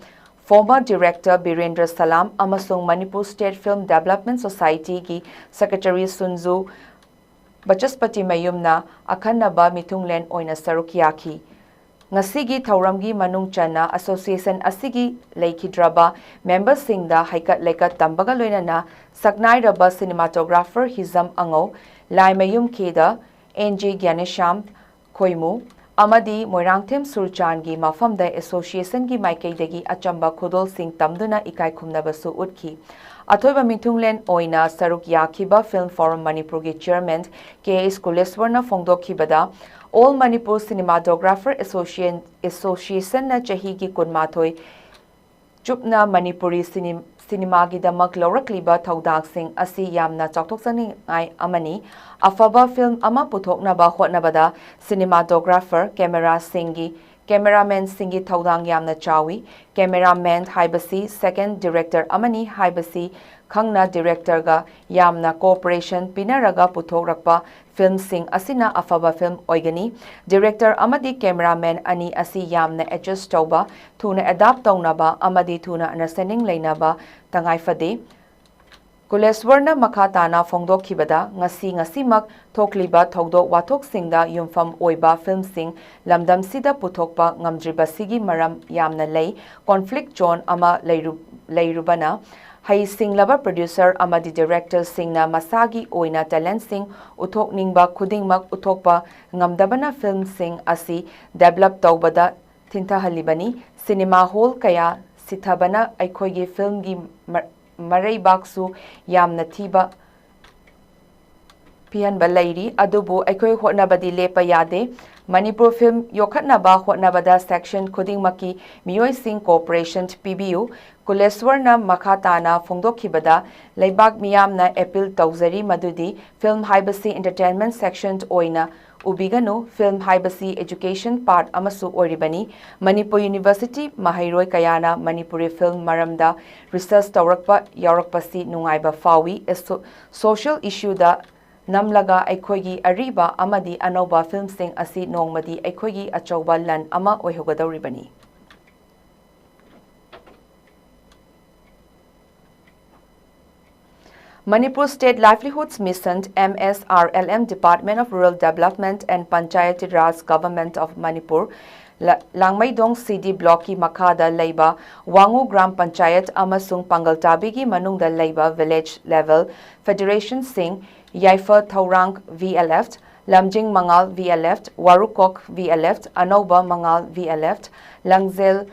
former director Birendra Salam ꯑꯃꯁꯨꯡ ꯃꯅꯤꯄꯨꯔ ꯁ꯭ꯇꯦꯠ ꯐꯤꯜꯝ ꯗꯦꯚꯂꯞꯃꯦꯟꯠ ꯁꯣꯁꯥꯏꯇꯤꯒꯤ ꯁꯦꯀ꯭ꯔꯦꯇꯔꯤ ꯁꯨꯟꯖꯨ ꯕꯆꯁꯄꯇꯤꯃꯌꯨꯝꯅ ꯑꯈꯟꯅꯕ ꯃꯤꯊꯨꯡꯂꯦꯟ ꯑꯣꯏꯅ ꯁꯔꯨꯛ ꯌꯥꯈꯤ꯫ ꯉꯁꯤꯒꯤ ꯊꯧꯔꯝꯒꯤ ꯃꯅꯨꯡ ꯆꯟꯅ ꯑꯦꯁꯣꯁꯤꯌꯦꯁꯟ ꯑꯁꯤꯒꯤ ꯂꯩꯈꯤꯗ꯭ꯔꯕ ꯃꯦꯝꯕꯔꯁꯤꯡꯗ ꯍꯩꯀꯠ ꯂꯩꯀꯠ ꯇꯝꯕꯒ ꯂꯣꯏꯅꯅ ꯁꯛꯅꯥꯏꯔꯕ ꯁꯤꯅꯦꯃꯥꯇꯣꯒ꯭ꯔꯥꯐꯔ ꯍꯤꯖꯝ ꯑꯉꯧ, ꯂꯥꯏꯃꯌꯨꯝ ꯈꯦꯗ, ꯑꯦꯟ ꯖꯦ ꯒ꯭ꯌꯥꯅꯦꯁ꯭ꯌꯥꯝ ꯈꯣꯏꯃꯨ ꯑꯃꯗꯤ ꯃꯣꯏꯔꯥꯡꯊꯦꯝ ꯁꯨꯔꯆꯥꯟꯒꯤ ꯃꯐꯝꯗ ꯑꯦꯁꯣꯁꯤꯌꯦꯁꯟꯒꯤ ꯃꯥꯏꯀꯩꯗꯒꯤ ꯑꯆꯝꯕ ꯈꯨꯗꯣꯜꯁꯤꯡ ꯇꯝꯗꯨꯅ ꯏꯀꯥꯏ ꯈꯨꯝꯅꯕꯁꯨ ꯎꯠꯈꯤ꯫ ꯑꯊꯣꯏꯕ ꯃꯤꯊꯨꯡꯂꯦꯟ ꯑꯣꯏꯅ ꯁꯔꯨꯛ ꯌꯥꯈꯤꯕ ꯐꯤꯜꯝ ꯐꯣꯔꯝ ꯃꯅꯤꯄꯨꯔꯒꯤ chairman K H ꯀꯨꯂꯦꯁ꯭ꯋꯔꯅ ꯐꯣꯡꯗꯣꯛꯈꯤꯕꯗ, all Manipur ꯁꯤꯅꯦꯃꯥꯇꯣꯒ꯭ꯔꯥꯐꯔ ꯑꯦꯁꯣꯁꯤꯌꯦꯟ-, ꯑꯦꯁꯣꯁꯤꯌꯦꯁꯟꯅ ꯆꯍꯤꯒꯤ ꯀꯨꯟꯃꯥꯊꯣꯏ ꯆꯨꯞꯅ ꯃꯅꯤꯄꯨꯔꯤ ꯁꯤꯅꯤ-, ꯁꯤꯅꯦꯃꯥꯒꯤꯗꯃꯛ ꯂꯧꯔꯛꯂꯤꯕ ꯊꯧꯗꯥꯡꯁꯤꯡ ꯑꯁꯤ ꯌꯥꯝꯅ ꯆꯥꯎꯊꯣꯛꯆꯅꯤꯡꯉꯥꯏ ꯑꯃꯅꯤ꯫ ꯑꯐꯕ ꯐꯤꯜꯝ ꯑꯃ ꯄꯨꯊꯣꯛꯅꯕ ꯍꯣꯠꯅꯕꯗ ꯁꯤꯅꯦꯃꯥꯇꯣꯒ꯭ꯔꯥꯐꯔ, ꯀꯦꯃꯦꯔꯥꯁꯤꯡꯒꯤ, ꯀꯦꯃꯦꯔꯥꯃꯦꯟꯁꯤꯡꯒꯤ ꯊꯧꯗꯥꯡ ꯌꯥꯝꯅ ꯆꯥꯎꯏ꯫ ꯀꯦꯃꯦꯔꯥꯃꯦꯟ ꯍꯥꯏꯕꯁꯤ ꯁꯦꯀꯦꯟ ꯗꯤꯔꯦꯛꯇꯔ ꯑꯃꯅꯤ ꯍꯥꯏꯕꯁꯤ ꯈꯪꯅ ꯗꯤꯔꯦꯛꯇꯔꯒ ꯌꯥꯝꯅ ꯀꯣꯑꯣꯄꯔꯦꯁꯟ ꯄꯤꯅꯔꯒ ꯄꯨꯊꯣꯛꯂꯛꯄ ꯐꯤꯜꯝꯁꯤꯡ ꯑꯁꯤꯅ ꯑꯐꯕ ꯐꯤꯜꯝ ꯑꯣꯏꯒꯅꯤ꯫ ꯗꯤꯔꯦꯛꯇꯔ ꯑꯃꯗꯤ ꯀꯦꯃꯦꯔꯥꯃꯦꯟ ꯑꯅꯤ ꯑꯁꯤ ꯌꯥꯝꯅ ꯑꯦꯗꯖꯁ ꯇꯧꯕ, ꯊꯨꯅ ꯑꯦꯗꯥꯞ ꯇꯧꯅꯕ ꯑꯃꯗꯤ ꯊꯨꯅ ꯑꯟꯗꯔꯁꯇꯦꯟꯗꯤꯡ ꯂꯩꯅꯕ ꯇꯉꯥꯏ ꯐꯗꯦ꯫ ꯀꯨꯂꯦꯁ꯭ꯋꯔꯅ ꯃꯈꯥ ꯇꯥꯅ ꯐꯣꯡꯗꯣꯛꯈꯤꯕꯗ, ꯉꯁꯤ ꯉꯁꯤꯃꯛ ꯊꯣꯛꯂꯤꯕ ꯊꯧꯗꯣꯛ ꯋꯥꯊꯣꯛꯁꯤꯡꯗ ꯌꯨꯝꯐꯝ ꯑꯣꯏꯕ ꯐꯤꯜꯝꯁꯤꯡ ꯂꯝꯗꯝꯁꯤꯗ ꯄꯨꯊꯣꯛꯄ ꯉꯝꯗ꯭ꯔꯤꯕꯁꯤꯒꯤ ꯃꯔꯝ ꯌꯥꯝꯅ ꯂꯩ꯫ ꯀꯣꯟꯐ꯭ꯂꯤꯛ ꯖꯣꯟ ꯑꯃ ꯂꯩꯔꯨ-, ꯂꯩꯔꯨꯕꯅ ꯍꯩꯁꯤꯡꯂꯕ ꯄ꯭ꯔꯣꯗ꯭ꯌꯨꯁꯔ ꯑꯃꯗꯤ ꯗꯤꯔꯦꯛꯇꯔꯁꯤꯡꯅ ꯃꯁꯥꯒꯤ ꯑꯣꯏꯅ ꯇꯦꯂꯦꯟꯠꯁꯤꯡ ꯎꯠꯊꯣꯛꯅꯤꯡꯕ ꯈꯨꯗꯤꯡꯃꯛ ꯎꯠꯊꯣꯛꯄ ꯉꯝꯗꯕꯅ ꯐꯤꯜꯝꯁꯤꯡ ꯑꯁꯤ ꯗꯦꯚꯂꯞ ꯇꯧꯕꯗ ꯊꯤꯟꯊꯍꯜꯂꯤꯕꯅꯤ꯫ ꯁꯤꯅꯦꯃꯥ ꯍꯣꯜ ꯀꯌꯥ ꯁꯤꯊꯕꯅ ꯑꯩꯈꯣꯏꯒꯤ ꯐꯤꯜꯝꯒꯤ ꯃ-, ꯃꯔꯩꯕꯥꯛꯁꯨ ꯌꯥꯝꯅ ꯊꯤꯕ ꯄꯤꯍꯟꯕ ꯂꯩꯔꯤ, ꯑꯗꯨꯕꯨ ꯑꯩꯈꯣꯏ ꯍꯣꯠꯅꯕꯗꯤ ꯂꯦꯞꯄ ꯌꯥꯗꯦ꯫ ꯃꯅꯤꯄꯨꯔ ꯐꯤꯜꯝ ꯌꯣꯛꯈꯠꯅꯕ ꯍꯣꯠꯅꯕꯗ ꯁꯦꯛꯁꯟ ꯈꯨꯗꯤꯡꯃꯛꯀꯤ ꯃꯤꯑꯣꯏꯁꯤꯡ ꯀꯣꯑꯣꯄꯔꯦꯁꯟ ꯄꯤꯕꯤꯌꯨ꯫ ꯀꯨꯂꯦꯁ꯭ꯋꯔꯅ ꯃꯈꯥ ꯇꯥꯅ ꯐꯣꯡꯗꯣꯛꯈꯤꯕꯗ, ꯂꯩꯕꯥꯛ ꯃꯤꯌꯥꯝꯅ ꯑꯦꯄꯤꯜ ꯇꯧꯖꯔꯤ ꯃꯗꯨꯗꯤ ꯐꯤꯜꯝ ꯍꯥꯏꯕꯁꯤ ꯏꯟꯇꯔꯇꯦꯟꯃꯦꯟ ꯁꯦꯛꯁꯟ ꯑꯣꯏꯅ ꯎꯕꯤꯒꯅꯨ, ꯐꯤꯜꯝ ꯍꯥꯏꯕꯁꯤ ꯑꯦꯖꯨꯀꯦꯁꯟ ꯄꯥꯔꯠ ꯑꯃꯁꯨ ꯑꯣꯏꯔꯤꯕꯅꯤ꯫ ꯃꯅꯤꯄꯨꯔ ꯌꯨꯅꯤꯚꯔꯁꯤꯇꯤ ꯃꯍꯩꯔꯣꯏ ꯀꯌꯥꯅ ꯃꯅꯤꯄꯨꯔꯤ ꯐꯤꯜꯝ ꯃꯔꯝꯗ ꯔꯤꯁꯔꯆ ꯇꯧꯔꯛꯄ ꯌꯥꯎꯔꯛꯄꯁꯤ ꯅꯨꯡꯉꯥꯏꯕ ꯐꯥꯎꯏ꯫ ꯑꯦꯁꯣ-, ꯁꯣꯁꯤꯌꯦꯜ ꯏꯁꯨꯗ ꯅꯝꯂꯒ ꯑꯩꯈꯣꯏꯒꯤ ꯑꯔꯤꯕ ꯑꯃꯗꯤ ꯑꯅꯧꯕ ꯐꯤꯜꯝꯁꯤꯡ ꯑꯁꯤ ꯅꯣꯡꯃꯗꯤ ꯑꯩꯈꯣꯏꯒꯤ ꯑꯆꯧꯕ ꯂꯟ ꯑꯃ ꯑꯣꯏꯍꯧꯒꯗꯧꯔꯤꯕꯅꯤ꯫ Manipur State Livelihoods Mission, M S R L M, Department of Rural Development and Panchayati Raj, Government of Manipur, ꯂ-, ꯂꯥꯡꯃꯩꯗꯣꯡ C D blockꯀꯤ ꯃꯈꯥꯗ ꯂꯩꯕ ꯋꯥꯉꯨ ꯒ꯭ꯔꯥꯝ ꯄꯟꯆꯥꯌꯠ ꯑꯃꯁꯨꯡ ꯄꯥꯡꯒꯜꯇꯥꯕꯤꯒꯤ ꯃꯅꯨꯡꯗ ꯂꯩꯕ village level federationꯁꯤꯡ, ꯌꯥꯏꯐ ꯊꯧꯔꯥꯡ V L F, ꯂꯝꯖꯤꯡ ꯃꯉꯥꯜ V L F, ꯋꯥꯔꯨꯀꯣꯛ V L F, ꯑꯅꯧꯕ ꯃꯉꯥꯜ V L F, ꯂꯪꯖꯦꯜ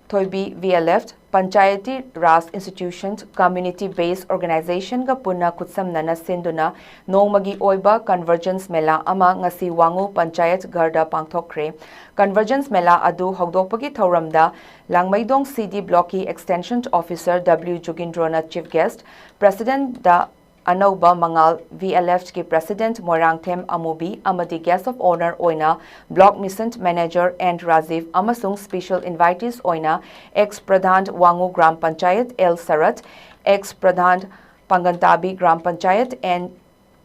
ꯊꯣꯏꯕꯤ VLF, Panchayati Raj Institutions, Community Based Organizationꯒ ꯄꯨꯟꯅ ꯈꯨꯠꯁꯝꯅꯅ ꯁꯤꯟꯗꯨꯅ ꯅꯣꯡꯃꯒꯤ ꯑꯣꯏꯕ Convergence ꯃꯦꯂꯥ ꯑꯃ ꯉꯁꯤ ꯋꯥꯉꯨ ꯄꯟꯆꯥꯌꯠ ꯘꯔꯗ ꯄꯥꯡꯊꯣꯛꯈ꯭ꯔꯦ꯫ Convergence ꯃꯦꯂꯥ ꯑꯗꯨ ꯍꯧꯗꯣꯛꯄꯒꯤ ꯊꯧꯔꯝꯗ ꯂꯥꯡꯃꯩꯗꯣꯡ CD Blockꯀꯤ Extension Officer W ꯖꯨꯒꯤꯟꯗ꯭ꯔꯣꯅ Chief Guest, Presidentꯗ ꯑꯅꯧꯕ ꯃꯉꯥꯜ VLFꯀꯤ President ꯃꯣꯏꯔꯥꯡꯊꯦꯝ ꯑꯃꯨꯕꯤ ꯑꯃꯗꯤ Guest of Honour ꯑꯣꯏꯅ Block Mission Manager N Rajiv ꯑꯃꯁꯨꯡ Special Invitees ꯑꯣꯏꯅ Ex Pradhan Wangoo gram panchayat L Sarat, Ex Pradhan Pangantabi gram panchayat N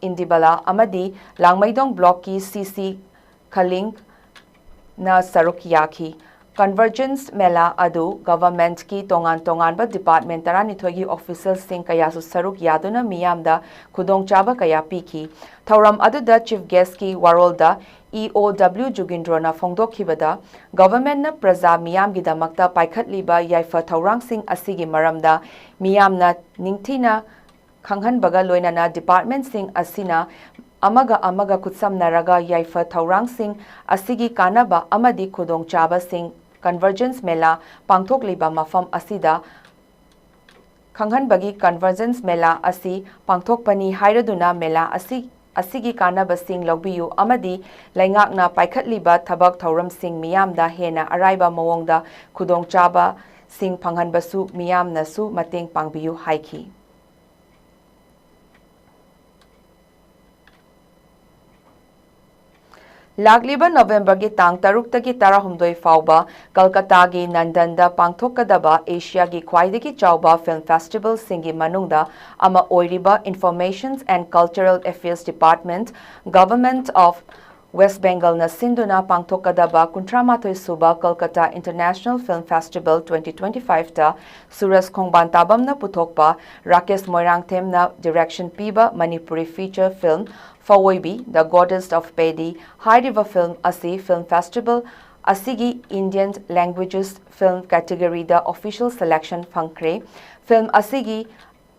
Indibala ꯑꯃꯗꯤ ꯂꯥꯡꯃꯩꯗꯣꯡ Blockꯀꯤ CC ꯈꯂꯤꯡꯅ ꯁꯔꯨꯛ ꯌꯥꯈꯤ꯫ Convergence ꯃꯦꯂꯥ ꯑꯗꯨ Governmentꯀꯤ ꯇꯣꯉꯥꯟ ꯇꯣꯉꯥꯟꯕ Department ꯇꯔꯥꯅꯤꯊꯣꯏꯒꯤ Officialꯁꯤꯡ ꯀꯌꯥꯁꯨ ꯁꯔꯨꯛ ꯌꯥꯗꯨꯅ ꯃꯤꯌꯥꯝꯗ ꯈꯨꯗꯣꯡꯆꯥꯕ ꯀꯌꯥ ꯄꯤꯈꯤ꯫ ꯊꯧꯔꯝ ꯑꯗꯨꯗ Chief Guestꯀꯤ ꯋꯥꯔꯣꯜꯗ EO W ꯖꯨꯒꯤꯟꯗ꯭ꯔꯣꯅ ꯐꯣꯡꯗꯣꯛꯈꯤꯕꯗ, Governmentꯅ ꯄ꯭ꯔꯖꯥ ꯃꯤꯌꯥꯝꯒꯤꯗꯃꯛꯇ ꯄꯥꯏꯈꯠꯂꯤꯕ ꯌꯥꯏꯐ ꯊꯧꯔꯥꯡꯁꯤꯡ ꯑꯁꯤꯒꯤ ꯃꯔꯝꯗ ꯃꯤꯌꯥꯝꯅ ꯅꯤꯡꯊꯤꯅ ꯈꯪꯍꯟꯕꯒ ꯂꯣꯏꯅꯅ Departmentꯁꯤꯡ ꯑꯁꯤꯅ ꯑꯃꯒ ꯑꯃꯒ ꯈꯨꯠꯁꯝꯅꯔꯒ ꯌꯥꯏꯐ ꯊꯧꯔꯥꯡꯁꯤꯡ ꯑꯁꯤꯒꯤ ꯀꯥꯟꯅꯕ ꯑꯃꯗꯤ ꯈꯨꯗꯣꯡꯆꯥꯕꯁꯤꯡ Convergence ꯃꯦꯂꯥ ꯄꯥꯡꯊꯣꯛꯂꯤꯕ ꯃꯐꯝ ꯑꯁꯤꯗ ꯈꯪꯍꯟꯕꯒꯤ Convergence ꯃꯦꯂꯥ ꯑꯁꯤ ꯄꯥꯡꯊꯣꯛꯄꯅꯤ ꯍꯥꯏꯔꯗꯨꯅ ꯃꯦꯂꯥ ꯑꯁꯤ, ꯑꯁꯤꯒꯤ ꯀꯥꯟꯅꯕꯁꯤꯡ ꯂꯧꯕꯤꯌꯨ ꯑꯃꯗꯤ ꯂꯩꯉꯥꯛꯅ ꯄꯥꯏꯈꯠꯂꯤꯕ ꯊꯕꯛ ꯊꯧꯔꯝꯁꯤꯡ ꯃꯤꯌꯥꯝꯗ ꯍꯦꯟꯅ ꯑꯔꯥꯏꯕ ꯃꯑꯣꯡꯗ ꯈꯨꯗꯣꯡꯆꯥꯕꯁꯤꯡ ꯐꯪꯍꯟꯕꯁꯨ ꯃꯤꯌꯥꯝꯅꯁꯨ ꯃꯇꯦꯡ ꯄꯥꯡꯕꯤꯌꯨ ꯍꯥꯏꯈꯤ꯫ ꯂꯥꯛꯂꯤꯕ Novemberꯒꯤ ꯇꯥꯡ ꯇꯔꯨꯛꯇꯒꯤ ꯇꯔꯥꯍꯨꯝꯗꯣꯏ ꯐꯥꯎꯕ ꯀꯜꯀꯇꯥꯒꯤ ꯅꯟꯗꯟꯗ ꯄꯥꯡꯊꯣꯛꯀꯗꯕ ꯑꯦꯁꯤꯌꯥꯒꯤ ꯈ꯭ꯋꯥꯏꯗꯒꯤ ꯆꯥꯎꯕ film festivalꯁꯤꯡꯒꯤ ꯃꯅꯨꯡꯗ ꯑꯃ ꯑꯣꯏꯔꯤꯕ Information and Cultural Affairs Department, Government of West Bengalꯅ ꯁꯤꯟꯗꯨꯅ ꯄꯥꯡꯊꯣꯛꯀꯗꯕ ꯀꯨꯟꯊ꯭ꯔꯥ ꯃꯥꯊꯣꯏ ꯁꯨꯕ Kolkata International Film Festival twenty twenty-fiveꯇ ꯁꯨꯔꯖ ꯈꯣꯡꯕꯥꯟ ꯇꯥꯕꯝꯅ ꯄꯨꯊꯣꯛꯄ, ꯔꯥꯀꯦꯁ ꯃꯣꯏꯔꯥꯡꯊꯦꯝꯅ direction ꯄꯤꯕ Manipuri feature film ꯐꯋꯣꯏꯕꯤ, The Goddess of Paddy ꯍꯥꯏꯔꯤꯕ film ꯑꯁꯤ film festival ꯑꯁꯤꯒꯤ Indian Languages Film categoryꯗ official selection ꯐꯪꯈ꯭ꯔꯦ꯫ Film ꯑꯁꯤꯒꯤ,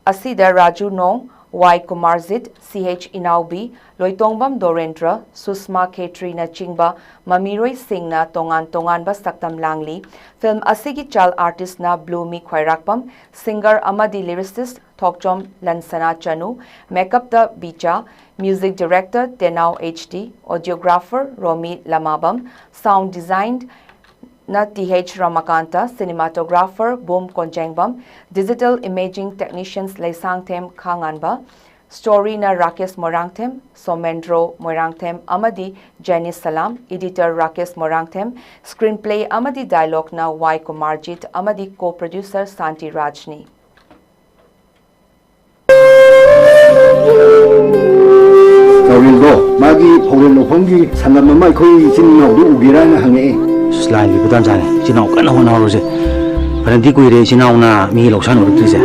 ꯑꯁꯤꯗ ꯔꯥꯖꯨ ꯅꯣꯡ, ꯋꯥꯏ ꯀꯨꯃꯥꯔꯖꯤꯠ, ꯁꯤ ꯑꯩꯆ ꯏꯅꯥꯎꯕꯤ, ꯂꯣꯏꯇꯣꯡꯕꯝ ꯗꯣꯔꯦꯟꯗ꯭ꯔ, ꯁꯨꯁꯃꯥ ꯈꯦꯇ꯭ꯔꯤꯅꯆꯤꯡꯕ ꯃꯃꯤꯔꯣꯏꯁꯤꯡꯅ ꯇꯣꯉꯥꯟ ꯇꯣꯉꯥꯟꯕ ꯁꯛꯇꯝ ꯂꯥꯡꯂꯤ꯫ ꯐꯤꯜꯝ ꯑꯁꯤꯒꯤ ꯆꯥꯏꯜ ꯑꯥꯔꯇꯤꯁꯅ ꯕ꯭ꯂꯨꯃꯤ ꯈ꯭ꯋꯥꯏꯔꯥꯛꯄꯝ, ꯁꯤꯡꯒꯔ ꯑꯃꯗꯤ ꯂꯤꯔꯤꯁꯤꯁ ꯊꯣꯛꯆꯣꯝ ꯂꯟꯁꯅꯥ ꯆꯅꯨ, ꯃꯦꯀꯞꯇ Bicha, music director Tenao H D, audiographer Romi Lamabam, sound design ꯅ T H Ramakanta, cinematographer Boom Konjengbam, digital imaging technicians Leishangthem Khanganba, ꯁ꯭ꯇꯣꯔꯤꯅ ꯔꯥꯀꯦꯁ ꯃꯣꯏꯔꯥꯡꯊꯦꯝ, ꯁꯣꯃꯦꯟꯗ꯭ꯔꯣ ꯃꯣꯏꯔꯥꯡꯊꯦꯝ ꯑꯃꯗꯤ ꯖꯦꯅꯤ ꯁꯂꯥꯝ, ꯏꯗꯤꯇꯔ ꯔꯥꯀꯦꯁ ꯃꯣꯏꯔꯥꯡꯊꯦꯝ, ꯁ꯭ꯀ꯭ꯔꯤꯟꯄ꯭ꯂꯦ ꯑꯃꯗꯤ ꯗꯥꯏꯂꯣꯒꯅ ꯋꯥꯏ ꯀꯨꯃꯥꯔꯖꯤꯠ ꯑꯃꯗꯤ ꯀꯣ ꯄ꯭ꯔꯣꯗ꯭ꯌꯨꯁꯔ ꯁꯥꯟꯇꯤ ꯔꯥꯖꯅꯤ꯫ ꯆꯥꯎꯔꯦꯜꯗꯣ ꯃꯥꯒꯤ ꯐꯧꯔꯦꯜ ꯂꯧꯐꯝꯒꯤ ꯁꯪꯒꯝ ꯑꯃ ꯑꯩꯈꯣꯏ ꯏꯆꯤꯟ ꯏꯅꯥꯎꯗꯨ ꯎꯒꯦꯔꯥꯅ ꯍꯪꯉꯛꯑꯦ꯫ ꯑꯁ, ꯂꯥꯏ ꯂꯤꯕ ꯇꯥꯟꯖꯥꯅꯤ꯫ ꯏꯆꯤꯟ ꯏꯅꯥꯎ ꯀꯟꯅ ꯍꯣꯠꯅꯍꯧꯔꯁꯦ꯫ ꯐꯅꯗꯤ ꯀꯨꯏꯔꯦ ꯏꯆꯤꯟ ꯏꯅꯥꯎꯅ ꯃꯤ ꯂꯧꯁꯥꯟ ꯎꯔꯛꯇ꯭ꯔꯤꯁꯦ꯫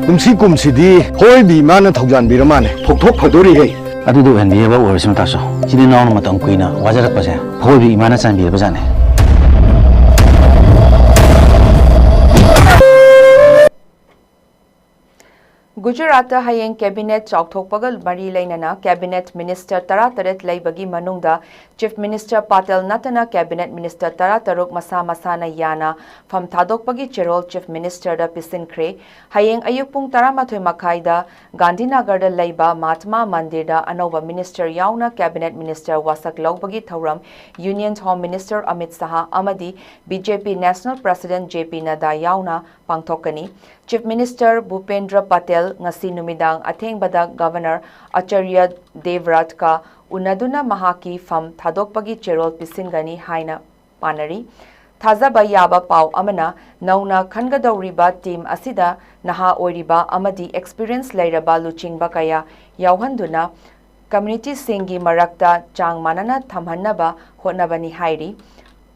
ꯀꯨꯝꯁꯤ ꯀꯨꯝꯁꯤꯗꯤ ꯍꯣꯏꯕꯤ ꯏꯃꯥꯅ ꯊꯧꯖꯥꯟꯕꯤꯔ ꯃꯥꯜꯂꯦ꯫ ꯐꯧꯊꯣꯛ ꯐꯗꯣꯔꯤꯍꯦ꯫ ꯑꯗꯨꯗꯣ ꯑꯣꯏꯍꯟꯕꯤꯅꯕ ꯑꯣꯏꯔꯁꯅꯨ ꯇꯥꯆꯧ꯫ ꯏꯆꯤꯟ ꯏꯅꯥꯎꯅ ꯃꯇꯝ ꯀꯨꯏꯅ ꯋꯥꯖꯔꯛꯄꯁꯦ ꯐꯧꯍꯣꯏꯕꯤ ꯏꯃꯥꯅ ꯆꯥꯟꯕꯤꯔꯕꯖꯥꯠꯅꯦ꯫ ꯒꯨꯖꯔꯥꯠꯇ ꯍꯌꯦꯡ ꯀꯦꯕꯤꯅꯦꯠ ꯆꯥꯎꯊꯣꯛꯄꯒ ꯃꯔꯤ ꯂꯩꯅꯅ ꯀꯦꯕꯤꯅꯦꯠ ꯃꯤꯅꯤꯁꯇꯔ ꯇꯔꯥꯇꯔꯦꯠ ꯂꯩꯕꯒꯤ ꯃꯅꯨꯡꯗ ꯆꯤꯐ ꯃꯤꯅꯤꯁꯇꯔ ꯄꯥꯇꯦꯜ ꯅꯠꯇꯅ ꯀꯦꯕꯤꯅꯦꯠ ꯃꯤꯅꯤꯁꯇꯔ ꯇꯔꯥꯇꯔꯨꯛ ꯃꯁꯥ ꯃꯁꯥꯅ ꯌꯥꯅ ꯐꯝ ꯊꯥꯗꯣꯛꯄꯒꯤ ꯆꯦꯔꯣꯜ ꯆꯤꯐ ꯃꯤꯅꯤꯁꯇꯔꯗ ꯄꯤꯁꯤꯟꯈ꯭ꯔꯦ꯫ ꯍꯌꯦꯡ ꯑꯌꯨꯛ ꯄꯨꯡ ꯇꯔꯥꯃꯥꯊꯣꯏ ꯃꯈꯥꯏꯗ ꯒꯥꯟꯙꯤꯅꯒꯔꯗ ꯂꯩꯕ ꯃꯍꯥꯠꯃꯥ ꯃꯟꯗꯤꯔꯗ ꯑꯅꯧꯕ ꯃꯤꯅꯤꯁꯇꯔ ꯌꯥꯎꯅ ꯀꯦꯕꯤꯅꯦꯠ ꯃꯤꯅꯤꯁꯇꯔ ꯋꯥꯁꯛ ꯂꯧꯕꯒꯤ ꯊꯧꯔꯝ ꯌꯨꯅꯤꯌꯟ ꯍꯣꯝ ꯃꯤꯅꯤꯁꯇꯔ ꯑꯃꯤꯠ ꯁꯍꯥ ꯑꯃꯗꯤ ꯕꯤ ꯖꯦ ꯄꯤ ꯅꯦꯁꯅꯦꯜ ꯄ꯭ꯔꯁꯤꯗꯦꯟꯠ ꯖꯦ ꯄꯤ ꯅꯗꯥ ꯌꯥꯎꯅ ꯄꯥꯡꯊꯣꯛꯀꯅꯤ꯫ ꯆꯤꯐ ꯃꯤꯅꯤꯁꯇꯔ ꯚꯨꯄꯦꯟꯗ꯭ꯔ ꯄꯇꯦꯜ ꯉꯁꯤ ꯅꯨꯃꯤꯗꯥꯡ ꯑꯊꯦꯡꯕꯗ ꯒꯚꯔꯅꯔ ꯑꯆꯥꯔꯌ ꯗꯦꯕꯔꯥꯠꯀ ꯎꯅꯗꯨꯅ ꯃꯍꯥꯛꯀꯤ ꯐꯝ ꯊꯥꯗꯣꯛꯄꯒꯤ ꯆꯦꯔꯣꯜ ꯄꯤꯁꯤꯟꯒꯅꯤ ꯍꯥꯏꯅ ꯄꯥꯅꯔꯤ꯫ ꯊꯥꯖꯕ ꯌꯥꯕ ꯄꯥꯎ ꯑꯃꯅ, ꯅꯧꯅ ꯈꯟꯒꯗꯧꯔꯤꯕ ꯇꯤꯝ ꯑꯁꯤꯗ ꯅꯍꯥ ꯑꯣꯏꯔꯤꯕ ꯑꯃꯗꯤ ꯑꯦꯛꯁꯄꯤꯔꯤꯌꯦꯟꯁ ꯂꯩꯔꯕ ꯂꯨꯆꯤꯡꯕ ꯀꯌꯥ ꯌꯥꯎꯍꯟꯗꯨꯅ ꯀꯝꯃ꯭ꯌꯨꯅꯤꯇꯤꯁꯤꯡꯒꯤ ꯃꯔꯛꯇ ꯆꯥꯡ ꯃꯥꯟꯅꯅ ꯊꯝꯍꯟꯅꯕ ꯍꯣꯠꯅꯕꯅꯤ ꯍꯥꯏꯔꯤ꯫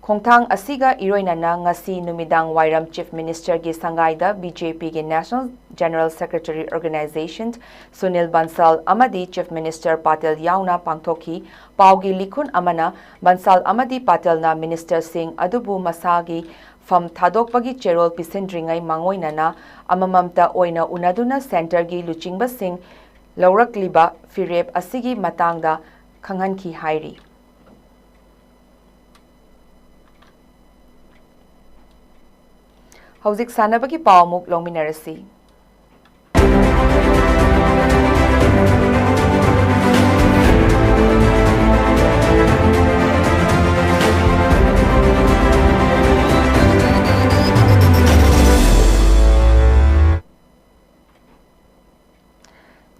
ꯈꯣꯡꯊꯥꯡ ꯑꯁꯤꯒ ꯏꯔꯣꯏꯅꯅ ꯉꯁꯤ ꯅꯨꯃꯤꯗꯥꯡ ꯋꯥꯏꯔꯝ Chief Ministerꯒꯤ ꯁꯪꯒꯥꯏꯗ BJPꯒꯤ National General Secretary Organization Sunil ꯕꯟꯁꯥꯜ ꯑꯃꯗꯤ Chief Minister ꯄꯥꯇꯦꯜ ꯌꯥꯎꯅ ꯄꯥꯡꯊꯣꯛꯈꯤ꯫ ꯄꯥꯎꯒꯤ ꯂꯤꯈꯨꯟ ꯑꯃꯅ ꯕꯟꯁꯥꯜ ꯑꯃꯗꯤ ꯄꯥꯇꯦꯜꯅ ministerꯁꯤꯡ ꯑꯗꯨꯕꯨ ꯃꯁꯥꯒꯤ ꯐꯝ ꯊꯥꯗꯣꯛꯄꯒꯤ ꯆꯦꯔꯣꯜ ꯄꯤꯁꯤꯟꯗ꯭ꯔꯤꯉꯩ ꯃꯥꯡꯑꯣꯏꯅꯅ ꯑꯃꯃꯝꯇ ꯑꯣꯏꯅ ꯎꯅꯗꯨꯅ centreꯒꯤ ꯂꯨꯆꯤꯡꯕꯁꯤꯡ ꯂꯧꯔꯛꯂꯤꯕ ꯐꯤꯔꯦꯞ ꯑꯁꯤꯒꯤ ꯃꯇꯥꯡꯗ ꯈꯪꯍꯟꯈꯤ ꯍꯥꯏꯔꯤ꯫ ꯍꯧꯖꯤꯛ ꯁꯥꯟꯅꯕꯒꯤ ꯄꯥꯎ ꯑꯃꯨꯛ ꯂꯧꯃꯤꯟꯅꯔꯁꯤ꯫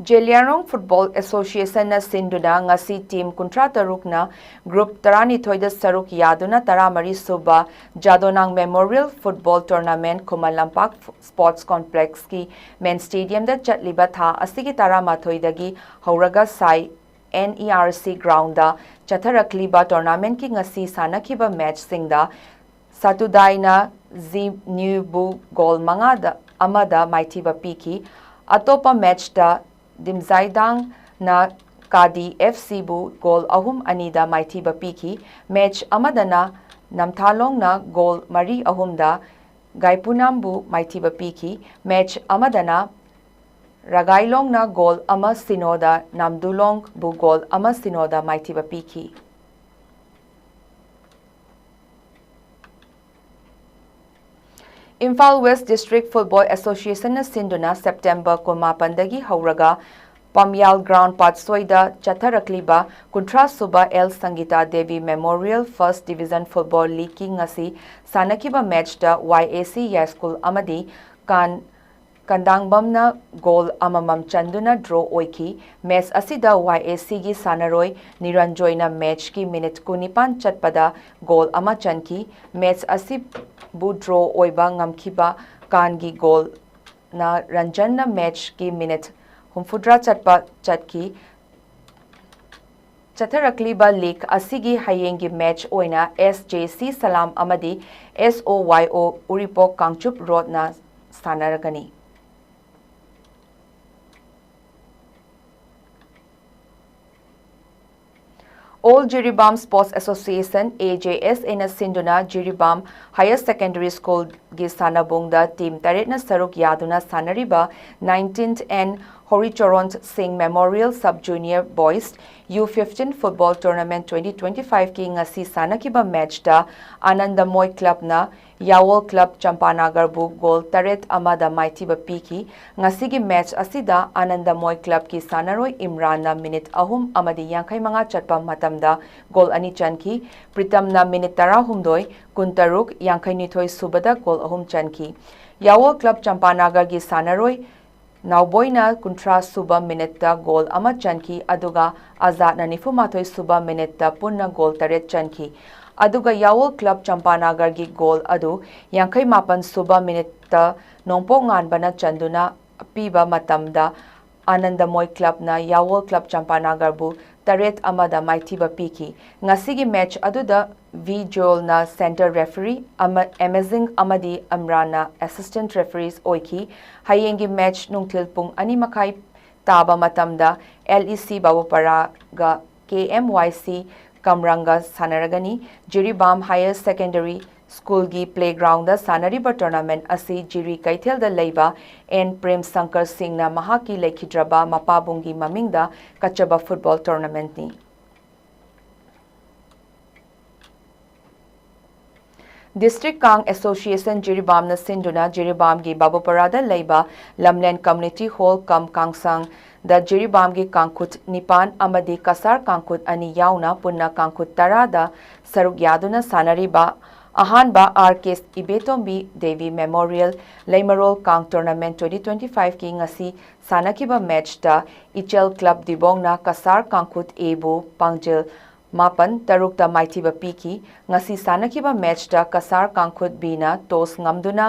ꯖꯦꯂꯤꯌꯥꯡꯔꯣꯡ Football Associationꯅ ꯁꯤꯟꯗꯨꯅ ꯉꯁꯤ team ꯀꯨꯟꯊ꯭ꯔꯥ ꯇꯔꯨꯛꯅ group ꯇꯔꯥꯅꯤꯊꯣꯏꯗ ꯁꯔꯨꯛ ꯌꯥꯗꯨꯅ ꯇꯔꯥꯃꯔꯤ ꯁꯨꯕ ꯖꯥꯗꯣꯅꯥꯡ Memorial Football Tournament Khuman Lampak Sports Complexꯀꯤ main stadiumꯗ ꯆꯠꯂꯤꯕ ꯊꯥ ꯑꯁꯤꯒꯤ ꯇꯔꯥꯃꯥꯊꯣꯏꯗꯒꯤ ꯍꯧꯔꯒ ꯁꯥꯏ NERC groundꯗ ꯆꯠꯊꯔꯛꯂꯤꯕ tournamentꯀꯤ ꯉꯁꯤ ꯁꯥꯟꯅꯈꯤꯕ matchꯁꯤꯡꯗ ꯁꯥꯇꯨꯗꯥꯏꯅ ꯖꯤꯅ꯭ꯌꯨꯕꯨ goal ꯃꯉꯥꯗ ꯑꯃꯗ ꯃꯥꯏꯊꯤꯕ ꯄꯤꯈꯤ꯫ ꯑꯇꯣꯞꯄ matchꯇ ꯗꯤꯝꯖꯥꯏꯗꯥꯡꯅ ꯀꯥꯗꯤ FCꯕꯨ goal ꯑꯍꯨꯝ ꯑꯅꯤꯗ ꯃꯥꯏꯊꯤꯕ ꯄꯤꯈꯤ꯫ Match ꯑꯃꯗꯅ ꯅꯝꯊꯥꯂꯣꯡꯅ goal ꯃꯔꯤ ꯑꯍꯨꯝꯗ ꯒꯥꯏꯄꯨꯅꯥꯝꯕꯨ ꯃꯥꯏꯊꯤꯕ ꯄꯤꯈꯤ꯫ Match ꯑꯃꯗꯅ ꯔꯒꯥꯏꯂꯣꯡꯅ goal ꯑꯃ ꯁꯤꯅꯣꯗ ꯅꯥꯝꯗꯨꯂꯣꯡꯕꯨ goal ꯑꯃ ꯁꯤꯅꯣꯗ ꯃꯥꯏꯊꯤꯕ ꯄꯤꯈꯤ꯫ ꯏꯝꯐꯥꯜ West District Football Associationꯅ ꯁꯤꯟꯗꯨꯅ September ꯀꯨꯟꯃꯥꯄꯟꯗꯒꯤ ꯍꯧꯔꯒ ꯄꯥꯝꯌꯥꯜ ground ꯄꯥꯠꯁꯣꯏꯗ ꯆꯠꯊꯔꯛꯂꯤꯕ ꯀꯨꯟꯊ꯭ꯔꯥ ꯁꯨꯕ L Sangita Devi Memorial First Division Football Leagueꯀꯤ ꯉꯁꯤ ꯁꯥꯟꯅꯈꯤꯕ matchꯇ YAC ꯌꯥꯏꯁ꯭ꯀꯨꯜ ꯑꯃꯗꯤ ꯀꯥꯟ ꯀꯟꯗꯥꯡꯕꯝꯅ goal ꯑꯃꯃꯝ ꯆꯟꯗꯨꯅ draw ꯑꯣꯏꯈꯤ꯫ Match ꯑꯁꯤꯗ YACꯒꯤ ꯁꯥꯟꯅꯔꯣꯏ ꯅꯤꯔꯟꯖꯣꯏꯅ matchꯀꯤ minute ꯀꯨꯟꯅꯤꯄꯥꯟ ꯆꯠꯄꯗ goal ꯑꯃ ꯆꯟꯈꯤ꯫ Match ꯑꯁꯤꯕꯨ draw ꯑꯣꯏꯕ ꯉꯝꯈꯤꯕ ꯀꯥꯟꯒꯤ goalꯅ ꯔꯟꯖꯟꯅ matchꯀꯤ minute ꯍꯨꯝꯐꯨꯇꯔꯥ ꯆꯠꯄ ꯆꯠꯈꯤ꯫ ꯆꯠꯊꯔꯛꯂꯤꯕ ꯂꯤꯒ ꯑꯁꯤꯒꯤ ꯍꯌꯦꯡꯒꯤ ꯃꯦꯆ ꯑꯣꯏꯅ ꯑꯦꯁ ꯖꯦ ꯁꯤ ꯁꯂꯥꯝ ꯑꯃꯗꯤ ꯑꯦꯁ ꯑꯣ ꯋꯥꯏ ꯑꯣ ꯎꯔꯤꯄꯣꯛ Kangchup ꯔꯣꯗꯅ ꯁꯥꯟꯅꯔꯒꯅꯤ꯫ All Jiribam Sports Association, A J S A, ꯅ ꯁꯤꯟꯗꯨꯅ ꯖꯤꯔꯤꯕꯥꯝ Higher Secondary School ꯒꯤ ꯁꯥꯟꯅꯕꯨꯡꯗ ꯇꯤꯝ ꯇꯔꯦꯠꯅ ꯁꯔꯨꯛ ꯌꯥꯗꯨꯅ ꯁꯥꯟꯅꯔꯤꯕ nineteenth N ꯍꯣꯔꯤꯆꯣꯔꯣꯟ ꯁꯤꯡ Memorial Sub Junior Boys U fifteen Football Tournament twenty twenty-five ꯀꯤ ꯉꯁꯤ ꯁꯥꯟꯅꯈꯤꯕ ꯃꯦꯆꯇ ꯑꯥꯅꯟꯗꯃꯣꯏ ꯀ꯭ꯂꯕꯅ ꯌꯥꯋꯣꯜ ꯀ꯭ꯂꯕ ꯆꯝꯄꯥꯅꯥꯒꯔꯕꯨ ꯒꯣꯜ ꯇꯔꯦꯠ ꯑꯃꯗ ꯃꯥꯏꯊꯤꯕ ꯄꯤꯈꯤ꯫ ꯉꯁꯤꯒꯤ ꯃꯦꯆ ꯑꯁꯤꯗ ꯑꯥꯅꯟꯗꯃꯣꯏ ꯀ꯭ꯂꯕꯀꯤ ꯁꯥꯟꯅꯔꯣꯏ ꯏꯝꯔꯥꯟꯅ ꯃꯤꯅꯤꯠ ꯑꯍꯨꯝ ꯑꯃꯗꯤ ꯌꯥꯡꯈꯩ ꯃꯉꯥ ꯆꯠꯄ ꯃꯇꯝꯗ ꯒꯣꯜ ꯑꯅꯤ ꯆꯟꯈꯤ꯫ ꯄ꯭ꯔꯤꯇꯝꯅ ꯃꯤꯅꯤꯠ ꯇꯔꯥꯍꯨꯝꯗꯣꯏ, ꯀꯨꯟꯇꯔꯨꯛ, ꯌꯥꯡꯈꯩꯅꯤꯊꯣꯏ ꯁꯨꯕꯗ ꯒꯣꯜ ꯑꯍꯨꯝ ꯆꯟꯈꯤ꯫ ꯌꯥꯋꯣꯜ ꯀ꯭ꯂꯕ ꯆꯝꯄꯥꯅꯥꯒꯔꯒꯤ ꯁꯥꯟꯅꯔꯣꯏ ꯅꯥꯎꯕꯣꯏꯅ ꯀꯨꯟꯊ꯭ꯔꯥ ꯁꯨꯕ ꯃꯤꯅꯤꯠꯇ ꯒꯣꯜ ꯑꯃ ꯆꯟꯈꯤ, ꯑꯗꯨꯒ ꯑꯖꯥꯗꯅ ꯅꯤꯐꯨꯃꯥꯊꯣꯏ ꯁꯨꯕ ꯃꯤꯅꯤꯠꯇ ꯄꯨꯟꯅ ꯒꯣꯜ ꯇꯔꯦꯠ ꯆꯟꯈꯤ꯫ ꯑꯗꯨꯒ ꯌꯥꯋꯣꯜ ꯀ꯭ꯂꯕ ꯆꯝꯄꯥꯅꯥꯒꯔꯒꯤ ꯒꯣꯜ ꯑꯗꯨ ꯌꯥꯡꯈꯩ ꯃꯥꯄꯟ ꯁꯨꯕ ꯃꯤꯅꯤꯠꯇ ꯅꯣꯡꯄꯣꯛ ꯉꯥꯟꯕꯅ ꯆꯟꯗꯨꯅ ꯄꯤꯕ ꯃꯇꯝꯗ ꯑꯥꯅꯟꯗꯃꯣꯏ ꯀ꯭ꯂꯕꯅ ꯌꯥꯋꯣꯜ ꯀ꯭ꯂꯕ ꯆꯝꯄꯥꯅꯥꯒꯔꯕꯨ ꯇꯔꯦꯠ ꯑꯃꯗ ꯃꯥꯏꯊꯤꯕ ꯄꯤꯈꯤ꯫ ꯉꯁꯤꯒꯤ ꯃꯦꯆ ꯑꯗꯨꯗ ꯚꯤ ꯖꯣꯜꯅ center referee, ꯑꯃ-, ꯑꯦꯃꯦꯖꯤꯡ ꯑꯃꯗꯤ ꯑꯝꯔꯥꯟꯅ assistant referees ꯑꯣꯏꯈꯤ꯫ ꯍꯌꯦꯡꯒꯤ ꯃꯦꯆ ꯅꯨꯡꯊꯤꯜ ꯄꯨꯡ ꯑꯅꯤ ꯃꯈꯥꯏ ꯇꯥꯕ ꯃꯇꯝꯗ L E C ꯕꯥꯕꯨꯄꯔꯥꯒ K M Y C ꯀꯝꯔꯪꯒ ꯁꯥꯟꯅꯔꯒꯅꯤ꯫ Jiribam Higher Secondary School ꯒꯤ playground ꯗ ꯁꯥꯟꯅꯔꯤꯕ tournament ꯑꯁꯤ ꯖꯤꯔꯤ ꯀꯩꯊꯦꯜꯗ ꯂꯩꯕ ꯑꯦꯟ ꯄ꯭ꯔꯦꯝ ꯁꯪꯀꯔ ꯁꯤꯡꯅ ꯃꯍꯥꯛꯀꯤ ꯂꯩꯈꯤꯗ꯭ꯔꯕ ꯃꯄꯥꯕꯨꯡꯒꯤ ꯃꯃꯤꯡꯗ ꯀꯠꯆꯕ football tournament ꯅꯤ꯫ District Kang Association ꯖꯤꯔꯤꯕꯥꯝꯅ ꯁꯤꯟꯗꯨꯅ ꯖꯤꯔꯤꯕꯥꯝꯒꯤ ꯕꯥꯕꯨꯄꯔꯥꯗ ꯂꯩꯕ ꯂꯝꯂꯦꯟ Community Hall cum ꯀꯥꯡꯁꯪꯗ ꯖꯤꯔꯤꯕꯥꯝꯒꯤ ꯀꯥꯡꯈꯨꯠ ꯅꯤꯄꯥꯟ ꯑꯃꯗꯤ ꯀꯁꯥꯔ ꯀꯥꯡꯈꯨꯠ ꯑꯅꯤ ꯌꯥꯎꯅ ꯄꯨꯟꯅ ꯀꯥꯡꯈꯨꯠ ꯇꯔꯥꯗ ꯁꯔꯨꯛ ꯌꯥꯗꯨꯅ ꯁꯥꯟꯅꯔꯤꯕ ꯑꯍꯥꯟꯕ R K ꯏꯕꯦꯇꯣꯝꯕꯤ ꯗꯦꯕꯤ Memorial ꯂꯩꯃꯔꯣꯜ ꯀꯥꯡ Tournament twenty twenty-five ꯀꯤ ꯉꯁꯤ ꯁꯥꯟꯅꯈꯤꯕ ꯃꯦꯆꯇ ꯏꯆꯦꯜ ꯀ꯭ꯂꯕ ꯗꯤꯕꯣꯡꯅ ꯀꯁꯥꯔ ꯀꯥꯡꯈꯨꯠ A ꯕꯨ ꯄꯥꯡꯖꯤꯜ ꯃꯥꯄꯟ ꯇꯔꯨꯛꯇ ꯃꯥꯏꯊꯤꯕ ꯄꯤꯈꯤ꯫ ꯉꯁꯤ ꯁꯥꯟꯅꯈꯤꯕ ꯃꯦꯆꯇ ꯀꯁꯥꯔ ꯀꯥꯡꯈꯨꯠ B ꯅ toss ꯉꯝꯗꯨꯅ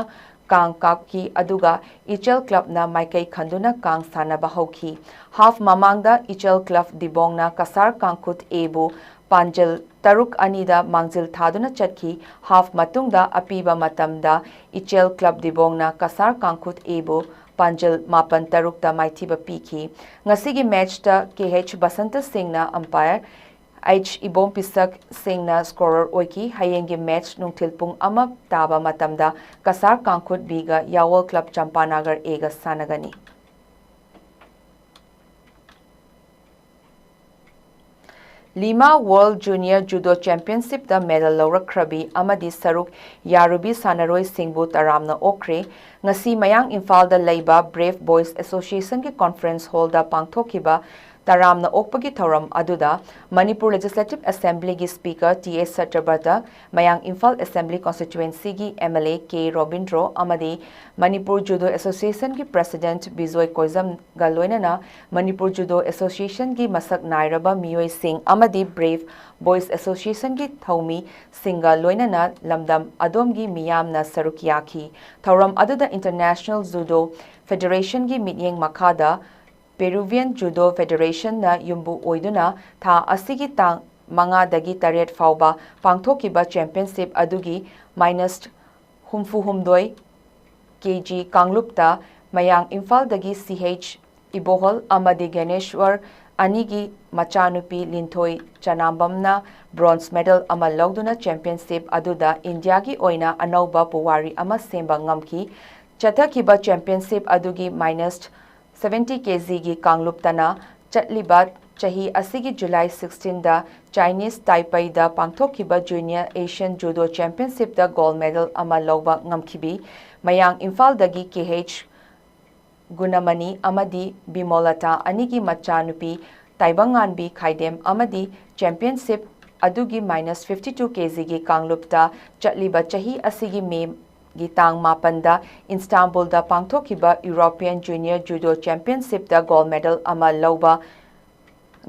ꯀꯥꯡ ꯀꯥꯞꯈꯤ, ꯑꯗꯨꯒ ꯏꯆꯦꯜ ꯀ꯭ꯂꯕꯅ ꯃꯥꯏꯀꯩ ꯈꯟꯗꯨꯅ ꯀꯥꯡ ꯁꯥꯟꯅꯕ ꯍꯧꯈꯤ꯫ ꯍꯥꯐ ꯃꯃꯥꯡꯗ ꯏꯆꯦꯜ ꯀ꯭ꯂꯕ ꯗꯤꯕꯣꯡꯅ ꯀꯁꯥꯔ ꯀꯥꯡꯈꯨꯠ ꯑꯦꯕꯨ ꯄꯥꯟꯖꯜ ꯇꯔꯨꯛ ꯑꯅꯤꯗ ꯃꯥꯡꯖꯤꯜ ꯊꯥꯗꯨꯅ ꯆꯠꯈꯤ꯫ ꯍꯥꯐ ꯃꯇꯨꯡꯗ ꯑꯄꯤꯕ ꯃꯇꯝꯗ ꯏꯆꯦꯜ ꯀ꯭ꯂꯕ ꯗꯤꯕꯣꯡꯅ ꯀꯁꯥꯔ ꯀꯥꯡꯈꯨꯠ ꯑꯦꯕꯨ ꯄꯥꯟꯖꯜ ꯃꯥꯄꯟ ꯇꯔꯨꯛꯇ ꯃꯥꯏꯊꯤꯕ ꯄꯤꯈꯤ꯫ ꯉꯁꯤꯒꯤ ꯃꯦꯆꯇ ꯀꯦ ꯑꯩꯆ ꯕꯁꯟꯇ ꯁꯤꯡꯅ ꯑꯝꯄꯥꯌꯔ, ꯑꯩꯆ ꯏꯕꯣꯝ ꯄꯤꯁꯛ ꯁꯤꯡꯅ ꯁ꯭ꯀꯣꯔꯔ ꯑꯣꯏꯈꯤ꯫ ꯍꯌꯦꯡꯒꯤ ꯃꯦꯆ ꯅꯨꯡꯊꯤꯜ ꯄꯨꯡ ꯑꯃ ꯇꯥꯕ ꯃꯇꯝꯗ ꯀꯁꯥꯔ ꯀꯥꯡꯈꯨꯠ ꯕꯤꯒ ꯌꯥꯋꯜ ꯀ꯭ꯂꯕ ꯆꯝꯄꯥꯅꯥꯒꯔ ꯑꯦꯒ ꯁꯥꯟꯅꯒꯅꯤ꯫ ꯂꯤꯃꯥ ꯋꯥꯔꯜꯗ ꯖꯨꯅꯤꯌꯔ ꯖꯨꯗꯣ ꯆꯦꯝꯄꯤꯌꯟꯁꯤꯞꯇ ꯃꯦꯗꯜ ꯂꯧꯔꯛꯈ꯭ꯔꯕꯤ ꯑꯃꯗꯤ ꯁꯔꯨꯛ ꯌꯥꯔꯨꯕꯤ ꯁꯥꯟꯅꯔꯣꯏꯁꯤꯡꯕꯨ ꯇꯔꯥꯝꯅ ꯑꯣꯛꯈ꯭ꯔꯦ꯫ ꯉꯁꯤ ꯃꯌꯥꯡ ꯏꯝꯐꯥꯜꯗ ꯂꯩꯕ ꯕ꯭ꯔꯦꯚ ꯕꯣꯏꯁ ꯑꯦꯁꯣꯁꯤꯌꯦꯁꯟꯒꯤ ꯀꯣꯟꯐꯔꯦꯟꯁ ꯍꯣꯜꯗ ꯄꯥꯡꯊꯣꯛꯈꯤꯕ ꯇꯔꯥꯝꯅ ꯑꯣꯛꯄꯒꯤ ꯊꯧꯔꯝ ꯑꯗꯨꯗ ꯃꯅꯤꯄꯨꯔ ꯂꯦꯖꯤꯁꯂꯦꯇꯤꯚ ꯑꯦꯁꯦꯝꯕ꯭ꯂꯤꯒꯤ speaker T S Satyabrata, Mayang Imphal assembly ꯀꯣꯟꯁꯇꯤꯇ꯭ꯌꯨꯑꯦꯟꯁꯤꯒꯤ M L A K Robindro ꯑꯃꯗꯤ ꯃꯅꯤꯄꯨꯔ ꯖꯨꯗꯣ ꯑꯦꯁꯣꯁꯤꯌꯦꯁꯟꯒꯤ ꯄ꯭ꯔꯦꯁꯤꯗꯦꯟꯠ ꯕꯤꯖꯣꯏ ꯀꯣꯏꯖꯝꯒ ꯂꯣꯏꯅꯅ ꯃꯅꯤꯄꯨꯔ ꯖꯨꯗꯣ ꯑꯦꯁꯣꯁꯤꯌꯦꯁꯟꯒꯤ ꯃꯁꯛ ꯅꯥꯏꯔꯕ ꯃꯤꯑꯣꯏꯁꯤꯡ ꯑꯃꯗꯤ ꯕ꯭ꯔꯦꯚ ꯕꯣꯏꯁ ꯑꯦꯁꯣꯁꯤꯌꯦꯁꯟꯒꯤ ꯊꯧꯃꯤꯁꯤꯡꯒ ꯂꯣꯏꯅꯅ ꯂꯝꯗꯝ ꯑꯗꯣꯝꯒꯤ ꯃꯤꯌꯥꯝꯅ ꯁꯔꯨꯛ ꯌꯥꯈꯤ꯫ ꯊꯧꯔꯝ ꯑꯗꯨꯗ ꯏꯟꯇꯔꯅꯦꯁꯅꯦꯜ ꯖꯨꯗꯣ ꯐꯦꯗꯦꯔꯦꯁꯟꯒꯤ ꯃꯤꯠꯌꯦꯡ ꯃꯈꯥꯗ ꯄꯦꯔꯨꯚꯤꯌꯟ ꯖꯨꯗꯣ ꯐꯦꯗꯦꯔꯦꯁꯟꯅ ꯌꯨꯝꯕꯨ ꯑꯣꯏꯗꯨꯅ ꯊꯥ ꯑꯁꯤꯒꯤ ꯇꯥꯡ ꯃꯉꯥꯗꯒꯤ ꯇꯔꯦꯠ ꯐꯥꯎꯕ ꯄꯥꯡꯊꯣꯛꯈꯤꯕ ꯆꯦꯝꯄꯤꯌꯟꯁꯤꯞ ꯑꯗꯨꯒꯤ ꯃꯥꯏꯅꯁ ꯍꯨꯝꯐꯨ ꯍꯨꯝꯗꯣꯏ ꯀꯦ ꯖꯤ ꯀꯥꯡꯂꯨꯞꯇ ꯃꯌꯥꯡ ꯏꯝꯐꯥꯜꯗꯒꯤ ꯁꯤ ꯑꯩꯆ ꯏꯕꯣꯍꯜ ꯑꯃꯗꯤ ꯒ꯭ꯌꯥꯅꯦꯁ꯭ꯋꯔ ꯑꯅꯤꯒꯤ ꯃꯆꯥꯅꯨꯄꯤ ꯂꯤꯟꯊꯣꯏ ꯆꯅꯥꯝꯕꯝꯅ ꯕ꯭ꯔꯣꯟꯖ ꯃꯦꯗꯜ ꯑꯃ ꯂꯧꯗꯨꯅ ꯆꯦꯝꯄꯤꯌꯟꯁꯤꯞ ꯑꯗꯨꯗ ꯏꯟꯗꯤꯌꯥꯒꯤ ꯑꯣꯏꯅ ꯑꯅꯧꯕ ꯄꯨꯋꯥꯔꯤ ꯑꯃ ꯁꯦꯝꯕ ꯉꯝꯈꯤ꯫ ꯆꯠꯊꯈꯤꯕ ꯆꯦꯝꯄꯤꯌꯟꯁꯤꯞ ꯑꯗꯨꯒꯤ ꯃꯥꯏꯅꯁ ꯁꯚꯦꯟꯇꯤ ꯀꯦ ꯖꯤꯒꯤ ꯀꯥꯡꯂꯨꯞꯇꯅ ꯆꯠꯂꯤꯕ ꯆꯍꯤ ꯑꯁꯤꯒꯤ ꯖꯨꯂꯥꯏ ꯁꯤꯛꯁꯇꯤꯟꯗ ꯆꯥꯏꯅꯤꯁ ꯇꯥꯏꯄꯩꯗ ꯄꯥꯡꯊꯣꯛꯈꯤꯕ ꯖꯨꯅꯤꯌꯔ ꯑꯦꯁꯤꯌꯟ ꯖꯨꯗꯣ ꯆꯦꯝꯄꯤꯌꯟꯁꯤꯞꯇ ꯒꯣꯜꯗ ꯃꯦꯗꯜ ꯑꯃ ꯂꯧꯕ ꯉꯝꯈꯤꯕꯤ ꯃꯌꯥꯡ ꯏꯝꯐꯥꯜꯗꯒꯤ ꯀꯦ ꯑꯩꯆ ꯒꯨꯅꯃꯅꯤ ꯑꯃꯗꯤ ꯕꯤꯃꯣꯂꯇꯥ ꯑꯅꯤꯒꯤ ꯃꯆꯥꯅꯨꯄꯤ ꯇꯥꯏꯕꯪꯉꯥꯟꯕꯤ ꯈꯥꯏꯗꯦꯝ ꯑꯃꯗꯤ ꯆꯦꯝꯄꯤꯌꯟꯁꯤꯞ ꯑꯗꯨꯒꯤ ꯃꯥꯏꯅꯁ ꯐꯤꯐꯇꯤ ꯇꯨ ꯀꯦ ꯖꯤꯒꯤ ꯀꯥꯡꯂꯨꯞꯇ ꯆꯠꯂꯤꯕ ꯆꯍꯤ ꯑꯁꯤꯒꯤ ꯃꯦꯒꯤ ꯇꯥꯡ ꯃꯥꯄꯟꯗ ꯏꯟꯁꯇꯥꯟꯕꯨꯜꯗ ꯄꯥꯡꯊꯣꯛꯈꯤꯕ ꯌꯨꯔꯣꯄꯤꯌꯟ ꯖꯨꯅꯤꯌꯔ ꯖꯨꯗꯣ ꯆꯦꯝꯄꯤꯌꯟꯁꯤꯞꯇ ꯒꯣꯜꯗ ꯃꯦꯗꯜ ꯑꯃ ꯂꯧꯕ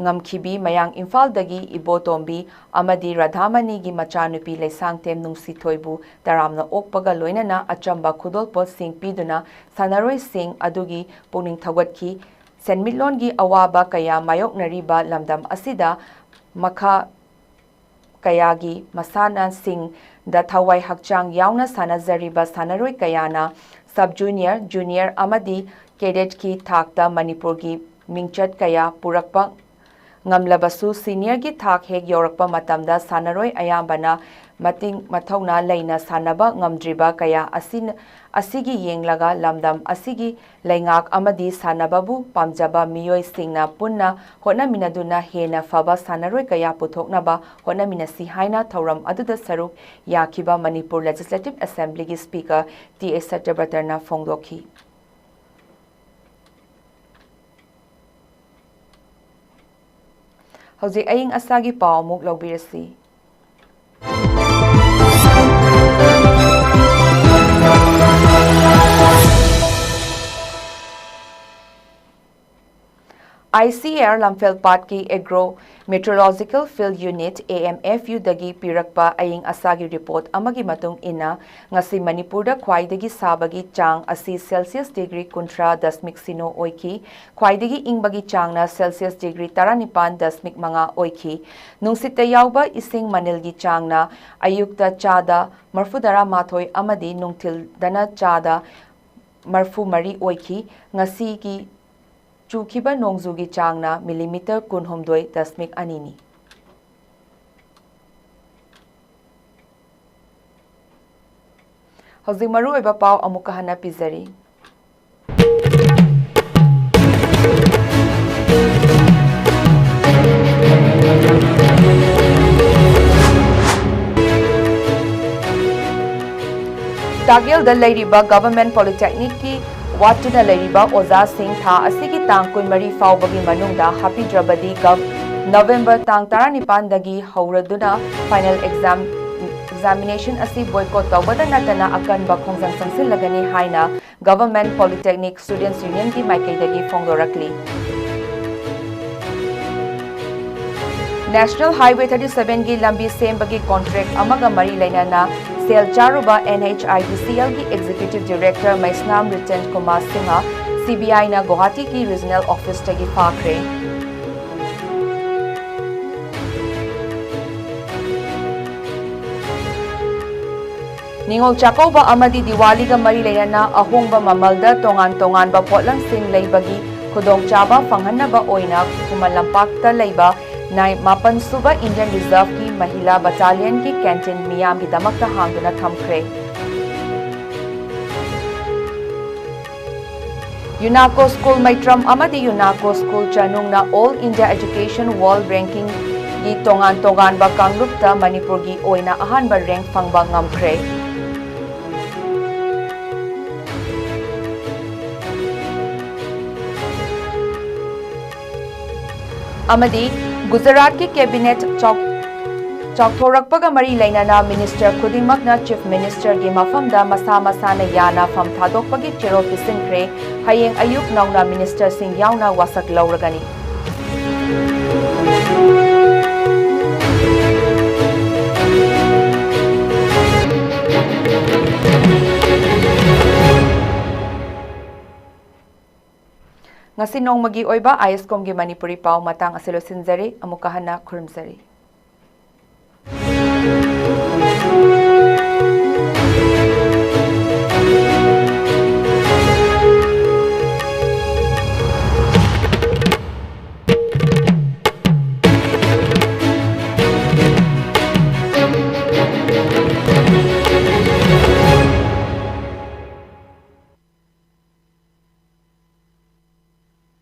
ꯉꯝꯈꯤꯕꯤ ꯃꯌꯥꯡ ꯏꯝꯐꯥꯜꯗꯒꯤ ꯏꯕꯣꯇꯣꯝꯕꯤ ꯑꯃꯗꯤ ꯔꯥꯙꯥꯃꯅꯤꯒꯤ ꯃꯆꯥꯅꯨꯄꯤ ꯂꯩꯁꯥꯡꯊꯦꯝ ꯅꯨꯡꯁꯤꯊꯣꯏꯕꯨ ꯇꯔꯥꯝꯅ ꯑꯣꯛꯄꯒ ꯂꯣꯏꯅꯅ ꯑꯆꯝꯕ ꯈꯨꯗꯣꯜꯄꯣꯠꯁꯤꯡ ꯄꯤꯗꯨꯅ ꯁꯥꯟꯅꯔꯣꯏꯁꯤꯡ ꯑꯗꯨꯒꯤ ꯄꯨꯛꯅꯤꯡ ꯊꯧꯒꯠꯈꯤ꯫ ꯁꯦꯟꯃꯤꯠꯂꯣꯟꯒꯤ ꯑꯋꯥꯕ ꯀꯌꯥ ꯃꯥꯌꯣꯛꯅꯔꯤꯕ ꯂꯝꯗꯝ ꯑꯁꯤꯗ ꯃꯈꯥ ꯀꯌꯥꯒꯤ ꯃꯁꯥꯟꯅꯁꯤꯡꯗ ꯊꯋꯥꯏ ꯍꯛꯆꯥꯡ ꯌꯥꯎꯅ ꯁꯥꯟꯅꯖꯔꯤꯕ ꯁꯥꯟꯅꯔꯣꯏ ꯀꯌꯥꯅ sub junior, junior ꯑꯃꯗꯤ cadetꯀꯤ ꯊꯥꯛꯇ ꯃꯅꯤꯄꯨꯔꯒꯤ ꯃꯤꯡꯆꯠ ꯀꯌꯥ ꯄꯨꯔꯛꯄ ꯉꯝꯂꯕꯁꯨ, seniorꯒꯤ ꯊꯥꯛ ꯍꯦꯛ ꯌꯧꯔꯛꯄ ꯃꯇꯝꯗ ꯁꯥꯟꯅꯔꯣꯏ ꯑꯌꯥꯝꯕꯅ ꯃꯇꯤꯡ ꯃꯊꯧꯅꯥ ꯂꯩꯅ ꯁꯥꯟꯅꯕ ꯉꯝꯗ꯭ꯔꯤꯕ ꯀꯌꯥ ꯑꯁꯤꯅ, ꯑꯁꯤꯒꯤ ꯌꯦꯡꯂꯒ ꯂꯝꯗꯝ ꯑꯁꯤꯒꯤ ꯂꯩꯉꯥꯛ ꯑꯃꯗꯤ ꯁꯥꯟꯅꯕꯕꯨ ꯄꯥꯝꯖꯕ ꯃꯤꯑꯣꯏꯁꯤꯡꯅ ꯄꯨꯟꯅ ꯍꯣꯠꯅꯃꯤꯟꯅꯗꯨꯅ ꯍꯦꯟꯅ ꯐꯕ ꯁꯥꯟꯅꯔꯣꯏ ꯀꯌꯥ ꯄꯨꯊꯣꯛꯅꯕ ꯍꯣꯠꯅꯃꯤꯟꯅꯁꯤ ꯍꯥꯏꯅ ꯊꯧꯔꯝ ꯑꯗꯨꯗ ꯁꯔꯨꯛ ꯌꯥꯈꯤꯕ ꯃꯅꯤꯄꯨꯔ Legislative Assemblyꯒꯤ Speaker ꯇꯤ ꯑꯦꯁ ꯁꯇ꯭ꯌꯕ꯭ꯔꯇꯅ ꯐꯣꯡꯗꯣꯛꯈꯤ꯫ ꯍꯧꯖꯤꯛ ꯑꯏꯪ ꯑꯁꯥꯒꯤ ꯄꯥꯎ ꯑꯃꯨꯛ ꯂꯧꯕꯤꯔꯁꯤ꯫ ICAR ꯂꯝꯐꯦꯜꯄꯥꯠꯀꯤ Agro Meteorological Field Unit, AMFUꯗꯒꯤ ꯄꯤꯔꯛꯄ ꯑꯏꯪ ꯑꯁꯥꯒꯤ report ꯑꯃꯒꯤ ꯃꯇꯨꯡ ꯏꯟꯅ, ꯉꯁꯤ ꯃꯅꯤꯄꯨꯔꯗ ꯈ꯭ꯋꯥꯏꯗꯒꯤ ꯁꯥꯕꯒꯤ ꯆꯥꯡ ꯑꯁꯤ Celsius degree ꯀꯨꯟꯊ꯭ꯔꯥ ꯗꯁꯃꯤꯛ ꯁꯤꯅꯣ ꯑꯣꯏꯈꯤ꯫ ꯈ꯭ꯋꯥꯏꯗꯒꯤ ꯏꯪꯕꯒꯤ ꯆꯥꯡꯅ Celsius degree ꯇꯔꯥꯅꯤꯄꯥꯟ ꯗꯁꯃꯤꯛ ꯃꯉꯥ ꯑꯣꯏꯈꯤ꯫ ꯅꯨꯡꯁꯤꯠꯇ ꯌꯥꯎꯕ ꯏꯁꯤꯡ ꯃꯅꯤꯜꯒꯤ ꯆꯥꯡꯅ ꯑꯌꯨꯛꯇ ꯆꯥꯗ ꯃꯔꯐꯨꯇꯔꯥ ꯃꯥꯊꯣꯏ ꯑꯃꯗꯤ ꯅꯨꯡꯊꯤꯜꯗꯅ ꯆꯥꯗ ꯃꯔꯐꯨ ꯃꯔꯤ ꯑꯣꯏꯈꯤ꯫ ꯉꯁꯤꯒꯤ ꯆꯨꯈꯤꯕ ꯅꯣꯡꯖꯨꯒꯤ ꯆꯥꯡꯅ millimeter ꯀꯨꯟꯍꯨꯝꯗꯣꯏ ꯗꯁꯃꯤꯛ ꯑꯅꯤꯅꯤ꯫ ꯍꯧꯖꯤꯛ ꯃꯔꯨꯑꯣꯏꯕ ꯄꯥꯎ ꯑꯃꯨꯛꯀ ꯍꯟꯅ ꯄꯤꯖꯔꯤ꯫ ꯇꯥꯛꯌꯦꯜꯗ ꯂꯩꯔꯤꯕ Government Polytechnicꯀꯤ ꯋꯥꯠꯇꯨꯅ ꯂꯩꯔꯤꯕ ꯑꯣꯖꯥꯁꯤꯡ ꯊꯥ ꯑꯁꯤꯒꯤ ꯇꯥꯡ ꯀꯨꯟꯃꯔꯤ ꯐꯥꯎꯕꯒꯤ ꯃꯅꯨꯡꯗ ꯍꯥꯞꯄꯤꯗ꯭ꯔꯕꯗꯤ Gov-, November ꯇꯥꯡ ꯇꯔꯥꯅꯤꯄꯥꯟꯗꯒꯤ ꯍꯧꯔꯗꯨꯅ final exam, examination ꯑꯁꯤ boycott ꯇꯧꯕꯗ ꯅꯠꯇꯅ ꯑꯀꯟꯕ ꯈꯣꯡꯖꯪ ꯆꯪꯁꯤꯜꯂꯒꯅꯤ ꯍꯥꯏꯅ Government Polytechnic Students Unionꯒꯤ ꯃꯥꯏꯀꯩꯗꯒꯤ ꯐꯣꯡꯗꯣꯔꯛꯂꯤ꯫ National Highway thirty seven ꯒꯤ ꯂꯝꯕꯤ ꯁꯦꯝꯕꯒꯤ contract ꯑꯃꯒ ꯃꯔꯤ ꯂꯩꯅꯅ ꯁꯦꯜ ꯆꯥꯔꯨꯕ N H I D C L ꯒꯤ Executive Director Meisnam Ritan Kumar Singh C B I ꯅ ꯒꯨꯋꯥꯍꯥꯇꯤꯒꯤ Regional Office ꯇꯒꯤ ꯐꯥꯈ꯭ꯔꯦ꯫ ꯅꯤꯉꯣꯜ ꯆꯥꯛꯀꯧꯕ ꯑꯃꯗꯤ ꯗꯤꯋꯥꯂꯤꯒ ꯃꯔꯤ ꯂꯩꯅꯅ ꯑꯍꯣꯡꯕ ꯃꯃꯜꯗ ꯇꯣꯉꯥꯟ ꯇꯣꯉꯥꯟꯕ ꯄꯣꯠꯂꯝꯁꯤꯡ ꯂꯩꯕꯒꯤ ꯈꯨꯗꯣꯡꯆꯥꯕ ꯐꯪꯍꯟꯅꯕ ꯑꯣꯏꯅ ꯈꯨꯃꯟ ꯂꯝꯄꯥꯛꯇ ꯂꯩꯕ ꯅꯥꯏ-, ꯃꯥꯄꯟ ꯁꯨꯕ Indian Reserve ꯀꯤ ꯃꯍꯤꯂꯥ Battalion ꯒꯤ canteen ꯃꯤꯌꯥꯝꯒꯤꯗꯃꯛꯇ ꯍꯥꯡꯗꯨꯅ ꯊꯝꯈ꯭ꯔꯦ꯫ ꯌꯨꯅꯥꯀꯣ ꯁ꯭ꯀꯨꯜ ꯃꯩꯇ꯭ꯔꯝ ꯑꯃꯗꯤ ꯌꯨꯅꯥꯀꯣ school ꯆꯅꯨꯡꯅ All India Education World Ranking ꯒꯤ ꯇꯣꯉꯥꯟ ꯇꯣꯉꯥꯟꯕ ꯀꯥꯡꯂꯨꯞꯇ ꯃꯅꯤꯄꯨꯔꯒꯤ ꯑꯣꯏꯅ ꯑꯍꯥꯟꯕ rank ꯐꯪꯕ ꯉꯝꯈ꯭ꯔꯦ꯫ ꯑꯃꯗꯤ ꯒꯨꯖꯔꯥꯠꯀꯤ cabinet ꯆꯥꯎ-, ꯆꯥꯎꯊꯣꯔꯛꯄꯒ ꯃꯔꯤ ꯂꯩꯅꯅ minister ꯈꯨꯗꯤꯡꯃꯛꯅ Chief Minister ꯒꯤ ꯃꯐꯝꯗ ꯃꯁꯥ ꯃꯁꯥꯅ ꯌꯥꯅ ꯐꯝ ꯊꯥꯗꯣꯛꯄꯒꯤ ꯆꯦꯔꯣꯜ ꯄꯤꯁꯤꯟꯈ꯭ꯔꯦ꯫ ꯍꯌꯦꯡ ꯑꯌꯨꯛ ꯅꯧꯅ minister ꯁꯤꯡ ꯌꯥꯎꯅ ꯋꯥꯁꯛ ꯂꯧꯔꯒꯅꯤ꯫ ꯉꯁꯤ ꯅꯣꯡꯃꯒꯤ ꯑꯣꯏꯕ ISCOM ꯒꯤ ꯃꯅꯤꯄꯨꯔꯤ ꯄꯥꯎ ꯃꯇꯥꯡ ꯑꯁꯤ ꯂꯣꯏꯁꯤꯟꯖꯔꯦ꯫ ꯑꯃꯨꯛꯀ ꯍꯟꯅ ꯈꯨꯔꯨꯝꯖꯔꯤ꯫